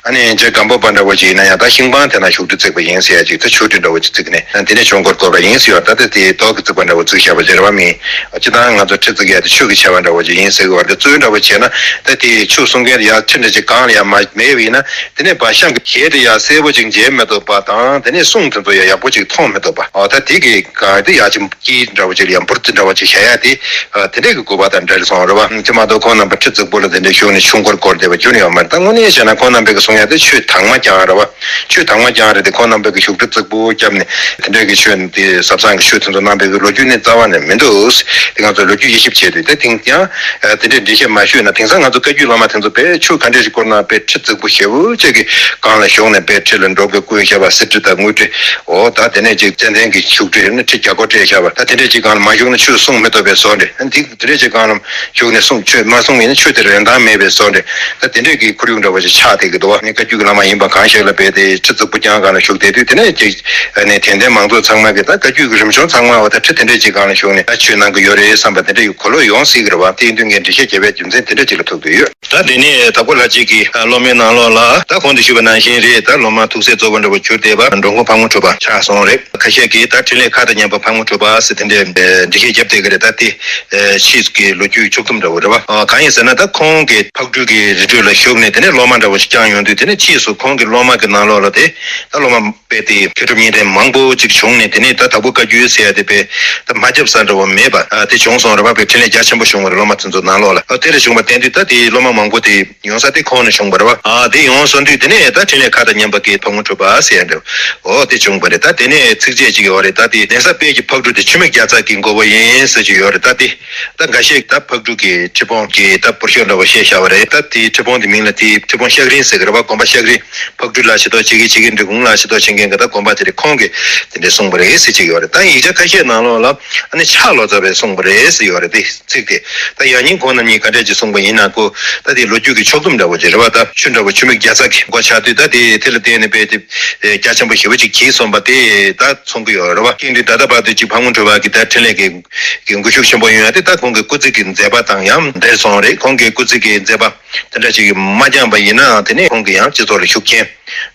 ཨ་ནི་རྗེ་སྒམ་པོ་པ་འདྲ་བོ་ཅིག་ཡིན་ན་ཡང་ད་ཤིང་པང་དེ་ན་བཞུགས་ཁྲི་བརྩིགས་པ་ཡིན་ཟེར་ཡ་ཅིག་ད་ཆོས་ཁྲི་འདྲ་བོ་ཅིག་བརྩིགས་ནས་དེ་ནས་ཆོས་འཁོར་བསྐོར་བ་ཡིན་ཟེར་བ། ད་ལྟ་དེ་རྡོ་གི་བརྩིགས་པ་འདྲ་བོ་བརྩིགས་བཞག་པ་ཅིག་རེད་བ། མི་སྤྱི་བཏང་ང་ཚོ་ཁྲི་བརྩིགས་ཡ་དེ་ཆོས་ཀྱི་ཆེ་བ་འདྲ་བོ་ཅིག་ཡིན་ཟེར་གི་བ། དེ་གཙོ་བོ་འདྲ་བོ་བྱས་ན་ད་དེ་ཆོས་གསུང་མཁན་དེ་ཡར་ཁྲི་འདྲ་ཅིག་སྒང་ལ་ཡང་མ་མེད་པ་ཡིན་ན་དེ་ནས་བ་ཤང་གི་ཞལ་དེ་ཡང་གསལ་པོ་ཅིག་མཇལ་མི་ཐུབ་པ་དང་དེ་ནས་གསུང་དེ་ཚོ་ཡང་ཡག་པོ་ཅིག་མཐོང་མི་ཐུབ་པ། ཨོ་ད་དེ་གི་ག་དེ་ཡ་ཅིག་དཀྱིལ་འདྲ་བོ་ཅིག་ལ་ཡང་འབུར་རྩི་འདྲ་བོ་ཅིག་བྱ་ཡ་དེ་ཨ་དེ་འདྲས་ཀྱི་དགོས་པ་དང་འབྲེལ་སོང་རེད་བ། དེ་མ་གཏོགས་ཁོང་རྣམ་པ་ཁྲི་བརྩིགས་པོ་ལ་དེ་འདྲས་བཞུགས་ནས་ཆོས་འཁོར་བསྐོར་བསྡད་པ་རྒྱུན་ཡོད་མ་རེད། ད་དངོས་གནས་བྱས་ན་ཁོང་རྣམ་པའི་གི་གསུང་ཡ་དེ་ཆོས་དྭངས་མ་རྐྱང་རེད་བ། ཆོས་དྭངས་མ་རྐྱང་རེད་དེ་ཁོང་རྣམ་པའི་གི་བཞུགས་ཁྲི་བརྩིགས་པོ་བརྒྱབ་ནས་དེ་འདྲས་ཀྱི་ཆོས་དེ་ཟབ་གསང་གི་ཆོས་དེ་ཚོ་གནང་པའི་གི་ལོ་རྒྱུས་ནི་རྩ་བ་ནས་མི་འདུག་དེ་ང་ཚོ་ལོ་རྒྱུས་དབྱེ་ཞིབ་བྱས་དུས་དེ་དེང་ཡང་དེ་འདྲས་འགྲེལ་བཤད་མ་ཞུས་ན་དེང་སང་ང་ཚོ་བཀའ་བརྒྱུད་བླ་མ་དེ་ཚོ་དཔེ་ཆོས་ག་འདྲས་ཞིག་བསྐོར་ན་དཔེ་ཁྲི་བརྩིགས་པོ་ཞེ་པོ་ཅིག་གི་སྒང་ལ་བཞུགས་ནས་དཔེ་ཁྲི་ལ་འགྲོ་དགོས་བསྐུལ་བཞག་པ་གསེར་ཁྲི་དང་དངུལ་ཁྲི། འོ་ད་དེ་ནས་ཅིག་ཙན་དན་གྱི་བཞུགས་ཁྲི་ནི་ཁྲི་བརྒྱ་སྐོར་སྤྲད་བཞག་པ། ད་དེ་འདྲས་ཅིག་སྒང་ལ་མ་བཞུགས་ན་ཆོས་གསུང་མི་ཐུབ་པའི་བཟོ་འདྲ། འདི་དེ་འདྲས་ཅིག་སྒང་ལ་བཞུགས་ནས་གསུང་ཆོས་མ་གསུང་ཡིན་ན་ཆོས་དེར་རིན་ཐང་མེད་པའི་བཟོ་འདྲ། ད་དེ་འདྲས་ཀྱི་ཁོར་ཡུག་འདྲ་བོ་ཞིག་ཆགས་བསྡད་ཀྱི་འདུག་བ། ནི་བཀའ་བརྒྱུད་ཀྱི་བླ་མ་ཡིན་པ་གང་ཞིག་ལ་འབད་དེ་ཁྲི་བརྩིགས་པོ་རྐྱང་སྒང་ལ་བཞུགས་བསྡད་དུས་དེ་ནས་ཅིག་ནས་དད་ལྡན་མང་ཚོགས་ཚང་མ་གིས་ད་བཀའ་བརྒྱུད་ཀྱི་རིམ་བྱོན་ཚང་མ་འོ་ད་ཁྲི་དེ་འདྲས་ཅིག་སྒང་ལ་བཞུགས་ནས་ད་ཆོས་གནང་གི་ཡོད་རེད་བསམ་པ་དེ་འདྲས་ཡོད་གོ་ལོག་ཡོང་སྲིད་ཀྱི་རེད་བ། དེ་ཡིན་དུས་ངས་འགྲེལ་བཤད་བརྒྱབ་པའི་རྒྱུ་མཚན་དེ་འདྲས་ཅིག་ལ་ཐུག་བསྡད་ཡོད། ད་དེ་ནས་དྭགས་པོ་ལྷ་རྗེ་གི་སློབ་མའི་ནང་ལོགས་ལ་ད་གོང་དུ་ཞུས་པ་ནང་བཞིན་རེད། ད་སློབ་མ་ཐུགས་སྲས་གཙོ་བོ་འདྲ་བོ་གྱུར་བསྡད་པ་འགྲོ་མགོན་ཕག་མོ་གྲུ་པ་ཆགས་སོང་རེད། ཁ་ཤས་ཀྱིས་ད་འཕྲིན་ལས་ཁ་དང་མཉམ་པ་ཕག་མོ་གྲུ་པ་ཟེར་དེ་འདྲའི་འགྲེལ་བཤད་བརྒྱབ་བསྡད་ཀྱི་རེད། ད་དེ་ཕྱིས་ཀྱི་ལོ་རྒྱུས་ཕྱོགས་བསྡོམས་འདྲ་བོ་རེད་བ། གང་ཡིན་ཟེར་ན་ད་ཁོང་གིས་ཕག་གྲུ་གི་རི་ཁྲོད་ལ་བཞུགས་ནས་དེ་ནས་སློབ་མ་འདྲ་བོ་ཞིག་བསྐྱངས་ཡོང་དུས་དེ་ནས་ཕྱིས་སུ་ཁོང་གི་སློབ་མ་གི་ནང་ལོགས་ལ་དེ་ད་སློབ་མ་དཔེ་དེ་མཁས་གྲུབ་བརྙེས་ལྡན་མང་པོ་ཅིག་ བྱུང་ནས། དེ་ནས་ད་དྭགས་པོ་བཀའ་བརྒྱུད་ཟེར་ཡ་དེ་དཔེ་ད་མ་ཁྱབ་ས་འདྲ་བོ་མེད་པ་ཨ་དེ་བྱུང་སོང་རེད་བ། དཔེ་འཕྲིན་ལས་རྒྱ་ཆེན་པོ་བྱུང་བ་རེད། སློབ་མ་ཚོ་ཚོ་ནང་ལོགས་ལ་ཨ་དེ་འདྲ་བྱུང་བ་བསྟན་དུས། ད་དེ་སློབ་མ་མང་པོ་དེ་ཡོང་ས་དེ་ཁོང་ནས་བྱུང་བ་རེད་བ། ཨ་དེ་ཡོང་སོང་དུས་དེ་ནས་ད་འཕྲིན་ལས་ཁ་དང་མཉམ་པ་གི་ཕག་མོ་གྲུ་པ་ཟེར་ཡ་འདྲ་བོ་འོ་དེ་བྱུང་བ་རེད། ད་དེ་ནས་ཚིགས་བཅད་ཅིག་ཡོད་རེད། ད་དེ་གདན་ས་དཔལ་གྱི་ཕག་གྲུ་དེ་ཆུ་མིག་བརྒྱ་རྩ་གི་མགོ་བོ་ཡིན་ཟེར་གྱི་ཡོད་རེད། ད་དེ། ད་འགའ་ཤས་ད་ཕག་གྲུ་གི་ཁྲི་སྤུངས་ཀྱི་ད་པུར་ཤོག་འདྲ་བོ་བཤད་བཞག་པ་རེད། ད་དེའི་ཁྲི་སྤུངས་དེ་མིང་ལ་དེའི་ཁྲི་སྤུངས་ཤག་རིང་ཟེར་གི་རེད་བ། དགོན་པ་ཤག་རིང་ཕག་གྲུ་ལ་ཕྱི་ཐོག་ཕྱི་གི་ཕྱི་གི་འབྲི་གུང་ལ་ཕྱི་ཐོག་ཕྱིན་མཁན་གི་ད་དགོན་པ་དེ་རེད། ཁོང་གིས་དེ་འདྲས་གསུངས་པ་རེད་ཟེར་གྱི་ཡོད་རེད། ད་ཡིག་ཆ་ཁ་ཤས་ནང་ལོགས་ལ་ཨ་ནི་ཕྱག་ལོ་ཙཱ་བས་གསུངས་པ་རེད་ཟེར་ཡོད་རེད། དེ་ཚིག་དེ་ད་ཡང་སྙིང་ཁོང་རྣམ་གཉིས་ག་འདྲས་ཅིག་གསུངས་པ་ཡིན་ན་ཁོ་ད་དེ་ལོ་རྒྱུས་ཀྱི་ཕྱོགས་བསྡོམས་འདྲ་བོ་ཅིག་རེད་བ། ད་ཆུ་འདྲ་བོ་ཆུ་མིག་བརྒྱ་རྩ་གི་མགོ་ཆགས་དུས། ད་དེ་དེ་ལ་བརྟེན་ནས་དཔེ་དེ་རྒྱ་ཆེན་པོ་ཞེ་པོ་ཅིག་གྱིས་སོང་བ་དེ་ད་མཚོན་གྱི་ཡོད་རེད་བ། རྐྱེན་དུས་ད་ལྟ་བར་དུ་ཅིག་ཕག་མོ་གྲུ་པ་གི་ད་འཕྲིན་ལས་ཀྱི་གི་འགུལ་ཤུགས་ཆེན་པོ་ཡོང་ཡ་དེ་ད་ཁོང་གི་སྐུ་ཚེ་གི་མཛད་པ་དང་ཡང་འབྲེལ་སོང་རེད། ཁོང་གི་སྐུ་ཚེ་གི་མཛད་པ་དེ་འདྲ་ཅིག་མ་བསྐྱངས་པ་ཡིན་ན་དེ་ནས་ཁོང་གི་ཡང་སྤྱི་ཚོགས་ལ་ཤུགས་རྐྱེན་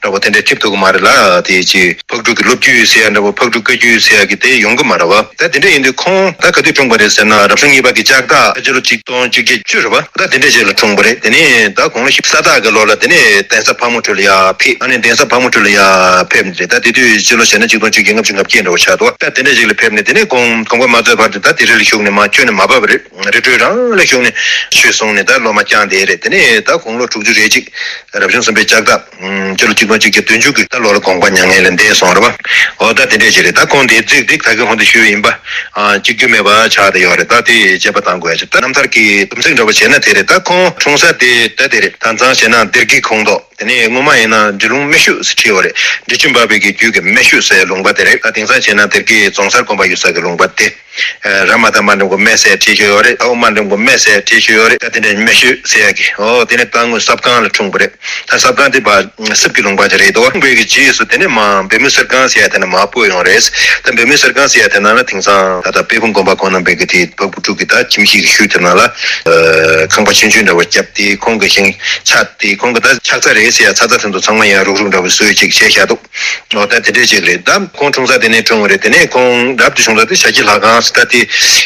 འདྲ་པོ་དེ་འདྲ་ཐེབས་ཐུབ་ཀྱི་མ་རེད་ལ། དེ་ཅིག་ཕག་གྲུ་གི་ལོ་རྒྱུས་ཟེར་ཡ་འདྲ་པོ་ཕག་གྲུ་བཀའ་བརྒྱུད་ཟེར་ཡ་གི་དེ་ཡོང་གི་མ་རེད་བ། ད་དེ་འདྲ་ཡིན་དུས་ཁོང་ད་ག་དུས་འཁྲུངས་པ་རེད་ཟེར་ན། རབ་བྱུང་གཉིས་པ་གི་ལྕགས་སྟག་སྤྱི་ལོ་ཆིག་སྟོང་བཅོ་བརྒྱད་ཅུ་རེད་བ། ད་དེ་འདྲ་ཅིག་ལ་འཁྲུངས་པ་རེད། དེ་ནས་ད་དགུང་ལོ་བཞི་བཅུ་ས་སྟག་གི་ལོ་ལ་དེ་ནས་གདན་ས་ཕག་མོ་གྲུ་ལ་ཡར་ཕེབས། ཨ་ནི་གདན་ས་ཕག་མོ་གྲུ་ལ་ཡར་ཕེབས་ནས་རེད། ད་དེ་དུས་སྤྱི་ལོ་བྱས་ན་ཆིག་སྟོང་བཅོ་བརྒྱད་ལྔ་བཅུ་ང་བརྒྱད་འདྲ་བོ་ཆགས་འདུག་ད་དེ་འདྲ་ཞིག་ལ་ཕེབས་ནས་དེ་ནས་དགོངས་དགོངས་པ་མ་རྫོགས་བར་དུ་ད་དེ་རི་ལ་བཞུགས་ནས་མར་ཁྱོན་ནས་མ་བབས་པ་རེད། རི་ཁྲོད་རང་ལ་བཞུགས་ནས་ཆོས་གསུངས་ནས་ད་སློབ་མ་བསྐྱངས་བསྡད་རེད། དེ་ནས་ད་དགུང་ལོ་དྲུག་ཅུ་རེ་གཅིག་རབ་བྱུང་གསུམ་པའི་ལྕགས་སྟག་ཨུམ་སྤྱི་ལོ་ཆིག་སྟོང་གཅིག་བརྒྱ་བདུན་ཅུ་གི་ད་ལོ་ལ་དགོངས་པ་མྱ་ངན་ལས་འདས་སོང་རེད་བ། འོ་ད་དེ་འདྲས་ཞིག་རེད། ད་ཁོང་དེ་ཚིག་དེ་ད་གིན་ཧོན་དུ་ཞུས་པ་ཡིན་པ། ཨ་གཅིག་གྱུར་མེད་པ་ཆགས་བསྡད་ཡོད་རེད། ད་དེ་དཔྱད་པ་གཏང་དགོས་ཡ་ཅིག་ད་རྣམ་ཐར་གྱི་དུམ་ཚིགས་འདྲ་པོ་བྱས་ན་དེ་རེད། ད་ཁོང་འཁྲུངས་ས་དེ་ད་དེ་རེད། དེང་སང་བྱས་ན་སྡེ་དགེ་ཁོངས་གཏོགས། དེ་ནས་སྔོན་མ་ཡིན་ན་འབྲི་ལུང་སྨད་ཤུལ་ཟེར་བྲིས་ཡོད་རེད། འབྲི་ཆུ་འབབ་པའི་གི་རྒྱུད་ཀྱི་སྨད་ཤུལ་ཟེར་ལུང་པ་དེ་རེད། ད་དེང་སང་བྱས་ན་སྡེ་དགེ་རྫོང་སར་དགོན་པ་ཡོད་ས་གི་ལུང་པ་དེ། ཨ་ར་མ་ད་མ་འགྲེང་བུ་སྨད་ཟེར་བྲིས་བཞག་ཡོད་རེད། ཨ་འོ་མ་འགྲེང་བུ་སྨད་ཟེར་བྲིས་བཞག་ཡོད་རེད། ད་དེ་འདྲ་སྨད་ཤུལ་ཟེར་ཡ་གི་འོ་དེ་ནས་རྟ་དངོས་སྲབ་ཁང་ལ་འཁྲུངས་པ་རེད། ད་སྲབ་ཁང་དེ་བ་སྲིབ་ཀྱི་ལུང་པ་ཅིག་རེད་འདུག་འཁྲུངས་པའི་གི་རྗེས་སུ་དེ་ནས་མ་བེ་མུ་གསེར་སྒང་ཟེར་ཡ་དེ་ནས་མ་སྤོས་ཡོང་རེད། ད་བེ་མུ་གསེར་སྒང་ཟེར་ཡ་དེ་ནང་ལ་དེང་སང་ད་ལྟ་དཔལ་སྤུངས་དགོན་པ་ཁོང་རྣམ་པའི་གི་དེ་ཕག་གྲུ་གི་ད་ཁྱིམ་གཞིས་ཀྱི་ཤུལ་དེ་ནང་ལ་ཨ་ཁང་པ་ཆུང་ཆུང་འདྲ་བོ་བརྒྱབ་སྟེ། ཁོང་གི་ཞིང་ཆགས་ཏེ་ཁོང་གི་ད་ཆགས་ཚ་རེད་ཟེར་ཡ་ཚ་ཚ་དེ་ཚོ་ཚང་མ་ཡང་རུག་རུག་འདྲ་བོ་བཟོས་ཅིག་བྱས་བཞག་འདུག་འོ་ད་དེ་འདྲས་ཅིག་རེད། ད་ཁོང་འཁྲུངས་ས་དེ་ནས་འཁྲུངས་པ་རེད། དེ་ནས་ཁོང་རབ་ཏུ་བྱུང་ས་དེ་ཞ་ཅི་ལྷ་ཁང་ཟེར་ད་དེ་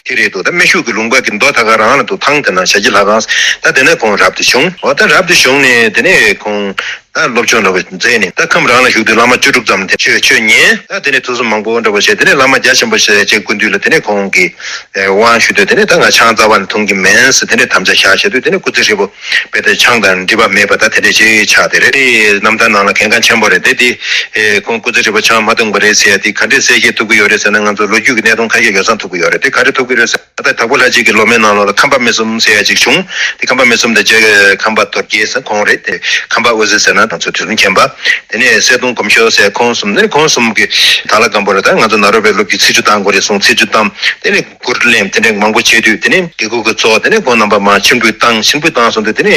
དེ་རེད་འདུག་ད་སྨད་ཤུལ་གྱི་ལུང་པ་གི་མདོ་ད་ག་རང་ལ་འདུག་ཐང་དེ་ན་ཞ་ཅི་ལྷ་ཁང་ཟེར། ད་དེ་ནས་ཁོང་རབ་ཏུ་བྱུང་། འོ་ད་རབ་ཏུ་བྱུང་ནས་དེ་ནས་ཁོང་ད་སློབ་སྦྱོང་འདྲ་བོ་མཛད་ནས། ད་ཁམས་རང་ལ་བཞུགས་དུས་བླ་མ་བཅུ་དྲུག་ཙམ་དེ་ཆོས་ཆོས་ཉན། ད་དེ་ནས་དུས་སུ་མང་པོ་འདྲ་བོ་བྱས། དེ་ནས་བླ་མ་རྒྱ་ཆེན་པོ་ཞེས་བྱས་སྐུ་མདུན་ལ་དེ་ནས་ཁོང་གིས་དབང་ཞུས་དུས། དེ་ནས་ད་ང་ཆང་རྩ་བ་ནས་འཐུང་གི་མིན་ཟེར་དེ་ནས་དམ་བཅའ་བཞག་བྱས་དུས། དེ་ནས་སྐུ་ཚེ་ཧྲིལ་པོ་དཔེ་དེ་ཆང་དང་འདྲིས་པ་མེད་པ་ད་དེ་འདྲས་ཅིག་ཆགས་བསྡད་རེད། དེ་རྣམ་ཐར་ནང་ལ་གལ་འགངས་ཆེན་པོ་རེད། དེ་དེ་ཨེ་ཁོང་སྐུ་ཚེ་ཧྲིལ་པོ་ཆང་མ་འཐུང་པ་རེད་ཟེར་ཡ་དེ་ག་འདྲས་གསལ་བཤད་ཐུབ་ཀྱི་ཡོད་རེད་ཟེར་ན། ང་ཚོ་ལོ་རྒྱུས་ཀྱི་གནད་དོན་ཁ་ཤས་ཡོད་ཙང་ཐུབ་ཀྱི་ཡོད་རེད། དེ་ག་རེ་ཐུབ་ཀྱི་རེད་ཟེར་ན། ད་དྭགས་པོ་ལྷ་རྗེ་གི་ལོ་མའི་ནང་ལོགས་ལ་ཁམས་པ་སྨད་གསུམ་ཟེར་ཡ་ཅིག་བྱུང་། དེ་ཁམས་པ་སྨད་གསུམ་དེ་རྗེ་ཁམས་པ་རྡོ་རྗེ་ཟེར་ཁོང་རེད། དེ་ཁམས་པ་དབུ་ཟེ་ཟེར་ན་ང་ཚོ་དུས་གསུམ་མཁྱེན་པ། དེ་ནས་གསལ་སྟོང་སྒོམ་ཞོར་ཟེར་ཁོང་གསུམ། དེ་ནས་ཁོང་གསུམ་གྱིས་དྭགས་ལྷ་སྒམ་པོ་ལ་ད་ང་ཚོ་ནཱ་རོ་པའི་སློབ་ཀྱི་ཚེས་བཅུ་བཏང་དགོས་རེད་གསུངས། ཚེས་བཅུ་བཏང་། དེ་ནས་མགུར་གླེང་དེ་འདྲ་མང་པོ་བྱས་དུས། དེ་ནས་དགེ་བསྐོས་ཀྱི་ཚོགས་དེ་ནས་ཁོང་རྣམ་པ་མར་ཆིབས་འགྲུལ་བཏང་། ཆིབས་འགྲུལ་བཏང་སོང་དུས་དེ་ནས་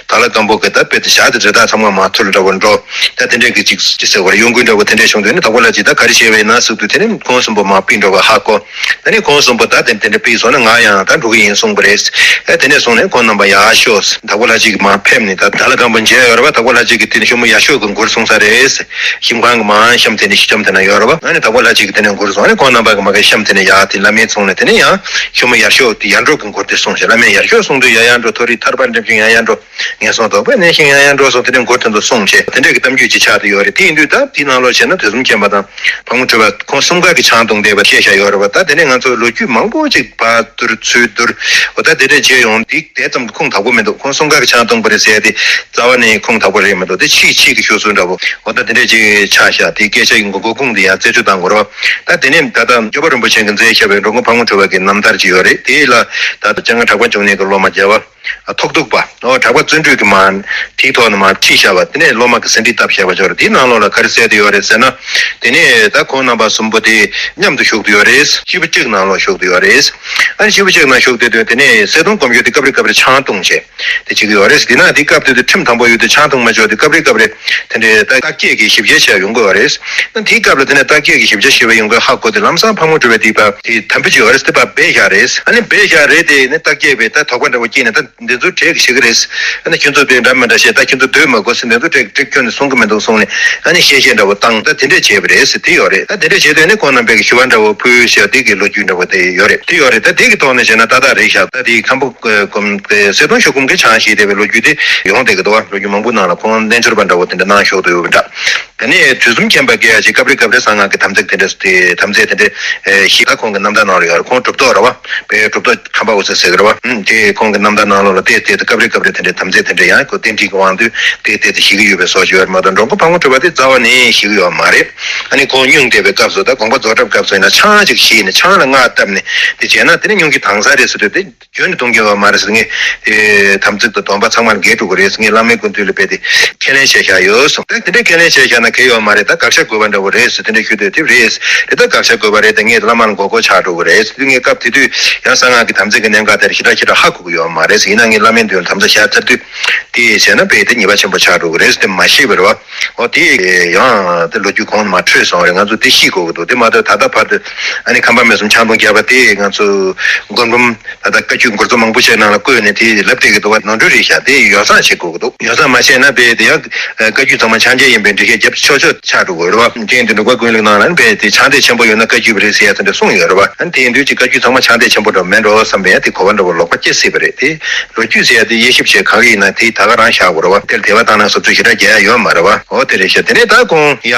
དྭགས་ལྷ་སྒམ་པོ་གི་ད་དཔེ་དེ་ཞག་དེ་རི་དྭགས་ཚང་མ་མར་ཐུར་འདྲ་བོ་འགྲོ། ད་དེ་འདྲ་གི་ཅིག་ཅི་ཟེར་བར་གཡོ་འགུལ་འདྲ་བོ་དེ་འདྲ་བྱུང་དུས། ནི་དྭགས་པོ་ལྷ་རྗེ་ད་ག་རེ་བྱས་པ་ཡིན་ན་ཟེར་དུས། དེ་ནས་ཁོང་གསུམ་པོ་མར་ཕུད་འགྲོ་བ་ཧ་གོ། ད་ནི་ཁོང་གསུམ་པོ་ད་དེ་དེ་འདྲ་ཕུད་སོང་ན་ང་ཡང་ད་འགྲོ་གི་ཡིན་གསུངས་པ་རེད། ཨེ་དེ་ནས་བཟུང་ནས་ཁོང་རྣམ་པ་ཡར་ཤོག་དྭགས་པོ་ལྷ་རྗེ་གི་མར་ཕེབས་ནས། ད་དྭགས་ལྷ་སྒམ་པོ་མཇལ་ཡོད་རེད་བ། དྭགས་པོ་ལྷ་རྗེ་གི་དེ་ནས་ཤོ་མོ་ཡར་ཤོག་གི་མགུར་གསུངས་ས་རེད། གཞི་ཁང་གི་མར་གཤམ་དེ་ནས་གཞི་ཁྱམས་དེ་ན་ཡོད་རེད་བ། ཨ་ནི་དྭགས་པོ་ལྷ་རྗེ་གི་དེ་ནས་མགུར་གསུངས། ཨ་ནི་ཁོང་རྣམ་པ་གི་མ་གི་གཤམ་དེ་ནས་ཡར་དེ་བླ་མའི་ཚོགས་ནས་དེ་ནས་ཡང་ཤོ་མོ་ཡར་ཤོག་དེ་ཡར་འགྲོ་གི་མགུར་དེ་གསུངས་ཤག་བླ་མས་ཡར་ཤོག་གསུངས་དུས། ཡར་ཡར་འགྲོ། མཐོ་རིས་ཐར་པ་འགྲིམ་ཞིང་ཡར་ཡར་འགྲོ། ངན་སོང་རྟོག་པས་མནན་ཞིང་ཡར་ཡར་འགྲོ་གསུངས། དེ་ནས་མགུར་དེ་ཚོ་གསུངས་བྱས། དེ་འདྲ་གི་གཏམ་རྒྱུད་ཅིག་ཆགས་བསྡད་ཡོད་རེད། དེ་ཡིན་དུས་ད་དེའི་ནང་ལོགས་བྱས་ན་དུས་གསུམ་མཁྱེན་པ་དང་ཕག་མོ་གྲུ་པ་ཁོང་གསུམ་ཀ་གི་ཆང་བཏུང་བསྡད་པ་བཤད་བཞག་ཡོད་རེད་བ། ད་དེ་ནས་ང་ཚོ་ལོ་རྒྱུས་མང་པོ་ཅིག་ཕར་བསྡུར་ཚུར་བསྡུར། འོ་ད་དེ་འདྲ་བྱས་ཡོང་དུས་དེ་ཙམ་ཁུངས་དག་པོ་མི་འདུག་ཁོང་གསུམ་ཀ་གི་ཆང་བཏུང་བ་རེད་ཟེར་ཡ་དེ་རྩ་བ་ནས་ཁུངས་དག་པོ་རེད་མི་འདུག་དེ་ཕྱིས་ཕྱིས་ཀྱི་ཤོད་ཚུལ་འདྲ་བོ། འོ་ད་དེ་འདྲ་ཅིག་ཆགས་བཞག་དེ་སྐད་ཆ་ཡི་མགོ་སྐོར་ཁུངས་དེ་ཡང་རྩད་གཅོད་གཏང་དགོས་རེད་བ། ད་དེ་ནས་ད་ལྟ་འབྱོར་པ་རིན་པོ་ཆེ་གིས་མཛད་བཞག་པའི་འགྲོ་མགོན་ཕག་མོ་གྲུ་པ་གི་རྣམ་ཐར་ཅིག་ཡོད་རེད། དེ་ལ་ད་ལྟ་སྤྱན་སྔ་གྲགས་པ་འབྱུང་གནས་ཀྱི་སློབ་མ་རྒྱལ་བ། ཐོག་གདུགས་པ། ཨོ་གྲགས་པ་བརྩོན་འགྲུས་ཀྱི་མ། དེའི་ཐོག་ནས་མ་ཁྲིད་བཞག་པ། དེ་ནས་སློབ་མ་གི་ཟིན་བྲིས་བཏབ་བཞག་པ་ཅིག་ཡོད་རེད། དེའི་ནང་ལོགས་ལ་ག་རེ་གསལ་བསྡད་ཡོད་རེད་ཟེར་ན། དེ་ནས་ད་ཁོང་རྣམ་པ་གསུམ་པོ་དེ་མཉམ་དུ་བཞུགས་བསྡད་ཡོད་རེད། སྐྱིད་པོ་གཅིག་ནང་ལོགས་བཞུགས་བསྡད་ཡོད་རེད། ཨ་ནི་སྐྱིད་པོ་གཅིག་ནང་བཞུགས་བསྡད་དུས། དེ་ནས་གསལ་སྟོང་སྒོམ་ཞོར་དེ་སྐབས་རེ་སྐབས་རེ་ཆང་འཐུང་བྱས་དེ་བྱེད་ཀྱི་ཡོད་རེད། དེ་ན་དེ་སྐབས་དེ་དུས་ཁྲིམས་དམ་པོ་ཡོད་དུས་ཆང་འཐུང་མ་ཆོག་དུས། སྐབས་རེ་སྐབས་རེ་དེ་འདྲའི་ད་བརྟག་དཔྱད་ཀྱི་ཞིབ་དཔྱད་བྱས་ཡོང་གི་ཡོད་རེད། ཨ་ནི་དེའི་སྐབས་ལ་དེ་ནས་བརྟག་དཔྱད་ཀྱི་ཞིབ་དཔྱད་ཞིབ་པ་ཡོང་གི་ཧ་གོ་དུས། ལམ་སང་ཕག་མོ་གྲུ་པས་དེ་པ་དེ་དམ་བུ་ཅིག་ཡོད་རེད། དེ་པ་སྦས་བཞག་རེད། ཨ་ནི་སྦས་བཞག་རེད། དེ་ནས་བརྟག་དཔྱད་པས་ད་དོགས་པ་འདྲ་བོ་སྐྱེས་ནས། ད་ འདི་ཚོ་གྲས་ཀྱི་ཞིག་རེད། ཨ་ནི་ཁྱོད་ཚོ་དཔེ་འདྲ་མི་འདྲ་བཤད། ད་ཁྱོད་ཚོ་སྡོད་མ་དགོས་ཟེར། འདི་ཚོ་གྲས་གྲས་ཁྱོན་ནས་གསུང་གི་མི་འདུག་གསུངས་ནས། ཨ་ནི་གཤེ་གཤེ་འདྲ་བོ་བཏང་། ད་དེ་འདྲས་བྱས་པ་རེད་ཟེར། དེ་ཡོད་རེད། ད་དེ་འདྲས་བྱས་དུས་ནི་ཁོང་རྣམ་པས་ཞུ་བ་འདྲ་བོ་ཕུལ་ཤག་དེ་གི་ལོ་རྒྱུས་འདྲ་བོ་དེ་ཡོད་རེད། དེ་ཡོད་རེད། ད་དེ་གི་ཐོག་ནས་བཤད་ན་ཏག་ཏག་རེད་ཤག་ད་དེ་ཁམས་པ་གོམ་གསེར་སྡོང་ཤོག་གུམ་གྱི་ཆང་བཞེས་བསྡད་པའི་ལོ་རྒྱུས་དེ་ཡོང་བསྡད་ཀྱི་འདུག་བ། ལོ་རྒྱུས་མང་པོ་ནང་ལ་ཁོང་རྣལ་འབྱོར་པ་འདྲ་བོ་དེ་འདྲ་གནང་ཤོག་ཏུ་ཡོད་པ་འདྲ། དེ་ནས་དུས་གསུམ་མཁྱེན་པ་དགེ་བ་ཅིག་སྐབས་རེ་སྐབས་རེ་གསང་སྔགས་ཀྱི་དམ་ཚིག་དེ་འདྲ་དེ་དམ་ཚིག་དེ་འདྲ་ཞིག་ད་ཁོང་གི་རྣམ་ཐར་ནང་ལ་ཡོད་རེད། ཁོང་གྲུབ་ཐོབ་རེད་བ། དཔེ་གྲུབ་ཐོབ་ཁམས་པ་འོད་ཟེར་ཟེར་གི་རེད་བ། ཨུམ། དེ་ཁོང་གི་རྣམ་ཐར་ནང་ལོགས་ལ་ཏོག་ཙམ་སྐབས་རེ་སྐབས་རེ་དེ་འདྲའི་དམ་ཚིག་དེ་འདྲ་ཡང་ཁོ་རྟེན་འབྲེལ་གྱི་དབང་དུ་ཏོག་ཙམ་ཞིག་གི་ཡོད་པའི་བཟོ་ཞིག་ཡོད་རེད་མ་གཏོགས། འགྲོ་མགོན་ཕག་མོ་གྲུ་པ་དེ་རྩ་བ་ནས་ཞིག་གི་ཡོད་མ་རེད། ཨ་ནི་ཁོང་སྙུང་བསྡད་པའི་སྐབས་སུ། ད་དགོངས་པ་རྫོགས་གྲབས་སྐབས་སུ་ཡིན་ན་ཆང་ཅིག་བཞེས་ནས་ཆང་ལ་རྔ་བཏབ་ནས་དེ་བྱས་ན་དེ་ནི་སྙུང་གཞི་དྭངས་གསལ་རེད་ཟེར་དུས། དེ་ཁྱོན་ནས་གཏོང་གི་ཡོད་མ་རེད་ཟེར། ངས་དེ་དམ་ཚིག་དང་སྡོམ་པ་ཚང་མ་འགལ་འགྲོ་གི་རེད་ཟེར། ངས་བླ་མའི་སྐུ་མདུན་ལ་ཕེབས་ཏེ་ཁས་ལེན་བྱས་བཞག་ཡོད་གསུངས། ད་དེ་འདྲའི་ཁས་ལེན་བྱས་བཞག་ན་གལ་ཡོད་མ་རེད། ད་དགག་བྱ་དགོས་པ་འདྲ་བོ་རེད་ཟེར། དེ་འདྲ་ཞུ་དུས་དེ་རེད། དེ་ད་དགག་བྱ་དགོས་པ་རེད། ད་ངས་བླ་མ་ལ་མགོ་སྐོར་ཆགས་འགྲོ་གི་རེད་ཟེར་དུས། ངས་སྐབས་དེ་དུས་ཡང་གསང་སྔགས་ཀྱི་དམ་ཚིག་གི་གནད་འགག་དེར་ཞེ་དྲག་ཞེ་དྲག་ཧ་གོ་གི་ཡོད་མ་རེད་ཟེར། ཡིན་ན་ངས་བླ་མའི་མདུན་ལ་དམ་བཅའ་བཞག་ཚར་དུས་དེ་བྱས་ན་དཔེ་དེ་ཉེས་པ་ཆེན་པོ་ཆགས་འགྲོ་གི་རེད་ཟེར། དེ་མ་ཤེས་པ་རེད་བ། འོ་དེ་ཡང་དེ་ལོ་རྒྱུས་གོང་ནས་མར་འཕྲོས་སོང་རེད། ང་ཚོ་དེ་ཤེས་དགོས་ཀྱི་འདུག་དེ་མ་གཏོགས་ད་ལྟ་བར་དུ་ཨ་ནི་ཁམས་པ་མི་གསུམ་ཆང་འཐུང་བརྒྱབ་པ་དེ་ང་ཚོ་མགོན་འབུམ་ད་ལྟ་བཀའ་བརྒྱུད་མགུར་མཚོ་མང་པོ་ཞིག་ནང་ལ་བཀོད་ནས་དེ་ལབ་བསྡད་ཀྱི་འདུག་བ། ནོར་འཁྲུལ་རེད་ཤག་དེ་ཡོ་བསྲང་བྱེད་དགོས་ཀྱི་འདུག་ཡོ་བསྲང་མ་བྱས་ན་དཔེ་དེ་ཡང་བཀའ་བརྒྱུད་ཚང་མ་ཆང་རྐྱལ་ཡིན་པའི་འགྲེལ་བཤད་རྒྱབ་ཆོག་ཆོག་ཆགས་འགྲོ་གི་རེད་བ། དེ་ཡིན་དུས་འབྲུག་པ་ཀུན་ལེགས་ནང་ལ་ནི་དཔེ་དེ་ཕྱག་འདེབས་ཆེན་པོ་ཡོད་ན་བཀའ་བརྒྱུད་པ་རེད་ཟེར་ཡ་དེ་འདྲ་གསུངས་ཡོད་རེད་བ། ཨ་ནི་དེ་ཡིན་དུས་ཀྱི་བཀའ་བརྒྱུད་ཚང་མ་ཕྱག་འདེབས་ཆེན་པོ་འདྲ་མེད་འགྲོ་བསམ་པའི་ཡ་དེ་གོ་བ་འདྲ་བོ་ལོག་པ་སྐྱེ་སྲིད་པ་རེད། དེ་ལོ་རྒྱུས་ཟེར་ཡ་དེ་དབྱེ་ཞིབ་བྱེད་གང་གི་ཡིན་ན་དེ་ད་ག་རང་བཞག་དགོས་རེད་བ། དེར་དེ་བ་བཏང་ན་བཟོ་བཅོས་ཞེ་དྲག་རྒྱག་ཡ་ཡོད་མ་རེད་བ། འོ་དེ་རེད་ཤག་དེ་ནས་ད་ཁོང་ཡ་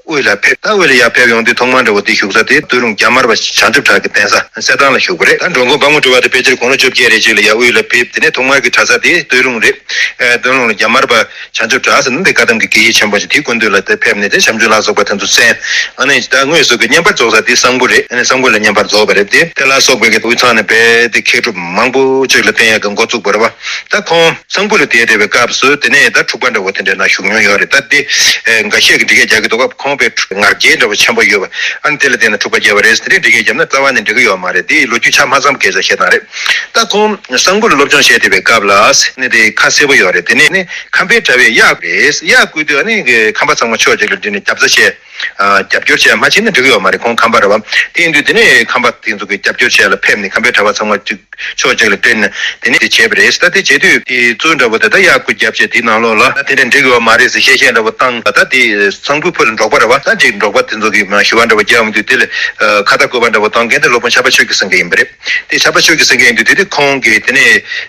དབུས་ལ་ཕེབས། ད་དབུས་ལ་ཡར་ཕེབས་ཡོང་དུས་ཐོག་མར་འདྲ་བོ་དེ་བཞུགས་ས་དེ་སྟོད་ལུང་རྒྱ་དམར་པ་བྱང་ཆུབ་བྲག་གི་གདན་ས་གསེར་ཐང་ལ་བཞུགས་པ་རེད། ད་འགྲོ་མགོན་དཔལ་མོ་གྲུ་པ་དེ་ཕལ་ཆེར་དགུང་ལོ་བཅོ་བརྒྱད་རེ་ཅིག་ལ་ཡར་དབུས་ལ་ཕེབས། དེ་ནས་ཐོག་མར་གྱི་གྲྭ་ས་དེ་སྟོད་ལུང་རེད། ཨ་སྟོད་ལུང་ལ་རྒྱ་དམར་པ་བྱང་ཆུབ་བྲག་ཟེར་ན་འདི་བཀའ་གདམས་ཀྱི་དགེ་བཤེས་ཆེན་པོ་ཞིག་དེའི་སྐུ་མདུན་ལ་དེ་ཕེབས་ནས་དེ་བྱམས་ཆོས་ལ་སོགས་པ་དེ་ཚོ་གསན། ཨ་ནི་ད་དངོས་སུ་གི་བསྙེན་པར་རྫོགས་ས་དེ་གསང་ཕུ་རེད། ཨ་ནི་གསང་ཕུ་ལ་བསྙེན་པར་རྫོགས་པ་རེད། དེ་དེ་ལ་སོགས་པའི་གི་དབུས་གཙང་ནས་དཔེ་དེ་མཁས་གྲུབ་མང་པོ་ཅིག་ལ་བསྟེན་ཡ་གི་འགོ་བཙུགས་པ་རེད་བ། ད་ཁོང་གསང་ཕུ་ལ་བསྡད་བསྡད་པའི་སྐབས་སུ་དེ་ནས་ད་འཁྲུག་པ་འདྲ་བོ་དེ་འདྲའི་ནང་ཞུགས་མྱོང་ཡོད་རེད། ད་དེ་ཨེ་འགའ་ཤས་ཀྱིས་འགྲེལ་བཤད་རྒྱག་གི་འདུག་ག་ཁོང་དཔེ་ངར་རྒྱལ་འདྲ་བོ་ཆེན་པོ་ཡོད་པ། ཨ་ནི་དེ་ལ་བརྟེན་ནས་འཁྲུག་པ་བརྒྱབ་པ་རེད་ཟེར་དེ་འདྲའི་འགྲེལ་བཤད་བརྒྱབ་ན་རྩ་བ་ནས་འགྲིག་གི་ཡོད་མ་རེད། དེ་ལོ་རྒྱུས་ཆ་མ་ཚང་བ་སྐད་ཆ་བཤད་སྟངས་རེད། ད་ཁོང་གསང་ཕུ་ལ་སློབ་སྦྱོང་བྱས་བསྡད་པའི་སྐབས་ལ་ནི་དེ་ཁ་གསལ་པོ་ཡོད་རེད། དེ་ནས་ནི་ཁམས་པའི་གྲྭ་པས་གཡག་རེད། གཡག་བརྐུས་དུས་ཨ་ནི་ཁམས་པ་ཚང་མ་ཕྱོགས་གཅིག་ལ་བསྒྲིལ་ནས་རྒྱབ་རྩ་བྱས། ཨ་རྒྱབ་སྐྱོར་བྱས་མ་བྱས་ན་འགྲིག་གི་ཡོད་མ་རེད། ཁོང་ཁམས་པ་རེད་བ། དེ་ཡིན་དུས་དེ་ནས་ཁམས་པ་དེ་ཚོ་གི་རྒྱབ་སྐྱོར་བྱས་ལ་ཕེབས་ནས་ཁམས་པའི་གྲྭ་པ་ཚང་མ་གཅིག་ཕྱོགས་གཅིག་ལ་བསྒྲིལ་ནས་དེ་ནས་དེ་བྱས་པ་རེད། ད་དེ་བྱེད་དུས་དེ་གཙོ་འདྲ་བོ་དེ་ད་གཡག་རྐུ་རྒྱབ་བྱས་དེའི་ནང་ལོགས་ལ་ད་དེ་འདྲ་འགྲིག་གི་ཡོད་མ་རེད་ཟེར་བཤད་བཤད་འདྲ་བོ་བཏང་། ད་དེ་གསང་ཕུ་ཕུ་ལ་འབྲོག་པ་རེད་བ། ད་ཅིག་འབྲོག་པ་དེ་ཚོ་གི་མ་ཞུ་བ་འདྲ་བོ་རྒྱག་ཡོང་དུས་དེ་ལ་ཁ་བཏགས་བཀོད་པ་འདྲ་བོ་གཏོང་མཁན་དེ་སློབ་དཔོན་ཕྱྭ་པ་ཆོས་ཀྱི་སེང་གེ་ཡིན་པ་རེད། དེ་ཕྱྭ་པ་ཆོས་ཀྱི་སེང་གེ་ཡིན་དུས་དེ་དུས་ཁོང་གིས་དེ་ནས་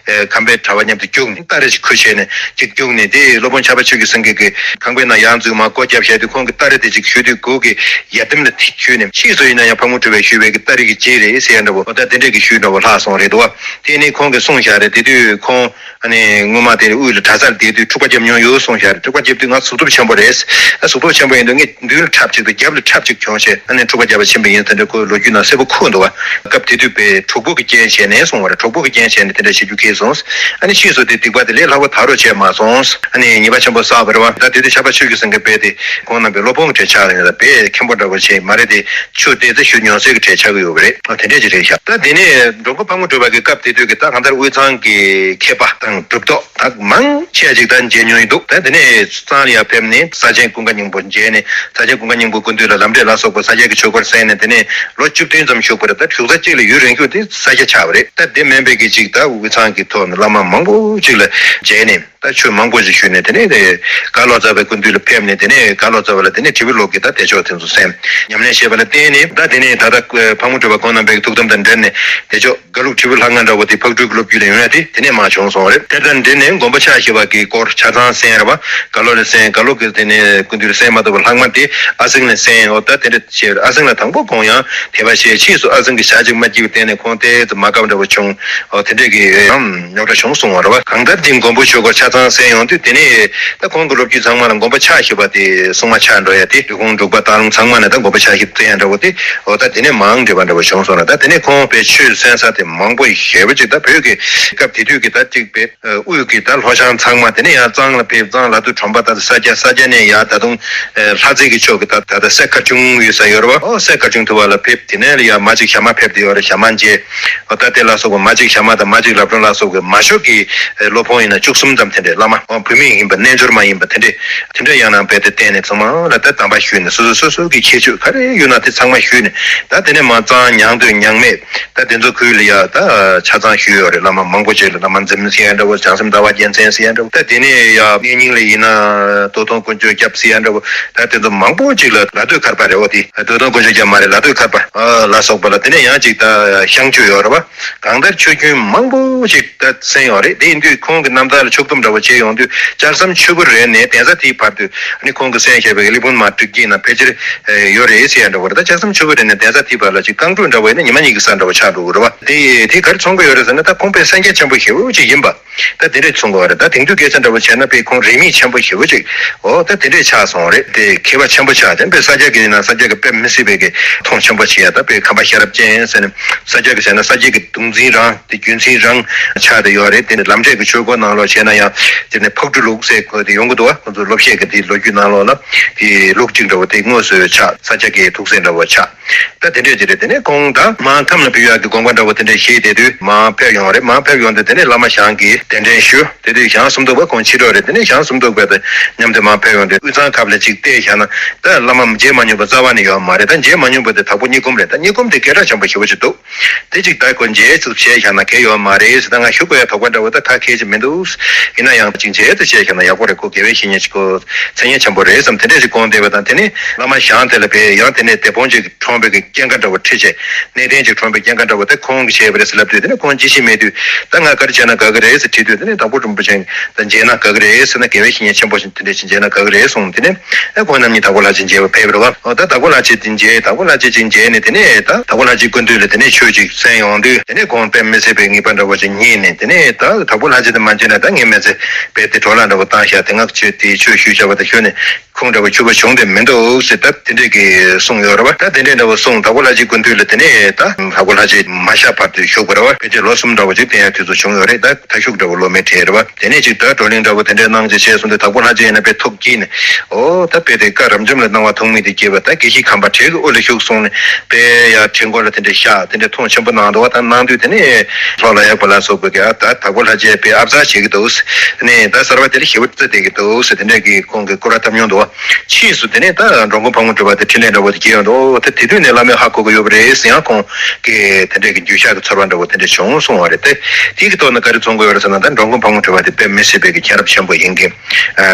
ཨེ་ཁམས་པའི་གྲྭ་པ་མཉམ་དུ་རྒྱུགས་ནས་སྟ་རེ་ཞིག་ཁུར་བྱས་ནས་ཅིག་རྒྱུགས་ནས། དེ་སློབ་དཔོན་ཕྱྭ་པ་ཆོས་ཀྱི་སེང་གེ་གིས་ཁང་པའི་ནང་ཡར་འཛུལ་མར་སྒོ་བརྒྱབ་བཞག་དུས་ཁོང་གིས་སྟ་རེ་དེ་ཅིག་གཞུས་དུས་མགོ་གི་ཡ་དམ་ལ་དེ་གཞུས་ནས། ཕྱིས་སུ་ཡིན་ན་ཡང་ཕག་མོ་གྲུ་པས་ཞུས་པའི་གི་སྟ་རེ་གི་རྗེས་རེད་ཟེར་ཡ་འདྲ་བོ། འོ་ད་དེ་འདྲས་ཀྱི་ཞུས་འདྲ་བོ་ལྷག་སོང་རེད་འདུག་བ། དེ་ནས་ཁོང་གིས་གསུངས་བཞག་རེད། དེ་དུས་ཁོང་ཨ་ནི་སྔོན་མ་དེ་དབུས་ལ་གྲྭ་སར་བསྡད་དུས་འཁྲུག་པ་བརྒྱབ་མྱོང་ཡོད་གསུངས་བཞག་རེད། འཁྲུག་པ་བརྒྱབ་དུས་ང་གཟུགས་སྟོབས་ཆེན་པོ་རེད། ཨ་གཟུགས་སྟོབས་ཆེན་པོ་ཡིན་དུས་ངས་མདུན་ལ་འཁྲབ་ཅིག་དང་རྒྱབ་ལ་འཁྲབ་ཅིག་གྱོན་བྱས་ཨ་ནི་འཁྲུག་པ་བརྒྱབ་པ་ཕྱིན་པ་ཡིན་ཟེར་འདྲ་ཁོའི་ལོ་རྒྱུས་ནང་གསལ་པོ་འཁོད་འདུག་བ། སྐབས་དེ་དུས་དཔེ་གྲོགས་པོ་གི་རྐྱེན་བྱས་ནས་གསུངས་པ་རེད། གྲོགས་པོ་གི་རྐྱེན་བྱས་ནས་དེ་འདྲ་བྱེད་རྒྱུ་འཁེལ་སོང་། ཨ་ནི་ཕྱིས་སུ་དེ་སྡིག་པ་དེ་ལས་ལྷག་པ་དག་རོགས་བྱས་མ་སོང་། ཨ་ནི་ཉེས་པ་ཆེན་པོ་བསགས་པ་རེད་བ། ད་དེ་དུས་ཕྱྭ་པ་ཆོས་ཀྱི་སེང་གེ་དཔེ་དེ་ཁོང་རྣམ་པའི་སློབ་དཔོན་གྱི་གྲས་ཆགས་ཡོད་ལ་དཔེ་མཁན་པོ་འདྲ་བོ་བྱས་མ་རེད་དེ། ཆོས་དེ་ཚོ་ཞུ་མྱོང་སའི་གྲས་ཆགས་ཀྱི་ཡོད་པ་རེད། ཨ་དེ་འདྲས་ཅིག་རེད་ཤག་ད་དེ་ནས་འགྲོ་མགོན་ཕག་མོ་གྲུ་པ་གི་སྐབས་དེ་དུས་ཀྱི་ད་གང་ལྟར་དབུས་གཙང་གི་མཁས་པ་དང་གྲུབ་ཐོབ་ད་མང་ཆེ་ཅིག་ད་མཇལ་མྱོང་ཡིན་འདུག་ད་དེ་ནས་གཙང་ལ་ཡར་ཕེབས་ནས་ས་ཆེན་ཀུན་དགའ་སྙིང་པོ་མཇལ་ནས། ས་ཆེན་ཀུན་དགའ་སྙིང་པོའི་སྐུ་མདུན་ལ་ལམ་འབྲས་ལ་སོགས་པ་ས་སྐྱ་གི་ཆོས་སྐོར་གསན་ནས། དེ་ནས་ལོ་བཅུ་བདུན་ཙམ་བཞུགས་པ་རེད། ད་བཞུགས་ས་གཅིག་ལ་ཡུན་རིང་ཤོས་དེ་ས་སྐྱ་ཆགས་པ་རེད། ད་དེ་མིན་པའི་གི་ཅིག་ད་དབུས་གཙང་གི་ཐོག་ནས་བླ་མ་མང་པོ་ཅིག་ལ་མཇལ་ནས། ད་ཆོས་མང་པོ་ཞིག་ཞུས་ནས། དེ་ནས་དེ་རྒྭ་ལོ་ཙཱ་བའི་སྐུ་མདུན་ལ་ཕེབས་ནས། དེ་ནས་རྒྭ་ལོ་ཙཱ་བ་ལ་དེ་ནས་ཁྲི་པའི་ལུགས་ཀྱི་ད་བདེ་མཆོག་དེ་ཚོ་གསན། ཉམས་ལེན་བྱས་པ་ལ་བརྟེན་ནས། ད་དེ་ནས་ད་ལྟ་ཕག་མོ་གྲུ་པ་ཁོང་རྣམ་པའི་ཐུགས་དམ་དང་འབྲེལ་ནས་བདེ་མཆོག་དགའ་ལུགས་ཁྲི་པའི་ལྷ་ང་འདྲ་བོ་དེ་ཕག་གྲུའི་ལོ་རྒྱུས་ལ་ཡོང་ཡ་དེ་དེ་ནས་མར་བྱུང་སོང་བ་རེད། དེ་དང་འབྲེལ་ནས་དགོན་པ་ཕྱག་བཞེས་པ་གི་སྐོར་ཆ་ཚང་གསན་ར་བ། རྒྭ་ལོ་ལ་གསན། རྒྭ་ལོ་གི་དེ་ནས་སྐུ་མདུན་ལ་གསན་མ་ཐུབ་པ་ལྷག་མ་དེ་ཨ་སེང་ལ་གསན། འོ་ད་དེ་འདྲ་བྱས། ཨ་སེང་ལ་དང་པོ་ཁོང་ཡང་དད་པ་བྱས། ཕྱིས་སུ་ཨ་སེང་གི་ཞལ་གཅིག་མ་སྐྱིད་པའི་སྟེང་ནས་ཁོང་དེ་ཙམ་མ་དགའ་བ་འདྲ་བོ་བྱུང་། འོ་དེ་འདྲས་ཀྱི་ཡང་རྙོག་དྲ་བྱུང་སོང་བ་རེད་བ། གང་ལྟར་དེ་མགོན་པོ་ཆོས་སྐོར་ཆ་ཚང་གསན་ཡོང་དུས། དེ་ནས་ད་ཁོང་གི་ལོ་རྒྱུས་ཚང་མ་ལ་དགོན་པ་ཕྱག་བཞེས་པ་དེ་སྲུང་མ་ཆགས་འགྲོ་ཡ་དེ། འབྲི་གུང་འབྲུག་པ་སྟག་ལུང་ཚང་མ་ནས་ད་དགོན་པ་ཕྱག་བཞེས་བཙལ་ཡ་འདྲ་བོ་དེ། འོ་ད་དེ་ནས་མར་འབྲེལ་བ་འདྲ་བོ་བྱུང་སོང་ལ། ད་དེ་ནས་ཁོང་དཔེ་ཆོས་གསན་ས་དེ་མང་པོ་ཞེ་པོ་ཅིག་ད་བོད་ཀྱི་སྐབས་དེ་དུས་ཀྱི་ད་ཅིག་དཔེ་དབུས་ཀྱི་ད་ལྷོ་བྱང་ཚང་མ། དེ་ནས་ཡང་གཙང་ལ་ཕེབས། གཙང་ལ་དུ་གྲོང་པ། ད་ས་སྐྱ། ས་སྐྱ་ནས་ཡར་ད་དུང་ལྷ་རྩེ་གི་ཕྱོགས་ཀྱི་ད་ད་ད་སེ་མཁར་ཆུང་ཡོད་ས་ཡོད་རེད་བ། ཨོ་སེ་མཁར་ཆུང་དུ་བ་ལ་ཕེབས། དེ་ནས་ལ་ཡར་མ་གཅིག་ཞྭ་དམར་ཕེབས་དེ་ཡོད་རེད། ཞྭ་དམར་མཇལ། ཨོ་ད་དེ་ལ་སོགས་པ་མ་གཅིག་ཞྭ་དམར་དང་མ་གཅིག་ལབ་སྒྲོན་ལ་སོགས་པའི་མ་ཤོག་གི་སློབ་དཔོན་ཡིན་ན་བཅུ་གསུམ་ཙམ་དེ་འདྲའི་བླ་མ། ཨོ་བུད་མེད་ཡིན་པ་རྣལ་འབྱོར་མ་ཡིན་པ་དེ་འདྲའི་དེ་འདྲ་ཡང་ནང་དཔེ་དེ་བསྟེན་ནས་ཚང་མ་ལ་ད་དམ་པ་ཞུས། ནས་སོ་སོ་སོ་སོ་གི་ཁྱད་ཆོས་ག་རེ་ཡོད་ན་དེ་ཚང་མ་ཞུས་ནས། ད་དེ་ནས་མ་གཙང་མྱང་སྟོད་མྱང་སྨད་ད་དེ་ཚོ་ཁུལ་ལ་ཡ་ད་ཆ་ཚང་ཞུས་ཡོད་རེད། བླ་མ་མང་པོ་ཅིག་ལ། བླ་མ་འཛམ་ཟེར་ཡ་འདྲ་བོ། བྱང་སེམས་ཟླ་བ་རྒྱལ་མཚན་ཟེར་ཡ་འདྲ་བོ། ད་དེ་ནས་ཡ་གནས་རྙིང་ལ་ཡིན་ན་རྡོ་སྟོང་དཀོན་མཆོག་སྐྱབས་ཟེར་ཡ་འདྲ་བོ། ད་དེ་ཚོ་མང་པོ་ཅིག་ལ། ལ་སྟོད་མཁར་པ་རེད་འོ་དེ། རྡོ་སྟོང་དཀོན་མཆོག་སྐྱབས་མ་རེད། ལ་སྟོད་མཁར་པ་ཨ་ལ་སོགས་པ་ལ། དེ་ནས་ཡང་ཅིག་ད་ཤངས་ཆོས་ཡོད་རེད་བ། གང་ལྟར་ཆོས་རྒྱུན་མང་པོ་ཞིག་ད་གསན་ཡོད་རེད། དེ་ཡིན་དུས་ཁོང་གི་རྣམ་ཐར་ལ་ཕྱོགས་བསྡོམས་འདྲ་བོ་བྱས་ཡོང་དུས། ལྕགས་ཟམ་ཆུ་བོ་རེད་ནས་གདན་ས་དེའི་བར་དུ་ཨ་ནི་ཁོང་གིས་གསན་བཞག་པའི་གླེགས་བམ་མ་བསྒྲིགས་ཀྱི་ན་ཕལ་ཆེར་ཡོད་རེད་ཟེར་ཡ་འདྲ་བོ་རེད། ད་ལྕགས་ཟམ་ཆུ་བོ་རེད་ནས་གདན་ས་དེའི་བར་ལ་ཅིག་རྐང་གྲུ་འདྲ་བོ་ཡིན་ན་ཉི་མ་གཉིས་ཀྱི་ས་འདྲ་བོ་ཆགས་འགྲོ་གི་རེད་བ། དེ་དེ་ག་རེ་མཚོན་གྱི་ཡོད་རེད་ཟེར་ན། ད་ཁོང་དཔེ་སངས་རྒྱས་ཆེན་པོ་ཞེ་པོ་ཅིག་ཡིན་པ། ད་དེ་འདྲས་གསུང་གི་ཡོད་རེད། ད་དེང་དུས་སྐད་ཆ་འདྲ་བོ་བྱས་ན་དཔེ་ཁོང་རིས་མེད་ཆེན་པོ་ཞེ་པོ་ཅིག་འོ་ད་དེ་འདྲས་ཆགས་སོང་རེད། དེ་མཁས་པ་ཆེན་པོ་ཆགས་ཏེ་དཔེ་ས་སྐྱ་གི་ཡིན་ན་ས་སྐྱ་གི་དཔེ་མི་སྲིད་པའི་གི་མཐོང་ཆེན་པོ་བྱེད་ཡ། ད་དཔེ་ཁམས་པ་ཤེས་རབ་ཅན་ཟེར་ནས་ས་སྐྱ་གི་བྱས་ན་ས་སྐྱ་གི་གདུང་འཛིན་རང་དེ་རྒྱུན་འཛིན་རང་ཆགས་བསྡད་ཡོད་རེད། དེ་ནས་ལམ་འབྲས་ཀྱི་ཆོས་སྐོར་ནང་ལོགས་བྱས་ན་ཡང་དེ་ནས་ཕག་གྲུ་ལུགས་ཟེར་གོ་དེ་ཡོང་གི་འདུག་བ། ཁོང་ཚོ་སློབ་བཤད་ཀྱི་དེ་ལོ་རྒྱུས་ནང་ལོགས་ལ་དེ་ལུགས་གཅིག་འདྲ་བོ་དེ་དངོས་སུ་ཆགས། ས་སྐྱ་གི་ཐུགས་སྲས་འདྲ་བོ་ཆགས། ད་དེ་འདྲས་ཅིག་རེད། དེ་ནས་ཁོང་ད་མར་ཁམས་ལ་ཕེབས་ཡག་གི་དགོངས་པ་འདྲ་བོ་དེ་འདྲས་བཞེས་བསྡད་དུས་མར་ཕེབས་ཡོང་བ་རེད། མར་ཕེབས་ཡོང་དུས་དེ་ནས་བླ་མ་ཞང་གིས་གདན་འདྲེན་ཞུ། དེ་དུས་ཞང་སུམ་མདོ་བ་ཁོང་ཕྱི་དྲོ་རེད། དེ་ནས་ཞང་སུམ་མདོ་བ་དང་མཉམ་དུ་མར་ཕེབས་ཡོང་དུས་དབུས་གཙང་ཁབ་ལ་ཅིག་བལྟས་བཞག་ན་ད་བླ་མ་མཇལ་མ་མྱོང་བ་རྩ་བ་ནས་ཡོད་མ་རེད། ད་མཇལ་མ་མྱོང་བ་དེ་དྭགས་པོ་སྙི་སྒོམ་རེད། ད་སྙི་སྒོམ་དེ་སྐད་གྲགས་ཆེན་པོ་ཞེ་པོ་ཅིག་འདུག་དེ་ཅིག་ད་ཁོ་མཇལ་ཙུག་བྱས་བཞག་ན་གལ་ཡོད་མ་རེད་ཟེར། ད་ང་ཞུ་དགོས་ཡ་དོགས་པ་འདྲ་བོ་ད་ཁ་ཁེལ་ཅིག་མི་འདུག་ཡིན་ན་ཡང་ཅིག་མཇལ་ཙུག་བྱས་བཞག་ན་ཡག་པོ་རེད། ཁོ་དགེ་བའི་བཤེས་གཉེན་ཅིག་ཁོ་མཚན་སྙན་ཆེན་པོ་རེད་བསམ། དེ་འདྲས་ཅིག་དགོངས་བསྡད་པ་དང་། དེ་ནས་བླ་མ་ཞང་དེ་ལ་ཕེབས་ཡང་དེ་ནས་སྡེ་དཔོན་ཅིག་གྲོངས་པའི་གི་སྐྱེལ་ཀ་འདྲ་བོ་ཁྲིད་བྱས། གནས་བརྟན་ཅིག་གྲོངས་པའི་སྐྱེལ་ཀ་འདྲ་བོ་དེ་ཁོང་གིས་བྱས་པ་རེད་ཟེར་ལབ་དུས། དེ་ནས་ཁོང་ཅི་ཞིག་མེད་དུས་ད་ང་ག་རེ་བྱས་ན་དགའ་གི་རེད་ཟེར་དྲིས་དུས། དེ་ནས་དྭགས་པོ་རིན་པོ་ཆེ་ད་མཇལ་ན་དགའ་གི་རེད་ཟེར་ན། དགེ་བའི་བཤེས་གཉེན་ཆེན་པོ་ཞིག་དེ་འདྲས་ཅིག་མཇལ་ན་དགའ་གི་རེད་གསུངས། དེ་ནས་ཨེ་ཁོང་རྣམ་གཉིས་དྭགས་པོ་ལྷ་རྗེ་མཇལ་བར་ཕེབས་པ་རེད་བ། ཨོ་ད་དྭགས་པོ་ལྷ་རྗེ་དེ་མཇལ། དྭགས་པོ་ལྷ་རྗེ་ཅིག་མཇལ་ནས་དེ་ནས་ད་དྭགས་པོ་ལྷ་རྗེའི་སྐུ་མདུན་ལ་དེ་ནས་ཆོས་ཅིག་གསན་ཡོང་དུས། དེ་ནས་ཁོང་དཔེ་མི་སྲིད་པའི་ངེས་པ་འདྲ་བོ་ཅིག་རྙེད་ནས། དེ་ནས་ད་དྭགས་པོ་ལྷ་རྗེ་དེ་མ་མཇལ་ན་ད་ངས་མི་ཚེ་དཔེ་དེ་འཕྲོ་བརླག་འདྲ་བོ་བཏང་བཞག་དེ་སྔ་ཆོས་དེ་ཆོས་ཞུས་བཞག་པ་དེ་ཞུས་ནས། ཁུངས་འདྲ་བོ་ཆུ་བོ་བྱུང་དེ་མི་འདུག་ཟེར་ད་དེ་འདྲས་ཀྱི་གསུངས་ཡོད་རེད་བ། ད་དེ་འདྲས་འདྲ་བོ་གསུངས། དྭགས་པོ་ལྷ་རྗེའི་སྐུ་མདུན་ལ་དེ་ནས་ད་དྭགས་པོ་ལྷ་རྗེ་མ་གཤེགས་བར་དུ་བཞུགས་པ་རེད་བ། ཕལ་ཆེར་ལོ་གསུམ་འདྲ་བོ་ཅིག་བསྟེན་ཡ་དུས་ཚོད་བྱུང་ཡོད་རེད། ད་མཐའ་བཞུགས་འདྲ་བོ་ལོ་མེ་བྲེས་རེད་བ། དེ་ནས་ཅིག་ད་བགྲོ་གླེང་འདྲ་བོ་དེ་འདྲས་གནང་བྱས་བྱས་སོང་དུས། དྭགས་པོ་ལྷ་རྗེ་ཡིན་ན་དཔེ་ཐུགས་དགྱེས་ནས། ཨོ་ད་དཔེ་དེ་བཀའ་རབ་འབྱམས་ལ་གནང་བ་ཐུགས་མིག་དེ་དགྱེས་པ། ད་དགེ་བཤེས་ཁམས་པ་གྲལ་གྱི་དབུ་ལ་བཞུགས་གསུངས་ནས་དཔེ་ཡ་གྲལ་མགོ་ལ་དེ་འདྲས་བཞག་དེ་འདྲས་མཐོང་ཆེན་པོ་གནང་འདུག་བ། ད་གནང་དུས་དེ་ནས་ལྷོ་ལ་ཡག་པ་ལ་སོགས་པའི་གི་ཨ་ད་དྭགས་པོ་ལྷ་རྗེ་དཔེ་ཨབ་ཚ་བྱེད་ཀྱི་འདུག་ནས། ད་གསར་བ་དེ་ལ་ཞེ་པོ་རྩེ་བསྡད་ཀྱི་འདུག་ཟེར་དེ་འདྲས་ཀྱི་ཁོང་གི་སྐུར་བ་བཏབ་མྱོང་འདུག་བ། ཕྱིས་སུ་དེ་ནས་ད་འགྲོ་མགོན་ཕག་མོ་གྲུ་པ་དེ་འཕྲིན་ལས་འདྲ་བོ་དེ་སྐྱེལ་ཡོང་དུས། ཨོ་ད་དེ་དུས་ནས་བླ་མས་ཧ་གོ་གི་ཡོད་པ་རེད་ཟེར། ཡང་ཁོང་གི་དེ་འདྲས་ཀྱི་འགྱུར་ཤག་གི་ཚོར་བ་འདྲ་བོ་དེ་འདྲས་བྱུང་གསུང་བ་རེད་དེ། དེ་གི་ཐོག་ནས་ག་རེ་མཚོན་གྱི་ཡོད་རེད་ཟེར་ན། ད་འགྲོ་མགོན་ཕག་མོ་གྲུ་པ་དེ་དཔེ་མི་སྲིད་པའི་གི་མཁྱེན་རབ་ཆེན་པོ་ཡིན་གི།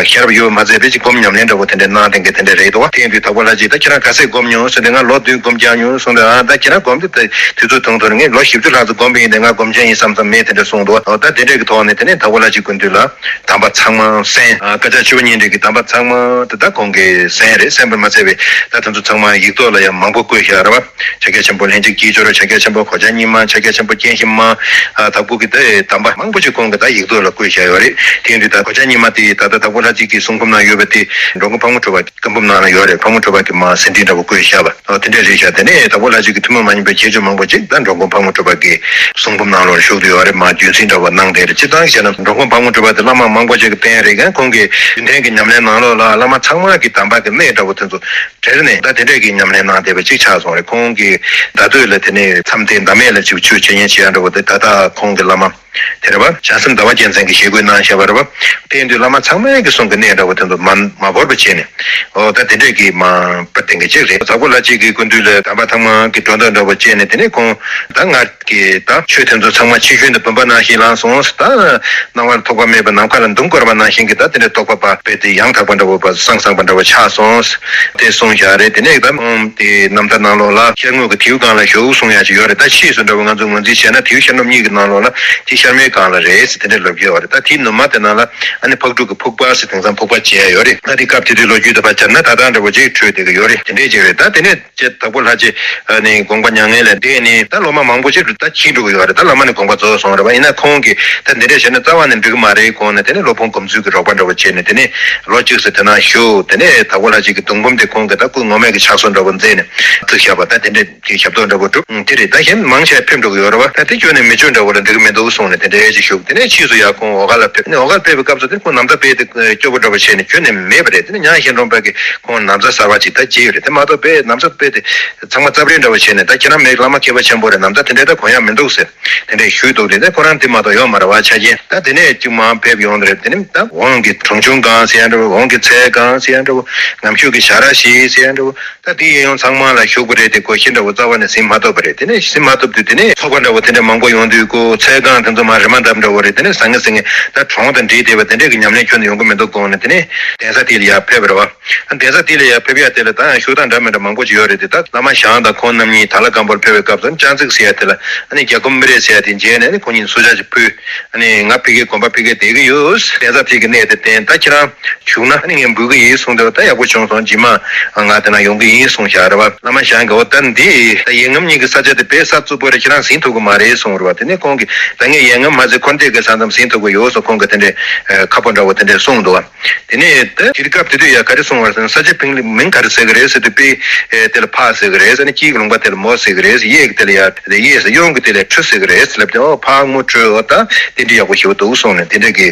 ཤེས་རབ་ཡོད་མ་ཚད་པའི་ཅིག་སྒོམ་ཉམས་ལེན་འདྲ་བོ་དེ་འདྲའི་གནང་བསྡད་མཁན་དེ་འདྲ་རེད་འདུག་བ། དེ་ཡིན་དུས་དྭགས་པོ་ལྷ་རྗེས་ད་ཁྱེད་རང་ག་ཚད་སྒོམ་མྱོང་ཟེར་ཏེ། ང་ལོ་བདུན་སྒོམ་རྒྱག་མྱོང་གསུངས་ཏེ། ཨ་ད་ཁྱེད་རང་སྒོམ་དེ་ད་དུས་ཚོད་ཐུང་ཐུང་རེད། ངས་ལོ་བཞི་བཅུ་ལྷག་ཙམ་སྒོམ་པ་ཡིན་ཏེ་ང་སྒོམ་ཆེན་ཡིན་བསམ་བསམ་མེད་དེ་འདྲ་གསུངས་འདུག་བ། ད་དེ་འདྲའི་གི་ཐོག་ནས་དེ་ནས་དྭགས་པོ་ལྷ་རྗེའི་སྐུ་མདུན་ལ་དམ་པ་ཚང་མ་གསན། བཀའ་ཕྱག་ཆུ་བོ་གཉིས་འདྲེས་ཀྱི་དམ་པ་ཚང་མ་དེ་ད་ཁོང་གིས་གསན་རེད། གསན་པར་མ་ཚད་པའི་ད་དེ་ཚོ་ཚང་མ་ཡིག་ཐོག་ལ་ཡང་མང་པོ་བཀོད་བཞག་རེད་བ། ཕྱག་རྒྱ་ཆེན་པོ་ལྷན་ཅིག་སྐྱེས་སྦྱོར། ཕྱག་རྒྱ་ཆེན་པོ་གོ་ཆ་རྙིང་མ། ཕྱག་རྒྱ་ཆེན་པོ་སྤྱན་ཤེས་མ། ཨ་དྭགས་པོ་གི་ད་དམ་པ་མང་པོ་ཅིག་ཁོང་གིས་ད་ཡིག་ཐོག་ལ་བཀོད་བཞག་ཡོད་རེད། དེ་ཡིན་དུས་ད་གོ་ཆ་རྙིང་མ་དེ་ད་ལྟ་དྭགས་པོ་ལྷ་རྗེ་གི་གསུང་འབུམ་ནང་ཡོད་པ་དེ་འགྲོ་མགོན་ཕག་མོ་གྲུ་པ་བཀའ་འབུམ་ནང་ལ་ཡོད་རེད། ཕག་མོ་གྲུ་པ་གི་མ་ཟིན་བྲིས་འདྲ་བོ་བཀོད་བཞག་པ། ཨ་དེ་འདྲ་རེད་ཤག་དེ་ནས་དྭགས་པོ་ལྷ་རྗེ་གི་ཐུན་མོང་མ་ཡིན་པའི་ཁྱད་ཆོས་མང་པོ་ཅིག་ད་འགྲོ་མགོན་ཕག་མོ་གྲུ་པ་གི་གསུང་འབུམ་ནང་ལོགས་བཞུགས་ཏེ་ཡོད་རེད། མ་རྒྱུན་འཛིན་འདྲ་བོ་གནང་བསྡད་རེད། སྤྱིར་བཏང་བྱས་ན་འགྲོ་མགོན་ཕག་མོ་གྲུ་པ་དེ་བླ་མ་མང་པོ་ཅིག་གི་རྟེན་རེད། ཁོང་གི་རྒྱུན་གཏན་གྱི་ཉམས་ལེན་ནང་ལོགས་ལ་བླ་མ་ཚང་མ་གི་དམ་པ་གི་གནས་འདྲ་བོ་དེ་ཚོ་གྲལ་ནས་ད་དེ་འདྲས་ཀྱི་ཉམས་ལེན་གནང་བསྡད་པ་ཅིག་ཆགས་སོང་རེད། ཁོང་གིས་ད་དུས་ལ་དེ་ནས་མཚམས་དེ་ཟླ་མེད་ལ་ཅིག་ཆོས་འཆད་ཉན་བྱེད་ཡ་འདྲ་བོ་དེ་ད་ལྟ་ཁོང་གི་བླ་མ་དེ་རེད་བ། བྱང་སེམས་ཟླ་བ་རྒྱལ་མཚན་གྱིས་ཞལ་བཀོད་གནང་བཞག་པ་རེད་བ། དེ་ཡིན་དུས་བླ་མ་ཚང་མའི་གི་གསུང་གི་གནས་འདྲ་བོ་དེ་ཚོ་མ་མ་བོར་བ་བྱས་ནས། ཨོ་ད་དེ་འདྲས་ཀྱི་མ་པ་དེང་གི་ཅིག་རེད། དྭགས་པོ་ལྷ་རྗེ་གི་སྐུ་མདུན་ལ་དམ་པ་ཚང་མ་གི་སྒྲོ་འདོགས་འདྲ་བོ་བཅད་ནས། དེ་ནས་ཁོང་ད་ང་གི་ད་ཆོས་དེ་ཚོ་ཚང་མ་ཕྱི་ཤུན་དུ་བུམ་པ་ནང་བཞིན་ལངས་སོང་། ད་སྣང་བར་ཐོགས་པ་མེད་པ་ནམ་མཁའ་ལ་མདུང་བསྐོར་བ་ནང་བཞིན་གྱི་ད་དེ་འདྲའི་རྟོགས་པ་པ་དཔེ་དེ་ཡང་དག་པ་འདྲ་བོ་པ་སང་སང་པ་འདྲ་བོ་ཆགས་སོང་། དེ་གསུངས་བཞག་རེད། དེ་ནས་ད་དེ་རྣམ་ཐར་ནང་ལོགས་ལ་ཤར་ངོས་ཀྱི་དེའུ་སྒང་ལ་བཞུགས་གསུང་ཡ་ཅིག་ཡོད་རེད། ད་ཕྱིས་སུ་འདྲ་བོ་ང་ཚོ་ངོས་འཛིན་བྱས་ན་དེའུ་ཤར་ནུབ་གཉིས་ཀྱི་ནང་ལོགས་ལ་དེ་ཤར་མའི་སྒང་ལ་རེད་ཟེར་དེ་འདྲ་ལབ་ཀྱི་ཡོད་རེད། ད་དེའི་ནུབ་མ་དེ་ནང་ལ་ཨ་ནི་ཕག་གྲུ་གི་ཕུག་པ་ཟེར་དེང་སང་ཕུག་པ་བྱས་ཡ་ཡོད་རེད། ད་དེ་སྐབས་དེ་དུས་ལོ་རྒྱུས་དེ་ཕར་བཅར་ན་ད་ལྟ་འདྲ་བོ་ཅིག་འཕྲོས་བསྡད་ཀྱི་ཡོད་རེད། དེ་འདྲས་ཅིག་རེད། ད་དེ་ནས་ཅེས་དྭགས་པོ་ལྷ་རྗེ་ནི་དགོངས་པ་མྱ་ངན་ལས་འདས་ནས་ད་ལོ་མ་མང་པོ་ཞིག་ད་ཕྱིན་འགྲོ་གི་ཡོད་རེད། ད་བླ་མ་ནས་དགོངས་པ་རྫོགས་སོང་རེད་བ། ཡིན་ན་ཁོང་གིས་ད་འདི་འདྲས་བྱས་ན་རྩ་བ་ནས་འགྲིག་གི་མ་རེད་དགོངས་ནས། དེ་ནས་སློབ་དཔོན་སྒོམ་ཚུལ་གྱི་རོགས་པ་འདྲ་བོ་བྱས་ནས། དེ་ནས་ལོ་གཅིག་ཙམ་དེ་ན་བཞུགས། དེ་ནས་དྭགས་པོ་ལྷ་རྗེ་གི་གདུང་འབུམ་དེ་ཁོང་གིས་ད་སྐུ་ངོ་མས་ཀྱི་ཕྱག་སྲོལ་འདྲ་བོ་མཛད་ནས་བརྩིགས་བཞག་པ། ད་དེ་འདྲས་ཀྱི་ཞབས་ཏོག་འདྲ་བོ་བསྒྲུབས། དེ་རེད། ད་གཞན་མང་ཆེ་ཕེབས་འགྲོ་གི་ཡོད་རེད་བ། ད་དེ་བཅོས་ནས་མི་བཅོས་འདྲ་བོ་ལ་འགྲིག་གི་མི་འདུག་གསུངས་ནས་དེ་འདྲས་ཅིག་བཞུགས། དེ་ནས་ཕྱིས་སུ་ཡར་ཁོང་འོ་ག་ལ་ཕེབས། དེ་ནས་འོ་ག་ལ་ཕེབས་པའི་སྐབས་སུ་དེ་ཁོང་ན་བཟའ་དཔེ་དེ་སྐྱོ་པོ་འདྲ་བོ་བྱས་ནས་གྱོན་ནས་མེད་པ་རེད། དེ་ནས་ཉང་གཞིས་གྲོང་པ་གིས་ཁོང་ན་བཟའ་གསར་པ་ཅིག་ད་བརྗེས་ཡོད་རེད། དེ་མ་གཏོགས་དཔེ་ན་བཟའ་དཔེ་དེ་ཚང་མ་རྩབ་རལ་འདྲ་བོ་བྱས་ནས། ད་ཁྱེད་རང་མི་བླ་མ་མཁས་པ་ཆེན་པོ་རེད། ན་བཟའ་དེ་འདྲའི་ད་གོན་ཡག་མི་འདུག་ཟེར། དེ་འདྲས་ཞུས་འདུག་རེད། དེ་ཁོ་རང་དེ་མ་གཏོགས་ཡོད་མ་རེད་བ། ཆ་རྐྱེན། ད་དེ་ནས་ཅིག་མར་ཕེབས་ཡོང་དུས་རེད། དེ་ནས་ད་ཝང་གི་གྲོང་ཆུང་སྒང་ཟེར་ཡ་འདྲ་བོ། ཝང་གི་ཚལ་སྒང་ཟེར་ཡ་འདྲ་བོ། ངམ་ཤུགས་ཀྱི་ཞྭ་ར་བཞི་ཟེར་ཡ་འདྲ་བོ། ད་དེ་གཡས་གཡོན་ཚང་མ་ལ་བཞུགས་པ་རེད། དེ་སྒོ་ཤེས་འདྲ་བོ་རྩ་བ་ནས་ཟིན་མ་ཐུབ་པ་རེད། དེ་ནས་ཟིན་མ་ཐུབ་དུས་དེ་ནས་ཚོགས་པ་འདྲ་བོ་དེ་འདྲ་མང་པོ་ཡོང་དུས་ཀོ་ཚལ་སྒང་དེ་ཚོ་མར་རི་མ་བཏབ་འདྲ་བོ་རེད། དེ་ནས་ཟང་ངེ་ཟིང་ངེ་ད་གྲོང་དང་འདྲེས་བསྡད་པ་དེ་འདྲས་ཀྱི་ཉམས་ལེན་ཁྱོན་ནས་ཡོང་གི་མི་འདུག་དགོངས་ནས། དེ་ནས་གདན་ས་དེ་ལ་ཡར་ཕེབས་པ་རེད་བ། གདན་ས་དེ་ལ་ཡར་ཕེབས་ཡ་དེ་ལ་ད་ཡང་ཤུགས་དང་འདྲ་མི་འདྲ་མང་པོ་ཅིག་ཡོད་རེད་དེ། ད་བླ་མ་ཞང་དང་ཁོང་རྣམ་གཉིས་དྭགས་ལྷ་སྒམ་པོར་ཕེབས་པའི་སྐབས་སུ་ཅང་ཙིག་ཟེར་ཡ་དེ་ལ་ཨ་ནི་རྒྱ་སྒོམ་མི་རེད་ཟེར་ཡ་དེ་མཇལ་ནས། ཨ་ནི་ཁོང་གཉིས་ནས་སུ་ཇ་ཅིག་ཕུལ། ཨ་ནི་ང་ཕ་གིའི་དགོན་པ་ཕ་གིར་བསྡད་ཀྱི་ཡོད། གདན་ས་དེ་གི་གནས་དེ་བསྟན། ད་ཁྱེད་རང་བཞུགས་ན་ཨ་ནི་ངས་འབུལ་གི་ཡིན་གསུངས་དུས། ད་ཡག་པོ་བྱུང་སོང་། རྗེས་མ་ང་དེ་ན་ཡོང་གི་ཡིན་གསུངས་བཞག་རེད་བ། བླ་མ་ཞང་གིས་འོ་ད་འདི་ད་ཡེ་ངམ་གཉིས་ཀྱི་ས་ཆ་དེ་དཔེ་ས་རྩུབ་པོ་རེད། ཁྱེད་རང་ཟིན་ཐུབ་ཀྱི་མ་རེད་གསུངས་རེད་བ། དེ་ནས་ཁོང་གིས་ད་ངས་ཡེ་ངམ་མ་ཟིན། འཁོར་འདས་ཀྱི་ས་མཚམས་ཟིན་ཐུབ་ཀྱི་ཡོད་གསུངས། ཁོང་གིས་དེ་འདྲའི་ཁ་ཕོ་འདྲ་བོ་དེ་འདྲས་གསུངས་འདུག་བ། དེ་ནས་ད་དེ་སྐབས་དེ་དུས་ཡ་ག་རེ་གསུངས་པ་རེད་ཟེར་ན། ས་ཆ་ཕིང་ལི་མིང་ག་རེ་ཟེར་གི་རེད་ཟེར་དུས་དཔེ་ཨེ་དེ་ལ་ཕག་ཟེར་གི་རེད་ཟེར་ནས། སྐྱིད་ཀྱི་ལུང་པ་དེ་ལ་མོ་ཟེར་གི་རེད་ཟེར། གཡས་ཀྱི་དེ་ལ་ཡ་གཡས་ཟེར། གཡོན་གྱི་དེ་ལ་ཁྲུ་ཟེར་གི་རེད་ཟེར་ལབ་དུས། ཨོ་ཕག་མོ་ཁྲུ། ཨོ་ད་དེ་འདྲ་ཡག་པོ་ཞེ་པོ་འདུག་གསུངས་ནས་དེ་འདྲ་གི་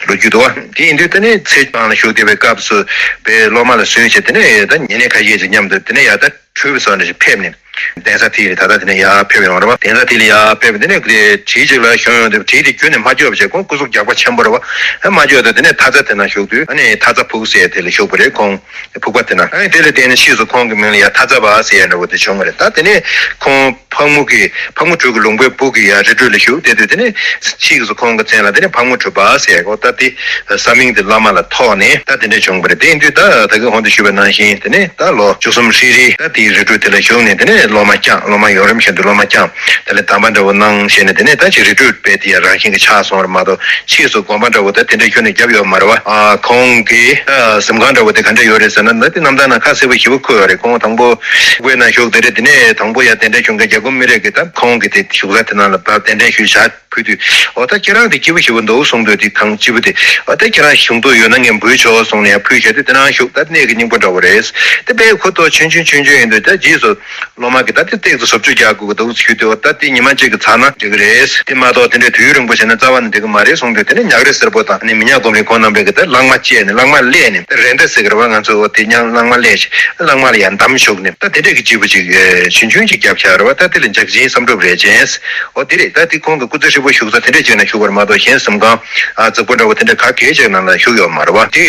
ལོ་རྒྱུས་འདུག་བ། དེ་ཡིན་དུས་དེ་ནས་ཚེ་སྒང་ལ་བཞུགས་བསྡད་པའི་སྐབས་སུ་དཔེ་སློབ་མ་ལ་སུན་བྱས། དེ་ནས་ད་ཉེ་གནས་ཁ་ཤས་ཅིག་མཉམ་དུ་དེ་ནས་ཡ་ད་གྲུ་པའི་ས་ནས་ཕེབས་ནས། གདན་ས་དེ་ལ་ད་ལྟ་དེ་ནས་ཡར་ཕེབས་ཡོང་རེད་བ། གདན་ས་དེ་ལ་ཡར་ཕེབས། དེ་ནས་དེ་བྲིས་གཅིག་ལ་ཞོན་ཡོང་དུས། བྲིས་དེ་ཁྱོན་ནས་མ་འགྱོད་པ་བྱས། ཁོང་སྐུ་གཟུགས་རྒྱགས་པ་ཆེན་པོ་རེད་བ། ཨ་མ་འགྱོད་དུས་དེ་ནས་ཐ་ཚ་དེ་ན་བཞུགས་དུས། ཨ་ནི་ཐ་ཚ་ཕུག་ཟེར་དེ་ལ་བཞུགས་པ་རེད། ཁོང་ཕུག་པ་དེ་ན། ཨ་ནི་དེ་ལ་བརྟེན་ནས་ཕྱིས་སུ་ཁོང་གི་མིང་ལ་ཡ་ཐ་ཚ་བ་ཟེར་ཡ་འདྲ་བོ་དེ་བྱུང་བ་རེད། ད་དེ་ནས་ཁོང་ཕག་མོ་གི་ཕག་མོ་གྲུ་གི་ལུང་པའི་སྦུག་གི་ཡ་རི་ཁྲོད་ལ་བཞུགས་བསྡད་དུས། དེ་ནས་ཕྱིས་སུ་ཁོང་གི་མཚན་ལ་དེ་ནས་ཕག་མོ་གྲུ་པ་ཟེར་ཡ་གོ། ད་དེ་ས་མིང་དེ་བླ་མ་ལ་ཐོགས་ནས་ད་དེ་འདྲ་བྱུང་བ་རེད། དེ་ཡིན་དུས་ད་ད་གིན་གོང་དུ་ཞུས་པ་ནང་བཞིན་དེ་ནས་ད་ལོ་བཅུ་གསུམ་ཧྲིལ་ཧྲིལ་ད་དེའི་རི་ཁྲོད་དེ་ལ་བཞུགས་ནས། དེ་ནས་སློབ་མ་བསྐྱངས། སློབ་མ་ཡོང་རིམ་བཞིན་དུ་སློབ་མ་བསྐྱངས། དེ་ལས་དམ་པ་འདྲ་བོ་གནང་བྱས་ནས། དེ་ནས་ད་ཅིག་རི་ཁྲོད་དཔེ་དེ་ཡ་རང་བཞིན་གྱི་ཆགས་སོང་བ་རེད་མ་གཏོགས། ཕྱིས་སུ་དགོན་པ་འདྲ་བོ་ད་དེ་འདྲ་ཁྱོན་ནས་བརྒྱབ་ཡོད་མ་རེད་བ། ཨ་ཁོང་གི་ཨ་གཟིམ་ཁང་འདྲ་བོ་དེ་ག་འདྲ་ཡོད་རེད་ཟེར་ན། ད་དེ་རྣམ་ཐར་ནང་ཁ་གསལ་པོ་ཞེ་པོ་འཁོད་ཡོད་རེད། ཁོང་དང་པོ་ཕུག་པའི་ནང་བཞུགས་དེ་རེད། དེ་ནས་དང་པོ་ཡ་གདན་འདྲེན་བྱུང་མཁན་རྒྱ་སྒོམ་མི་རེད་ཀྱིས་ད་ཁོང་གི་དེ་བཞུགས་ས་དེ་ནང་ལ་ཕར་གདན་འདྲེན་ཞུས་བཞག་ཕུལ་དུས། འོ་ད་ཁྱེད་རང་དེ་སྐྱིད་པོ་ཞེ་པོ་འདུག་གསུངས་དུས། དེ་གང་སྐྱིད་པོ་དེ། འོ་ད་ཁྱེད་རང་བཞུགས་འདོད་ཡོད་ན་ངས་འབུལ་ཆོག་གསུངས་ནས་ཡར་ཕུལ་བྱས་དུས། དེ་ནང་བཞུགས། ད་གནས་ཀྱི་སྙིང་པོ་འདྲ་བོ་རེད། དེ་དཔེ་ཁོ་ཐོག་ཆུང་ཆུང་ཆུང་ཆུང་ཡིན་དུས། ད་རྗེས་སུ་སློབ་མ་གིས་ད་དེ་ཏོག་ཙམ་བཟོ་བཅོས་རྒྱག་དགོས་ཀྱི་འདུག་ཞུས་དུས། འོ་ད་དེ་ཉི་མ་གཅིག་གི་ཚར་ན་འགྲིག་གི་རེད། དེ་མ་གཏོགས་དེ་འདྲའི་དུས་ཡུན་རིང་པོ་བྱས་ན་རྩ་བ་ནས་འགྲིག་གི་མ་རེད་གསུངས་དུས། དེ་ནས་ཉག་རེ་སེར་པོ་དང་ཨ་ནི་མི་ཉག་སྒོམ་རིང་ཁོང་རྣམ་པས་གིས་ད་གླང་མ་བཅད་ནས། གླང་མ་གླས་ནས། ད་རེ་འདྲ་ཟེར་གི་རེད་བ། ང་ཚོ་འོ་དེ་ཉག་གླང་མ་གླས་ཤིག་གླང་མ་ལ་ཡར་འདམ་བཞུགས་ནས། ད་དེ་འདྲས་ཀྱི་སྐྱིད་པོ་ཅིག་ཨེ་ཆུང་ཆུང་ཅིག་བརྒྱབ་བཞག་རེད་བ། ད་དེ་ལ་འཇག་སྦྱིན་བསམ་གྲུབ་རེད་ཅེས། འོ་དེ་རེད། ད་དེ་ཁོང་གི་སྐུ་ཚེ་ཧྲིལ་པོ་བཞུགས་ས་དེ་འདྲས་ཅིག་ན་བཞུགས་པ་རེད་མ་གཏོགས། གཞན་གཟིམ་ཁང་ཨ་རྫིག་པོ་འདྲ་བོ་དེ་འདྲས་ག་གེ་ཅིག་ནང་ལ་བཞུགས་ཡོད་མ་རེད་བ། དེ་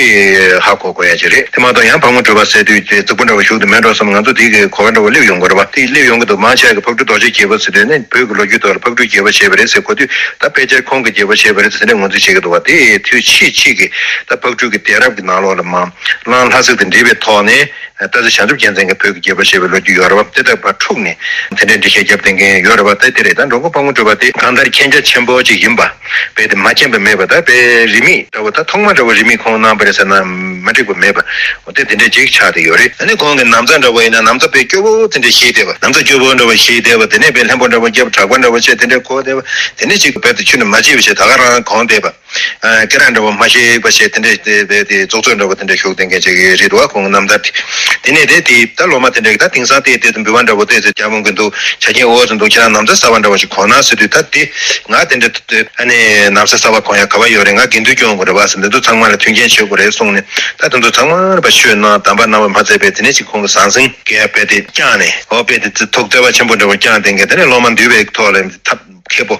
ཧ་གོ་དགོས་ཡ་ཅིག་རེད། དེ་མ་གཏོགས་ཡང་ཕག་མོ་གྲུ་པ་ཟེར་དུས་དེ་རྫིག་པོ་འདྲ་བོ་བཞུགས་དུས་མེད་འགྲོ་བསམ། ང་ཚོ་དེ་གི་གོ་བ་འདྲ་བོ་སླེབས་ཡོང་གི་རེད་བ། དེ་སླེབས་ཡོང་གི་འདུག་མང་ཆེ་བ་གིས་ཕག་གྲུ་རྡོ་རྗེ་རྒྱལ་པོ་ཟེར་དུས་ནི་བོད་ཀྱི་ལོ་རྒྱུས་ཐོག་ལ་ཕག་གྲུ་རྒྱལ་པོ་བྱས་པ་རེད་ཟེར་གོ་དུས། ད་ཕལ་ཆེར་ཁོང་གིས་རྒྱལ་པོ་བྱས་པ་རེད་ཟེར་དེ་འདྲས་ངོས་འཛིན་བྱེད་ཀྱི་འདུག་བ། དེ་དུས་ཕྱིས་ཕྱིས་ཀྱི་ད་ཕག་གྲུ་གི་གདན་རབས་ཀྱི་ནང་ལོགས་ལ་མར་གླང་ལྷ་གཟིགས་དང་འབྲེལ་བའི་ཐོག་ནས། ད་ལྟ་བྱང་ཆུབ་རྒྱལ་མཚན་གྱིས་བོད་ཀྱི་རྒྱལ་པོ་བྱས་པའི་ལོ་རྒྱུས་ཡོད་རེད་བ། དེ་དག་ཕར་འཁྲུགས་ནས་དེ་འདྲའི་འགྲེལ་བཤད་བརྒྱབ་བསྡད་མཁན་ཡོད་རེད་བ། ད་དེ་རེད། ད་འགྲོ་མགོན་ཕག་མོ་གྲུ་པ་དེ་གང་ལྟར་མཁྱེན་རྒྱ་ཆེན་པོ་ཅིག་ཡིན་པ། རྦད་དེ་མ་མཁྱེན་པ་མེད་པ། ད་རྦད་རིས་མེད་འདྲ་བོ། ད་ཐོག་མ་འདྲ་བོ་རིས་མེད་ཁོང་གནང་བ་རེད་ཟེར་ན་མ་འགྲིག་པ་མེད་པ། འོ་དེ་དེ་འདྲའི་ཅིག་ཆགས་བསྡད་ཡོད་རེད། ཨ་ནི་ཁོང་གི་ན་བཟའ་འདྲ་བོ་ཡིན་ན་ན་བཟའ་དཔེ་སྐྱོ་པོ་དེ་འདྲ་བཞེས་བསྡད་པ། ན་བཟའ་སྐྱོ་པོ་འདྲ་བོ་བཞེས་བསྡད་པ། དེ་ནས་དཔེ་ལྷན་པོ་འདྲ་བོ་བརྒྱབ། གྲྭ་པ་འདྲ་བོ་བྱས། དེ་འདྲའི་གོ་བསྡད་པ། དེ་ནས་ཅིག་རྦད་དེ་ཁྱོན་ནས་མ་བརྗེད་པ་བྱས། ད་ག་རང་གོན་བསྡད་པ། ཨ་སྐད་གྲགས་འདྲ་བོ་མ་ཤེས་པ་བྱས། དེ་འདྲའི་དེ་དེ་རྫོགས་ཚོད་འདྲ་བོ་དེ་འདྲ་བཞུགས་བསྡད་མཁན་ཅིག་རེད་འདུག་བ། ཁོང་གི་རྣམ་ཐར་དེ། དེ་ནས་དེ་དེ་ད་སློབ་མ་དེ་འདྲ་གིས་ད་དེང་སང་དེ་དེ་ཚོ་འབུལ་བ་འདྲ་བོ་དེ་ཚོ་རྒྱག་འོང་གི་འདུག་ཆ་རྐྱེན་འོ་ཙམ་འདུག་ཁྱེད་རང་ན་བཟའ་གསར་པ་འདྲ་བོ་ཞིག་གོན་ན་ཟེར་དུས། ད་དེ་ང་དེ་འདྲ་དེ་ཨ་ནི་ན་བཟའ་གསར་པ་གོན་ཡ་ག་པར་ཡོད་རེད། ང་དགེ་འདུན་སྐྱོང་དགོས་རེད་བ་ཟེར། འདི་ཚོ་ཚང་མ་ལ་མཐུན་རྐྱེན་བྱེད་དགོས་རེད་གསུངས་ནས། ད་དེ་ཚོ་ཚང་མ་ལ་ཕར་ཆོས་གནང་། དམ་པ་གནང་བ་མ་ཚད་པའི་དེ་ནས་ཅིག་ཁོང་གི་ཟང་ཟིང་གི་རྦད་དེ་བསྐྱངས་ནས། འོ་རྦད་དེ་ཐུགས་བརྩེ་བ་ཆེན་པོ་འདྲ་བོ་བསྐྱངས་བསྡད་མཁན། དེ་ནས་སློབ་མ་འདུལ་བའི་ཐོག་ལ་ཐབས་མཁས་པོ་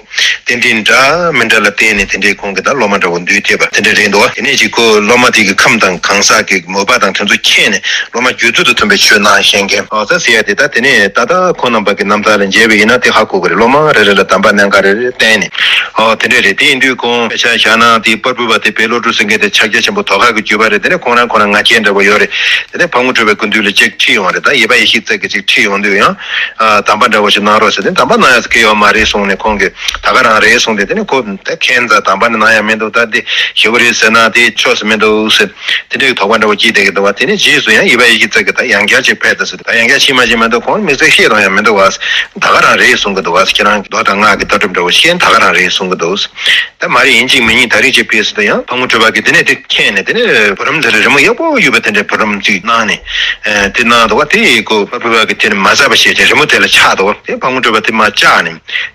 རྟེན་འབྲེལ་འདྲ་མི་འདྲ་ལ་བརྟེན་ནས་དེ་འདྲའི་ཁོང་གིས་ད་སློབ་མ་འདྲ་བོ་འདུལ་ཐེབས་པ་དེ་འདྲ་རེད་འདུག་དེ་ནས་ཅིག་ཁོ་སློབ་མ་དེ་གི་ཁམས་དང་གང་ཟག་གི་མོས་པ་དང་དེ་ཚོ་མཁྱེན་ནས། སློབ་མ་རྒྱུད་ཚོད་དུ་མཐུན་པའི་ཆོས་གནང་ཤེས་མཁན། འོ་ད་ཟེར་ཡ་དེ། ད་དེ་ནས་ད་ལྟ་ཁོང་རྣམ་པ་གི་རྣམ་ཐར་ལ་མཇལ་བ་ཡིན་ན་དེ་ཧ་གོ་གི་རེད། སློབ་མ་རེ་རེ་ལ་གདམས་པ་གནད་འགག་རེ་རེ་བསྟན་ནས། འོ་དེ་འདྲ་རེད། དེ་ཡིན་དུས་ཁོང་དཔེ་ཆ་བཞག་ན་དེ་པར་ཕུད་པ་དེ་བེ་ལོ་ཀྲུ་སི་མཁན་དེ་ཕྱག་རྒྱ་ཆེན་པོ་དོ་ཁ་གི་བརྒྱུད་པ་རེད། དེ་ནས་ཁོང་རང་ཁོ་རང་ང་རྒྱལ་འདྲ་བོ་ཡོད་རེད། དེ་ནས་ཕག་མོ་གྲུ་པའི་སྐུ་མདུན་ལ་ཅིག་ཁྲིད་ཡོང་བ་རེད། ད་ཡེ་པ་ཡེ་ཤེས་རྩེ་གིས་ཅིག་ཁྲིད་ཡོང་དུས་ཡང་། ཨ་གདམས་པ་འདྲ་བོ་ཞིག་གནང་རོགས་ཟེར་དུས། གདམས་པ་གནང་ཡག་གི་ཡོད་མ་རེད་གསུངས་ནས། ཁོང་གིས་ད་ག་རང་རེད་གསུངས་ཏེ། དེ་ནས་ཁོ་ད་ཁྱེད་ཚོ་གདམས་པ་ནི་གནང་ཡག་མི་འདུག་ད་འདི་ཞེ་པོ་རེད་ཟེར་ན་དེ་ཆོས་སུ་མི་འདུག་ཟེར། དེ་འདྲའི་དོགས་པ་འདྲ་བོ་སྐྱེས་བསྡད་ཀྱི་འདུག་བ། དེ་ནས་རྗེས་སུ་ཡང་ཡེ་པ་ཡེ་ཤེས་རྩེ་གིས་ད་ཡང་བསྐྱར་ཅིག་ཕེབས་དང་ཟེར། ད་ཡང་བསྐྱར་ཕྱིན་མ་ཕྱིན་མི་འདུག་ཁོང་དམིགས་བསལ་བཤད་སྟངས་ཡང་མི་འདུག་བ། ད་ག་རང་རེད་གསུང་གི་འདུག་བ། ཁྱེད་རང་གི་མདོ་དང་སྔགས་ཀྱི་ལྟ་གྲུབ་འདྲ་བོ་ཤེས་ན་ད་ག་རང་རེད་གསུང་གི་འདུག་ད་མ་རེད། ཡིན་གཅིག་མིན་གཉིས་ད་རེས་ཅིག་ཕེབས་ཟེར་དུས་ཡང་ཕག་མོ་གྲུ་པ་གིས་དེ་ནས་དེ་མཁྱེན་ནས། དེ་ནས་བུ་རམ་དེ་ལ་རི་མོ་ཡག་པོ་ཡོད་པ་དེ་འདྲའི་བུ་རམ་ཅིག་གནང་ནས། ཨ་དེ་གནང་འདུག་བ། དེ་ཡི་གོ་པར་ཕུད་པ་གིས་དེ་ནས་མ་ཟ་བ་བྱས་ཏེ་རི་མོ་དེ་ལ་ཆགས་འདུག་བ། དེ་ཕག་མོ་གྲུ་པ་དེ་མར་བཅག་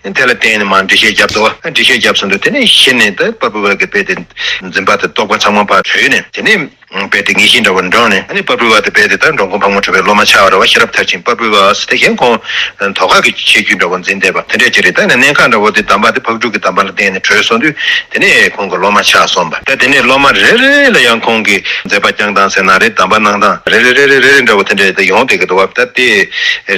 ནས་དེ་ལ་བརྟེན་ ནས་མར་འགྲེལ་བཤད་བརྒྱབ་འདུག་འགྲེལ་བཤད་བརྒྱབ་སོང་དུས་དེ་ནས་གཞི་ནས་ད་པར་བུ་བ་གི་དཔེ་དེ་འཛིན་པ་དེ་རྟོག་པ་ཚང་མ་ཕར་གྲོལ་ནས་དེ་ནས། དཔེ་དེ་ངེས་ཤེས་འདྲ་བོ་འདྲོངས་ནས་ཨ་ནི་པར་བུ་བ་དེ་དཔེ་དེ་ད་འགྲོ་མགོན་ཕག་མོ་གྲུ་པའི་སློབ་མ་ཆགས་པ་རེད་བ། ཤེས་རབ་མཐར་ཕྱིན་པར་བུ་བ་ཟེར་དེ་གཞན་ཁོང་དོ་ཁ་གི་ཆོས་བརྒྱུད་འདྲ་བོ་འཛིན་བསྡད་པ་དེ་འདྲས་ཅིག་རེད། ད་ནི་གནད་འགག་འདྲ་བོ་དེ་གདམས་པ་དེ་ཕག་གྲུ་གི་གདམས་པ་ལ་བརྟེན་ནས་གྲོལ་སོང་དུས་དེ་ནས་ཁོང་གི་སློབ་མ་ཆགས་སོང་བ། ད་དེ་ནས་སློབ་མ་རེ་རེ་ལ་ཡང་ཁོང་གི་མཛད་པ་བསྐྱངས་སྟངས་ཟེར་ན་རེད། གདམས་པ་གནང་སྟངས་རེ་རེ་རེ་རེ་རེ་རེ་འདྲ་བོ་དེ་འདྲས་དེ་ཡོང་བསྡད་ཀྱི་འདུག་བ། ད་དེ་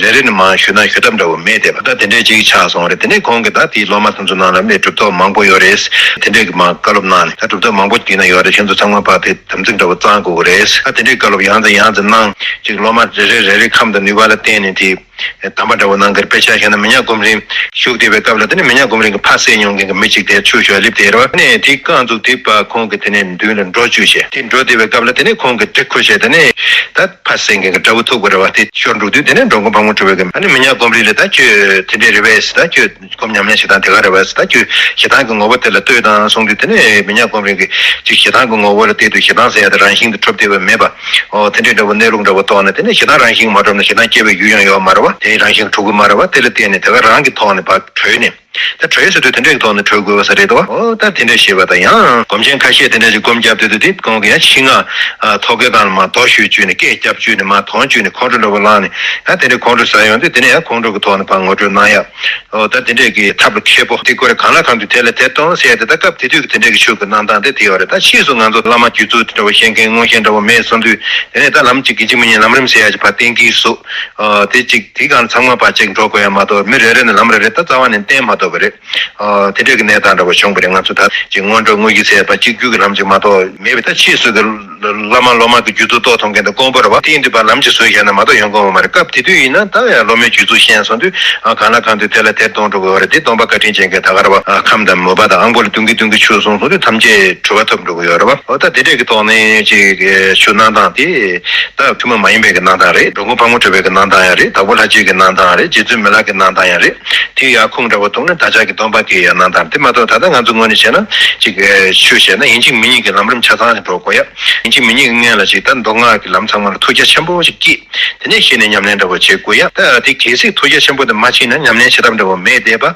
རེ་རེ་ནས་མར་ཞུ་ན་ཞུ་ཐབས་འདྲ་བོ་མེད་བསྡད་པ། ད་དེ་འདྲས་ཅིག་ཆགས་སོང་རེད། དེ་ནས་ཁོང་གིས་ད་དེའི་སློབ་མ་དེ་ཚོ་ནང་ལ་མི་གྲུབ་ཐོབ་མང་པོ་ཡོད་རེད། དེ་འདྲས་ཀྱི་མར་བཀའ་སློབ་གནང་ནས་ད་གྲུབ་ཐོབ་མང་པོ་དེ་ན་ཡོད་རེད། ཁྱེད་ཚོ་ཚང་མ་ཕར་དེ། དམ་ཚིག་འདྲ་བོ་གཙང་དགོས་རེད། ཨ་དེ་འདྲའི་བཀའ་སློབ་ཡང་དང་ཡང་དུ་གནང་། ཅིག་སློབ་མ་རེ་རེ་རེ་རེ་ཁམས་དང་ནུས་པ་ལ་བརྟེན་ནས་དེ་གདམས་པ་འདྲ་བོ་གནང་གི་རེད། དཔེ་ཆ་བཞག་ན་མི་ཉག་སྒོམ་རིང་བཞུགས་བསྡད་པའི་སྐབས་ལ་དེ་ནས་མི་ཉག་སྒོམ་རིང་གི་ཕ་བསད་མྱོང་མཁན་གྱི་མི་གཅིག་དེ་ཆུ་ཞོ་ལེབ་དེ་རེད་བ། ནས་དེ་རྐང་བཙུགས་དེ་པ་ཁོང་གི་དེ་ནས་མདུན་ལ་འགྲོ་བཅུག་བྱས་དེ་འགྲོ་བསྡད་པའི་སྐབས་ལ་དེ་ནས་ཁོང་གི་གྲི་ཁུར་བྱས་དེ་ནས་ད་ཕ་བསད་མཁན་གྱི་དགྲ་བོ་ཐུག་པ་རེད་བ། དེ་ཤོར་འགྲོ་དུས་དེ་ནས་འགྲོ་མགོན་ཕག་མོ་གྲུ་པ་གི་ཨ་ནི་མི་ཉག་སྒོམ་རིང་ལ་ད་ཁྱོད་དེ་འདྲས་རེད་པས་ཟེར། ད་ཁྱོད་སྒོམ་ཉམས་ལེན་བྱེད་སྟངས་དེ་ག་རེད་པས་ཟེར། ད་ཁྱོད་ཞེ་སྡང་གི་ངོ་བོ་དེ་ལ་ལྟོས་དང་གསུངས་དུས་དེ་ནས་མི་ཉག་སྒོམ་རིང་གིས་ཅིག་ཞེ་སྡང་གི་ངོ་བོ་ལ་བལྟས་དུས་ཞེ་སྡང་ཟེར་ཡ་དེ་རང་བཞིན་དུ་གྲུབ་བསྡད་པ་མེད་པ། ཨོ་དེ་འདྲའི་འདྲ་བོ་གནས་ལུགས་འདྲ་བོ་རྟོགས་ནས་དེ་ནས་ཞེ་སྡང་རང་བཞིན་མ་གྲུབ་ན་ཞེ་སྡང་སྐྱེ་བའི་ཡུལ་ཡང་ཡོད་མ་རེད་བ། དེ་རང་བཞིན་གྲུབ་ཀྱི་མ་རེད་བ། དེ་ལ་བརྟེན་ནས་དེ་ག་རང་གི་ཐོག་ནས་ཕར་གྲོལ་ནས་ད་གྲོལ་ཟེར་དུས་དེ་འདྲའི་ཐོག་ནས་གྲོལ་དགོས་པ་ཟེར་རེད་དོ། ཨོ་ད་དེ་འདྲ་ཞེས་པ་དང་ཡང་སྒོམ་ཆེན་ཁ་ཤས་དེ་འདྲ་ཞིག་སྒོམ་བརྒྱབ་དུས་དེ་ཁོང་གི་ཡང་ཤིང་ནགས་ཐོག་ཁའི་སྒང་ལ་མར་རྡོ་གཞུས་བཅུག་ནས་སྐད་རྒྱབ་བཅུག་ནས་མར་དོང་བཅུག་ནས་ཁོང་ཁྲོ་འདྲ་བོ་ལངས་ནས་ད་དེ་འདྲའི་ཁོང་ཁྲོ་ཟ་ཡོང་དུས་དེ་ནས་ཡང་ཁོང་ཁྲོ་གི་ཐོག་ནས་ཕར་ངོ་སྤྲོད་གནང་ཡ། ཨོ་ད་དེ་འདྲས་ཀྱི་ཐབས་མཁས་པོ་དེ་ཁོ་རེ་གང་ལ་གང་འདུལ་དེ་ལ་དེ་གཏོང་ཟེར་ཡ་དེ་ད་སྐབས་དེ་དུས་ཀྱི་དེ་འདྲས་ཀྱི་ཆོས་ཀྱི་གནང་སྟངས་དེ་དེ་ཡོད་རེད། ད་ཕྱིས་སུ་ང་ཚོ་བླ་མ་རྒྱུད་ཚོ་དེ་འདྲ་བོ་བཤད་མཁན་མངོན་ཤེས་འདྲ་བོ་མེད་སོང་དུས་དེ་ནས་ད་ལམ་གཅིག་གི་གཅིག་མིན་ཉིད་ལམ་རིམ་ཟེར་ཡ་ཅིག་ཕར་གཏན་འཁེལ་བཟོ། ཨོ་དེ་གཅིག་དེ་གང་ཚང་མ་ཕར་གཅིག་འགྲོ་དགོས་ཡ་མ་གཏོགས་མི་རེ་རེ་ནས་ལམ་རེ་རེ་ད་རྩ་བ་ནས་བསྟན་མ་ཐུབ་པ་རེད། ཨོ་དེ་འདྲས་ཀྱི་གནས་སྟངས་འདྲ་བོ་བྱུང་བ་རེད། ང་ཚོ་ད་ཅིག་སྔོན་འགྲོ་དངོས་གཞི་ཟེར་ཡ་ཕར་གཅིག་གྱུར་གྱི་ལམ་ཅིག་མ་གཏོགས་མེད་པས། ད་ཕྱིས་སུ་གི་བླ་མ་སློབ་མ་གི་རྒྱུད་ཚོ་རྟོགས་ཐུབ་མཁན་དེ་དཀོན་པོ་རེད་བ། དེ་ཡིན་དུས་ཕར་ལམ་ཅིག་བཟོས་བཞག་ན་མ་གཏོགས་ཡོང་གི་ཡོད་མ་རེད། སྐབས་དེ་དུས་ཡིན་ན་ད་ཡང་སློབ་མའི་རྒྱུད་ཚོ་ཤེས་སོང་དུས་ཨ་གང་ལ་གང་འདུལ་དེ་ལ་དེར་གཏོང་འགྲོ་དགོས་པ་རེད། དེ་སྟོན་པ་བཀའ་དྲིན་ཅན་གྱིས་ད་ག་རེད་བ། ཨ་ཁམས་དང་མོས་པ་དང་ཨ་མགོ་ལ་གཏོང་གིན་གཏོང་གིན་ཆུད་སོང་སོང་དུས་ཐམས་ཅད་གྲོལ་བ་ཐོབ་འགྲོ་གི་ཡོད་རེད་བ། འོ་ད་དེ་འདྲས་ཀྱི་ཐོག་ནས་ཅིག་ཆོས་གནང་སྟངས་དེ་ད་ཐུན་མོང་མ་ཡིན་པའི་གི་གནང་སྟངས་རེད། འགྲོ་མགོན་ཕག་མོ་གྲུ་པའི་གི་གནང་སྟངས་ཡང་རེད། དྭགས་པོ་ལྷ་རྗེ་གི་གནང་སྟངས་རེད། རྗེ་བཙུན་མི་ལ་གི་གནང་སྟངས་ཡང་རེད། དེ་ཡར་ཁུངས་འདྲ་བོ་བཏོན་ན་བདག་ཅག་གི་སྟོན་པ་གི་ཡང་གནང་སྟངས་དེ་མ་གཏོགས་ད་ལྟ་ང་ཚོ་ངོས་ནས་བྱས་ན་ཅིག་ཆོས་བཤད་ན་ཡིན་གཅིག་མིན་གཉིས་ཀྱི་ལམ་རིམ་ཆ་ཚང་ཞིག་འགྲོ་དགོས་ཡ། ཡིན་གཅིག་མིན་གཉིས་ཀྱི་སྔོན་ལ་ཅིག་ད་མདོ་སྔགས་ཀྱི་ལམ་ཚང་མ་ལ་ཐུགས་རྒྱ་ཆེན་པོ་ཞིག་བསྐྱེད། དེ་ནས་གཞི་ནས་ཉམས་ལེན་འདྲ་བོ་བྱེད་དགོས་ཡ། ད་དེ་གལ་སྲིད་ཐུགས་རྒྱ་ཆེན་པོ་དེ་མ་བསྐྱེད་ན་ཉམས་ལེན་བྱེད་ཐབས་འདྲ་བོ་མེད་བསྡད་པ།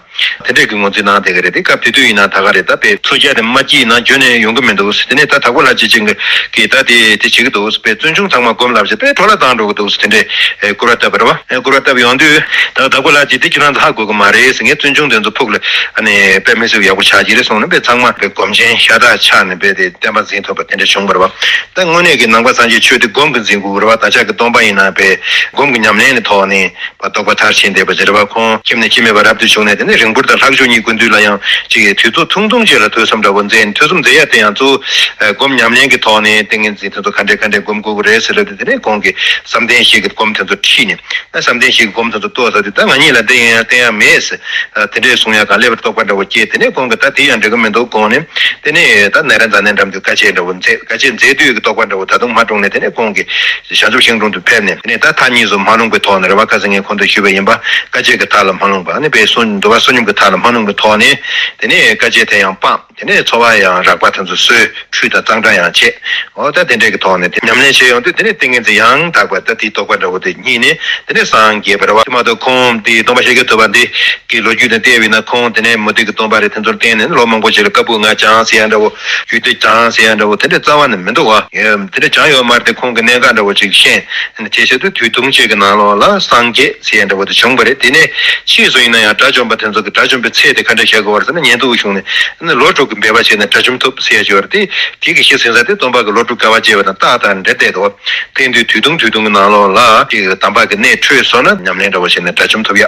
དེ་འདྲས་ཀྱི་ངོས་འཛིན་གནང་བསྡད་ཀྱི་རེད། དེ་སྐབས་དེ་དུས་ཡིན་ན་ད་ག་རེད། ད་དཔེ་ཐུགས་རྒྱ་དེ་མ་བསྐྱེད་ན་རྒྱུན་ནས་ཡོང་གི་མི་འདུག་དེ་ནས་ད་དྭགས་པོ་ལྷ་རྗེ་ཅན་གྱིས་ད་དེ་དེ་བྱེད་ཀྱི་འདུག་དཔེ་བཙུན་ཆུང་ཚང་མ་སྒོམ་ལབ་བྱས་དཔེ་འཕྲོ་བརླག་བཏང་འགྲོ་གི་འདུག་དེ་འདྲས་སྐུར་བ་བཏབ་པ་རེད་བ། སྐུར་བ་བཏབ་ཡོང་དུས་ད་དྭགས་པོ་ལྷ་རྗེ་དེ་ཁྱོད་རང་ཚོ་ཧ་གོ་གི་མ་རེད་ཟེར། ངས་བཙུན་ཆུང་དེ་ཚོ་ཕུགས་ལ་ཨ་ནི་དཔེ་མི་སྲིད་ཡག་པོ་ཆགས་ཀྱི་རེད་གསུངས་ནས་དཔེ་ཚང་མ་དཔེ་སྒོམ་ཆེན་ཤ་སྟག་ཆགས་ནས་དཔེ་དེ་བསྟན་པ་འཛིན་ཐུབ་པ་དེ་འདྲ་བྱུང་བ་རེད་བ། ད་དངོས་གནས་ཀྱི་ནང་པ་སངས་རྒྱས་ཆོས་དེ་སྒོམ་གྱིས་འཛིན་དགོས་རེད་བ། བདག་ཅག་གི་སྟོན་པ་ཡིན་ན་དཔེ་སྒོམ་གྱི་ཉམས་ལེན་གྱི་ཐོག་ནས་བ་རྟོགས་པ་མཐར་ཕྱིན་བསྡད་པ་ཞིག་རེད་བ། ཁོང་ཁྱིམ་ནས་ཁྱིམ་མེད་པར་རབ་ཏུ་བྱུང་ནས་དེ་ནས་རིང་པོར་དང་ལྷག་བཅུ་གཉིས་ཀུན་འདུས་ལ་ཡང་ཅིག་དུས་ཚོད་ཐུང་ཐུང་ཅིག་ལ་ཐོས་བསམ་འདྲ་བོ་མཛད། ཐོས་བསམ་མཛད་ཡ་དེ་ཡང་གཙོ་བོ་སྒོམ་ཉམས་ལེན་གྱི་ཐོག་ནས་ཏིང་ངེ་འཛིན་དེ་ཚོ་ག་འདྲས་ག་འདྲས་སྒོམ་དགོས་ཀྱི་རེད་ཟེར་ལབ་དུས་དེ་ནས་ཁོང་གིས་བསམ་གཏན་བཞི་གི་སྒོམ་དེ་ཚོ་ཁྲིད་ནས། ད་བསམ་གཏན་བཞི་གི་སྒོམ་དེ་ཚོ་རྟོགས་ཚར་དུས་ད་ང་གཉིས་ལ་བསྟན་ཡ་བསྟན་ཡ་མེད་ཟེར། དེ་འདྲས་གསུང་ཡ་གང་ལེགས་པར་རྟོགས་པ་འདྲ་བོ་སྐྱེས། དེ་ནས་ཁོང་གིས་ད་དེ་ཡང་འགྲིག་གི་མི་འདུག་དགོངས་ནས་དེ་ནས་ད་ནཻ་རཉྫ་ནའི་འགྲམ་དུ་དཀའ་སྤྱད་འདྲ་བོ་མཛད། དཀའ་སྤྱད་མཛད་དུས་ཀྱི་རྟོགས་པ་འདྲ་བོ་ད་དུང་མ་འགྲུབ་ནས་དེ་ནས་ཁོང་གིས་བྱང་ཆུབ་ཤིང་དྲུང་དུ་ཕེབས་ནས་དེ་ནས་ད་མཐའ་གཉིས་སུ་མ་ལྷུང་པའི་ཐོག་ནས་རེད་བ། ཁ་སང་ངས་ཁོང་དུ་ཞུས་པ་ཡིན་པ། དཀའ་སྤྱད་ཀྱི་མཐའ་ལ་མ་ལྷུང་བ་ནི་དཔེ་བསོད་འདུལ་བ་བསོད་སྙོམས་ཀྱི་མཐའ་ལ་མ་ལྷུང་པའི་ཐོག་ནས་དེ་ནས་དཀའ་སྤྱད་དེ་ཡང་སྤངས། དེ་ནས་འཚོ་བ་ཡང་རགས་པ་དེ་ཚོ་གསོས། ཁྲུས་དང་གཙང་སྦྲ་ཡང་བྱས། འོ་ད་དེ་འདྲས་ཀྱི་ཐོག་ནས་དེ་ཉམས་ལེན་བྱས་ཡོང་དུས་དེ་ནས་ཏིང་ངེ་འཛིན་ཡང་དག་པ་ད་དེའི་རྟོགས་པ་འདྲ་བོ་དེ་རྙེད་ནས་དེ་ནས་སངས་རྒྱས་པ་རེད་བ། དེ་མ་གཏོགས་ཁོང་དེ་སྟོན་པ་ཤཱཀྱ་ཐུབ་པ་འདི་གི་ལོ་རྒྱུས་དང་བལྟས་པ་ཡིན་ན་ཁོང་དེ་ནས་མུ་སྟེགས་ཀྱི་སྟོན་པ་རེད། དེ་ཚོར་བརྟེན་ནས་ལོ་མང་པོ་ཞིག་ལ་བཀའ་པོད་ལྔ་སྦྱངས་ཟེར་ཡ་འདྲ་བོ། རྒྱུད་སྡེ་སྦྱངས་ཟེར་ཡ་འདྲ་བོ་དེ་འདྲས་རྩ་བ་ནས་མི་འདུག་བ། དེ་འདྲས་སྦྱངས་ཡོད་མ་རེད་དེ། ཁོང་གི་གནད་འགག་འདྲ་བོ་ཅིག་ཤེས། དེ་བྱས་དུས་དུས་ཐུང་ཅིག་གི་ནང་ལོགས་ལ་སངས་རྒྱས་ཟེར་ཡ་འདྲ་བོ་དེ་བྱུང་བ་རེད། དེ་ནས་ཕྱིས་སུ་ཡིན་ན་ཡང་དགྲ་བཅོམ་པ་དེ་ཚོ་གི་དགྲ་བཅོམ་པའི་ཚད་དེ་ག་འདྲས་བཤད་དགོས་པ་རེད་ཟེར་ན་ཉན་ཐོས་བྱུང་ནས་ཨ་ནི་ལོ་དྲུག་གི་འབད་པ་བྱས་ནས་དགྲ་བཅོམ་ཐུབ་ཟེར་ཡ་ཅིག་ཡོད་རེད་དེ། དེ་གི་གཞི་ཟིན་ས་དེ་སྟོན་པ་གི་ལོ་དྲུག་དཀའ་བ་སྤྱད་པ་དང་རྟགས་དང་འབྲེལ་བསྡད་འདུག་བ། དེ་དུས་དུས་ཐུང་དུས་ཐུང་གི་ནང་ལོགས་ལ་དེ་གི་གདམས་པ་གི་གནད་འཕྲོད་སོང་ན་ཉམས་ལེན་འདྲ་བོ་བྱས་ནས་དགྲ་བཅོམ་ཐུབ་ཡ།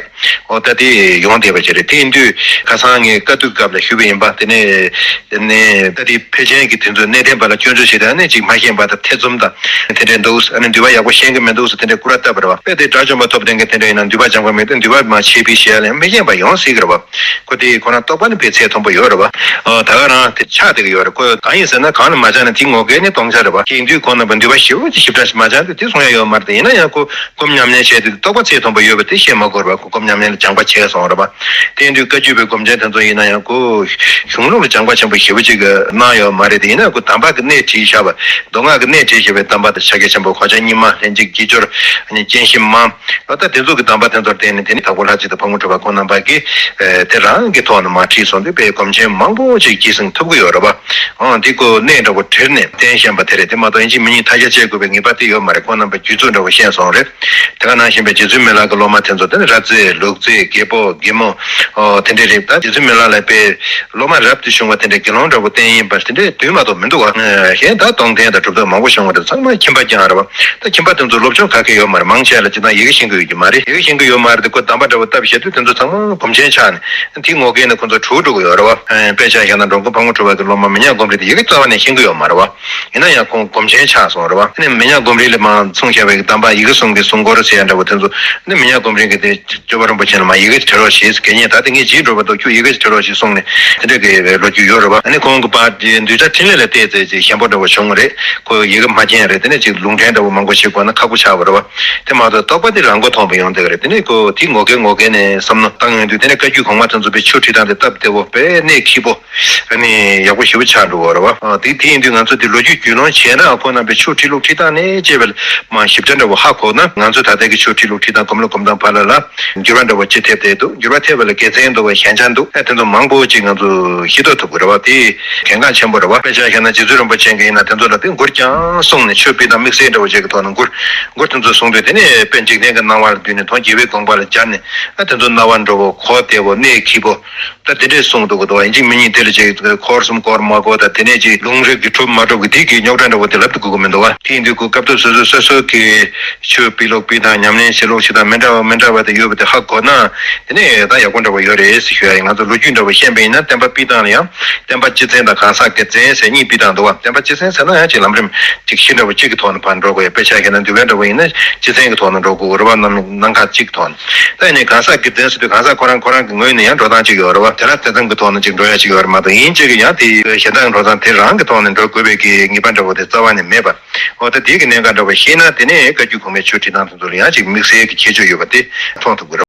འོ་ད་དེ་ཡོང་བསྡད་པ་ཅིག་རེད། དེ་ཡིན་དུས་ཁ་སང་ངས་བཀའ་བསྡུ་སྐབས་ལ་ཞུས་པ་ཡིན་པ། དེ་ནས་ནས་ད་དེ་ཕལ་ཆེན་གྱི་དེ་ཚོ་གནས་བརྟན་པ་ལ་སྐྱོན་བརྗོད་བྱེད་དུས་ཨ་ནི་ཅིག་མ་ཤེས་པ་དང་ཐེ་ཚོམ་དང་དེ་འདྲས་འདུག་ཨ་ནི་འདུལ་བ་ཡག་པོ་ཤེས་ཀྱི་མི་འདུག་ཟེར་དེ་འདྲས་སྐུར་བ་བཏབ་པ་རེད་བ། དཔེ་དེ་དགྲ་བཅོམ་པ་ཐོབ་བསྡད་མཁན་དེ་འདྲ་ཡིན་ན་འདུལ་བ་སྦྱངས་པ་མེད་དུས་འདུལ་བ་མ་བྱས་པའི་ཞལ་ལ་ཡང་མི་ཤེས་པ་ཡོང་སྲིད་ཀྱི་རེད་བ། ཁོ་དེ་ཁོ་རང་རྟོགས་པ་ནི་དཔེ་ཚད་མཐོན་པོ་ཡོད་རེད་བ། ཨོ་ད་ག་རང་དེ་ཆགས་བསྡད་ཀྱི་ཡོད་རེད། ཁོ་གང་ཡིན་ཟེར་ན་གང་ལ་མ་སྦྱངས་ན་དེ་ངོ་རྒོལ་ནི་སྟོང་ཆ་རེད་བ། དེ་ཡིན་དུས་ཁོ་རྣམ་པ་འདུལ་བ་ཞེ་པོ་ཅིག་ཞིབ་ཕྲ་ཞིག་མ་སྦྱངས་དུས་དེ་གསུང་ཡ་ཡོད་མ་རེད། དེ་ཡིན་ན་ཡང་ཁོ་སྒོམ་ཉམས་ལེན་བྱས་དུས་རྟོགས་པ་ཚད་མཐོན་པོ་ཡོད་པ་དེ་བཤད་མ་དགོས་རེད་བ། ཁོ་སྒོམ་ཉམས་ལེན་ལ་སྦྱངས་པ་བྱས་སོང་རེད་བ། དེ་ཡིན་དུས་བཀའ་བརྒྱུད་པའི་སྒོམ་ཆེན་དེ་ཚོ་ཡིན་ན་ཡང་ཁོ་གཞུང་ལུགས་ལ་སྦྱངས་པ་ཆེན་པོ་ཞེ་པོ་ཅིག་གནང་ཡོད་མ་རེད། དེ་ཡིན་ན་ཁོ་གདམས་པ་གི་གནད་བྲིས་བཞག་པ་ མདོ་སྔགས་ཀྱི་གནད་བྲིས་བཞག་པའི་གདམས་པ་དང་ཕྱག་རྒྱ་ཆེན་པོ་གོ་ཆ་གཉིས་མ་ལྷན་ཅིག་དཀྱིལ་འཁྱོར་ཨ་ནི་སྤྱན་ཤིང་མ། ད་ལྟ་དེ་ཚོ་གི་གདམས་པ་དེ་ཚོར་བརྟེན་ནས་དེ་ནི་དྭགས་པོ་ལྷ་རྗེ་དང་ཕག་མོ་གྲུ་པ་ཁོང་རྣམ་པ་གིས་ཨེ་དེ་རང་གི་ཐོག་ནས་མར་ཁྲིད་སོང་དུས་དཔེ་སྒོམ་ཆེན་མང་པོ་ཅིག་སྐྱེད་སྲིང་ཐུབ་ཀྱི་ཡོད་རེད་པ། ཨང་། འདི་ཀོ་གནད་འདྲ་བོ་བྲིས་ནས་བསྟན་བཞིན་པ་དེ་རེད། དེ་མ་གཏོགས་ཡིན་གཅིག་མིན་གཉིས་ཐ་ཤལ་བྱེད་དགོས་པའི་ངེས་པ་དེ་ཡོད་མ་རེད། ཁོང་རྣམ་པ་རྒྱུད་ཚོད་འདྲ་བོ་བཤད་སོང་རེད། དེ་ག་ནང་བཞིན་པའི་རྗེ་བཙུན་མི་ལ་གི་སློབ་མ་དེ་ཚོ་དེ་ནི་ར་རྩེ་ལུག་རྫི་རྒད་པོ་རྒད་མོ་ཨོ་དེ་འདྲས་རེད། ད་རྗེ་བཙུན་མི་ལ་ལ་དཔེ་སློབ་མ་རབ་ཏུ་བྱུང་བ་དེ་འདྲའི་དགེ་སློང་འདྲ་བོ་བསྟེན་ཡིན་པ་དེ་འདྲའི་དུས་མ་གཏོགས་མི་འདུག་བ། གཞན་ད་སྟོང་ཐུན་དང་གྲུབ་ཐོབ་མང་པོ་བྱུང་བ་རེད། ཚང་མ་ཁྱིམ་པ་རྐྱང་རེད་བ། ད་ཁྱིམ་པ་དེ་ཚོ་སློབ་སྦྱོང་ག་གེ་ཡོད་མ་རེད། མང་ཆེ་ལ་ཇི་ལྟར་ཡི་གེ་ཤེས་ཀྱི་ཡོད་ཀྱི་མ་རེད། ཡི་གེ་ཤེས་ཀྱི་ཡོད་མ་རེད་དེ་ཁོ་གདམས་པ་འདྲ་བོ་བཏབ་བཞག་དུས་དེ་ཚོ་ཚང་མ་སྒོམ་ཆེན་ཆགས་ནས་དེ་ངོ་རྒོལ་ནས་ཁོ་ཚོ་གྲུག་འགྲོ་གི་ཡོད་རེད་བ། དཔེ་ཆ་བཞག་ན་འགྲོ་མགོན་ཕག་མོ་གྲུ་པ་གི་སློབ་མ་མི་ཉག་སྒོམ་རིང་དེ་ཡི་གེ་རྩ་བ་ནས་ཤེས་ཀྱི་ཡོད་མ་རེད་བ། ཡིན་ན་ཡང་ཁོང་སྒོམ་ཆེན་ཆགས་སོང་རེད་བ། དེ་ནས་མི་ཉག་སྒོམ་རིང་ལས་མར་གསུངས་བཞག་པའི་གདམས་པ་ཡི་གེ་གསུང་གི་གསུང་སྐོར་ཟེར་ཡ་འདྲ་བོ་དེ་ཚོ་ནི་མི་ཉག་སྒོམ་རིང་གི་དེ་སྐྱོབ་པ་རིན་པོ་ཆེ་ལ་མར་ཡི་གེ་བྲི་རོགས་ཞེས་གད་སྙིགས་ད་དེ་ངས་བྱིས་འགྲོ་བ་འདུག་ཁྱོད་ཡི་གེ་བྲི་རོགས་ཞེས་གསུངས་ནས་དེ་འདྲ་གི་ལོ་རྒྱུས་ཡོད་རེད་བ། ཨ་ནི་ཁོང་གི་བར་དེ་གདུལ་བྱ་འཕྲིན་ལས་ལ་བལྟས་ཚེ་ཅིག་ཞན་པོ་འདྲ་བོ་བྱུང་བ་རེད། ཁོ་ཡི་གེ་མ་མཁྱེན་རེད། དེ་ནས་ཅིག་ལུང་འདྲེན་འདྲ་བོ་མང་པོ་ཞིག་དགོས་ན་ཁག་པོ་ཆགས་པ་རེད་བ། དེ་མ་གཏོགས་རྟོགས་པ་དེ་རང་མགོ་ཐོན་པ་ཡོང་བསྡད་ཀྱི་རེད། དེ་ནས་ཁོ་དེ་ངོ་རྒོལ་ངོ་རྒོལ་ནས་བསམ་བློ་བཏང་ཡོང་དུས་དེ་ནས་བཀའ་བརྒྱུད་གོང་མ་དེ་ཚོ་དཔེ་ཆོས་ཁྲིད་སྟངས་དེ་སྟབས་བདེ་བོ་དཔེ་གནད་འཁེལ་པོ། ཨ་ནི་ཡག་པོ་ཞེ་པོ་ཆགས་འགྲོ་བ་རེད་བ། ཨ་དེ་དེ་ཡིན་དུས་ང་ཚོ་དེ་ལོ་རྒྱུས་རྒྱུས་ལོན་བྱས་ན་ཁོང་རྣམ་པའི་ཆོས་ཁྲིད་ལུགས་ཁྲིད་སྟངས་ནས་དཔྱད་པ་མ་ཞིབ་ཕྲ་འདྲ་བོ་ཧ་གོ་ན། ང་ཚོ་ད་ལྟའི་གི་ཆོས་ཁྲིད་ལུགས་ཁྲིད་སྟངས་སྒོམ་ལུགས་སྒོམ་སྟངས་བར་ལ་ལ་འགྱུར་བ་འདྲ་བོ་ཅི་ཐེབས་བསྡད་འདུག་འགྱུར་བ་ཐེབས་པ་ལ་དགེ་མཚན་འདུག་བ། ཞན་ཆ་འདུག་ཨ་དེ་ཚོ་མང་པོ་ཅིག་ང་ཚོ་ཤེས་རྟོགས་ཐུབ་དགོས་རེད་བ། དེ་གལ་འགངས་ཆེན་པོ་རེད་བ། དཔེ་ཆ་བཞག་ན་རྗེ་བཙུན་རིན་པོ་ཆེ་གི་ཡིན་ན་དེ་ཚོ་ལ་དཔེ་མགུར་རྐྱང་གསུངས་ནས་ཆོས་སྤེལ་སྟངས་དམིགས་བསལ་འདྲ་བོ་ཅིག་གི་ཐོག་ནས་མགུར་མགུར་དེ་ཚོ་གསུངས་དུས་དེ་ནས་དཔེ་འཇིག་རྟེན་གྱི་སྣང་བ་ལ་བསྡུས་ནས་དོན་རྒྱལ་བའི་དགོངས་པ་ལ་སྦྱར་ནས་ཨ་དེ་ཚོ་སྣང་བ་འགྲོ་བོ་གོ་བདེ་བོ་གནད་འཁེལ་པོ། ད་དེ་འདྲས་གསུངས་འདུག་གོ། དོ་ཡིན་གཅིག་མིན་གཉིས་དེ་ལ་ཅིག་འཁོར་གསུམ་བསྐོར་མ་བསྐོར་དང་དེ་ནས་ཅིག་ལུང་རིགས་ཀྱི་གྲུབ་མ་གྲུབ་ཀྱི་དེ་གི་རྙོག་དྲ་འདྲ་བོ་དེ་ལབ་ཏུ་དགོས་ཀྱི་མི་འདུག་བ། དེ་ཡིན་དུས་ཁོ་སྐབས་ཐོག་སོ་སོ་སོ་སོ་གི་ཆོས་སྤེལ་ལུགས་སྤེལ་སྟངས་ཉམས་ལེན་བྱེད་ལུགས་བྱེད་སྟངས་མི་འདྲ་བ་མི་འདྲ་བ་དེ་ཡོད་པ་དེ་ཧ་གོ་ན་དེ་ནས་ད་ཡག་པོ་འདྲ་བོ་ཡོད་རེད་ཟེར་ཞུ་ཡ་ཡིན། ང་ཚོ་ལོ་རྒྱུས་འདྲ་བོ་ཤེས་པ་ཡིན་ན་བསྟན་པ་སྤེལ་སྟངས་ལ་ཡང་བསྟན་པ་སྤྱི་མཚན་དང་གང་ཟག་སྒེར་མཚན་ཟེར་གཉིས་སྤེལ་སྟངས་འདུག་བ། བསྟན་པ་སྤྱི་མཚན་ཟེར་ན་ཡང་ཅིག་ལམ་རིམ་ཅིག་གཞི་འདྲ་བོ་གཅིག་གི་ཐོག་ནས་ཕར་འགྲོ་དགོས་ཡ། དཔེ་ཆ་བཞག་ན་འདུལ་བའི་འདྲ་བོ་ཡིན་ན་སྤྱི་མཚན་གྱི་ཐོག་ནས་འགྲོ་དགོས་རེད་བ། ནམ་ནམ་མཁའ་གཅིག་གི་ཐོག་ནས། ད་ཡིན་ནའི་གང་ཟག་སྒེར་མཚན་ཟེར་དུས་གང་ཟག་ཁོ་རང་ཁོ་རང་གི་ངོས་ནས་ཡང་འགྲོ་སྟངས་གཅིག་ཡོད་རེད་བ། དེ་ལ་དེ་ཙམ་གྱི་ཐོག་ནས་ཅིག་འགྲོ་ཡ་ཅིག་ཡོད་རེད་མ་གཏོགས་ཡིན་གཅིག་གི་ཡང་དེ་གཞན་དག་གི་འགྲོ་སྟངས་དེ་རང་གི་ཐོག་ནས་འགྲོ་དགོས་པའི་གི་ངེས་པ་འདྲ་བོ་དེ་རྩ་བ་ནས་མེད་པ། འོ་ད་དེའི་གི་གནད་འགག་འདྲ་བོ་ཤེས་ན་དེ་ནས་བཀའ་བརྒྱུད་གོང་མའི་ཆོས་ཁྲིད་སྟངས་དེ་ཚོ་ལ་ཡང་ཅིག་དམིགས་བསལ་གྱི་ཁྱད་ཆོས་ཡོད་པ་དེ་མཐོང་ཐུབ་ཀྱི་རེད།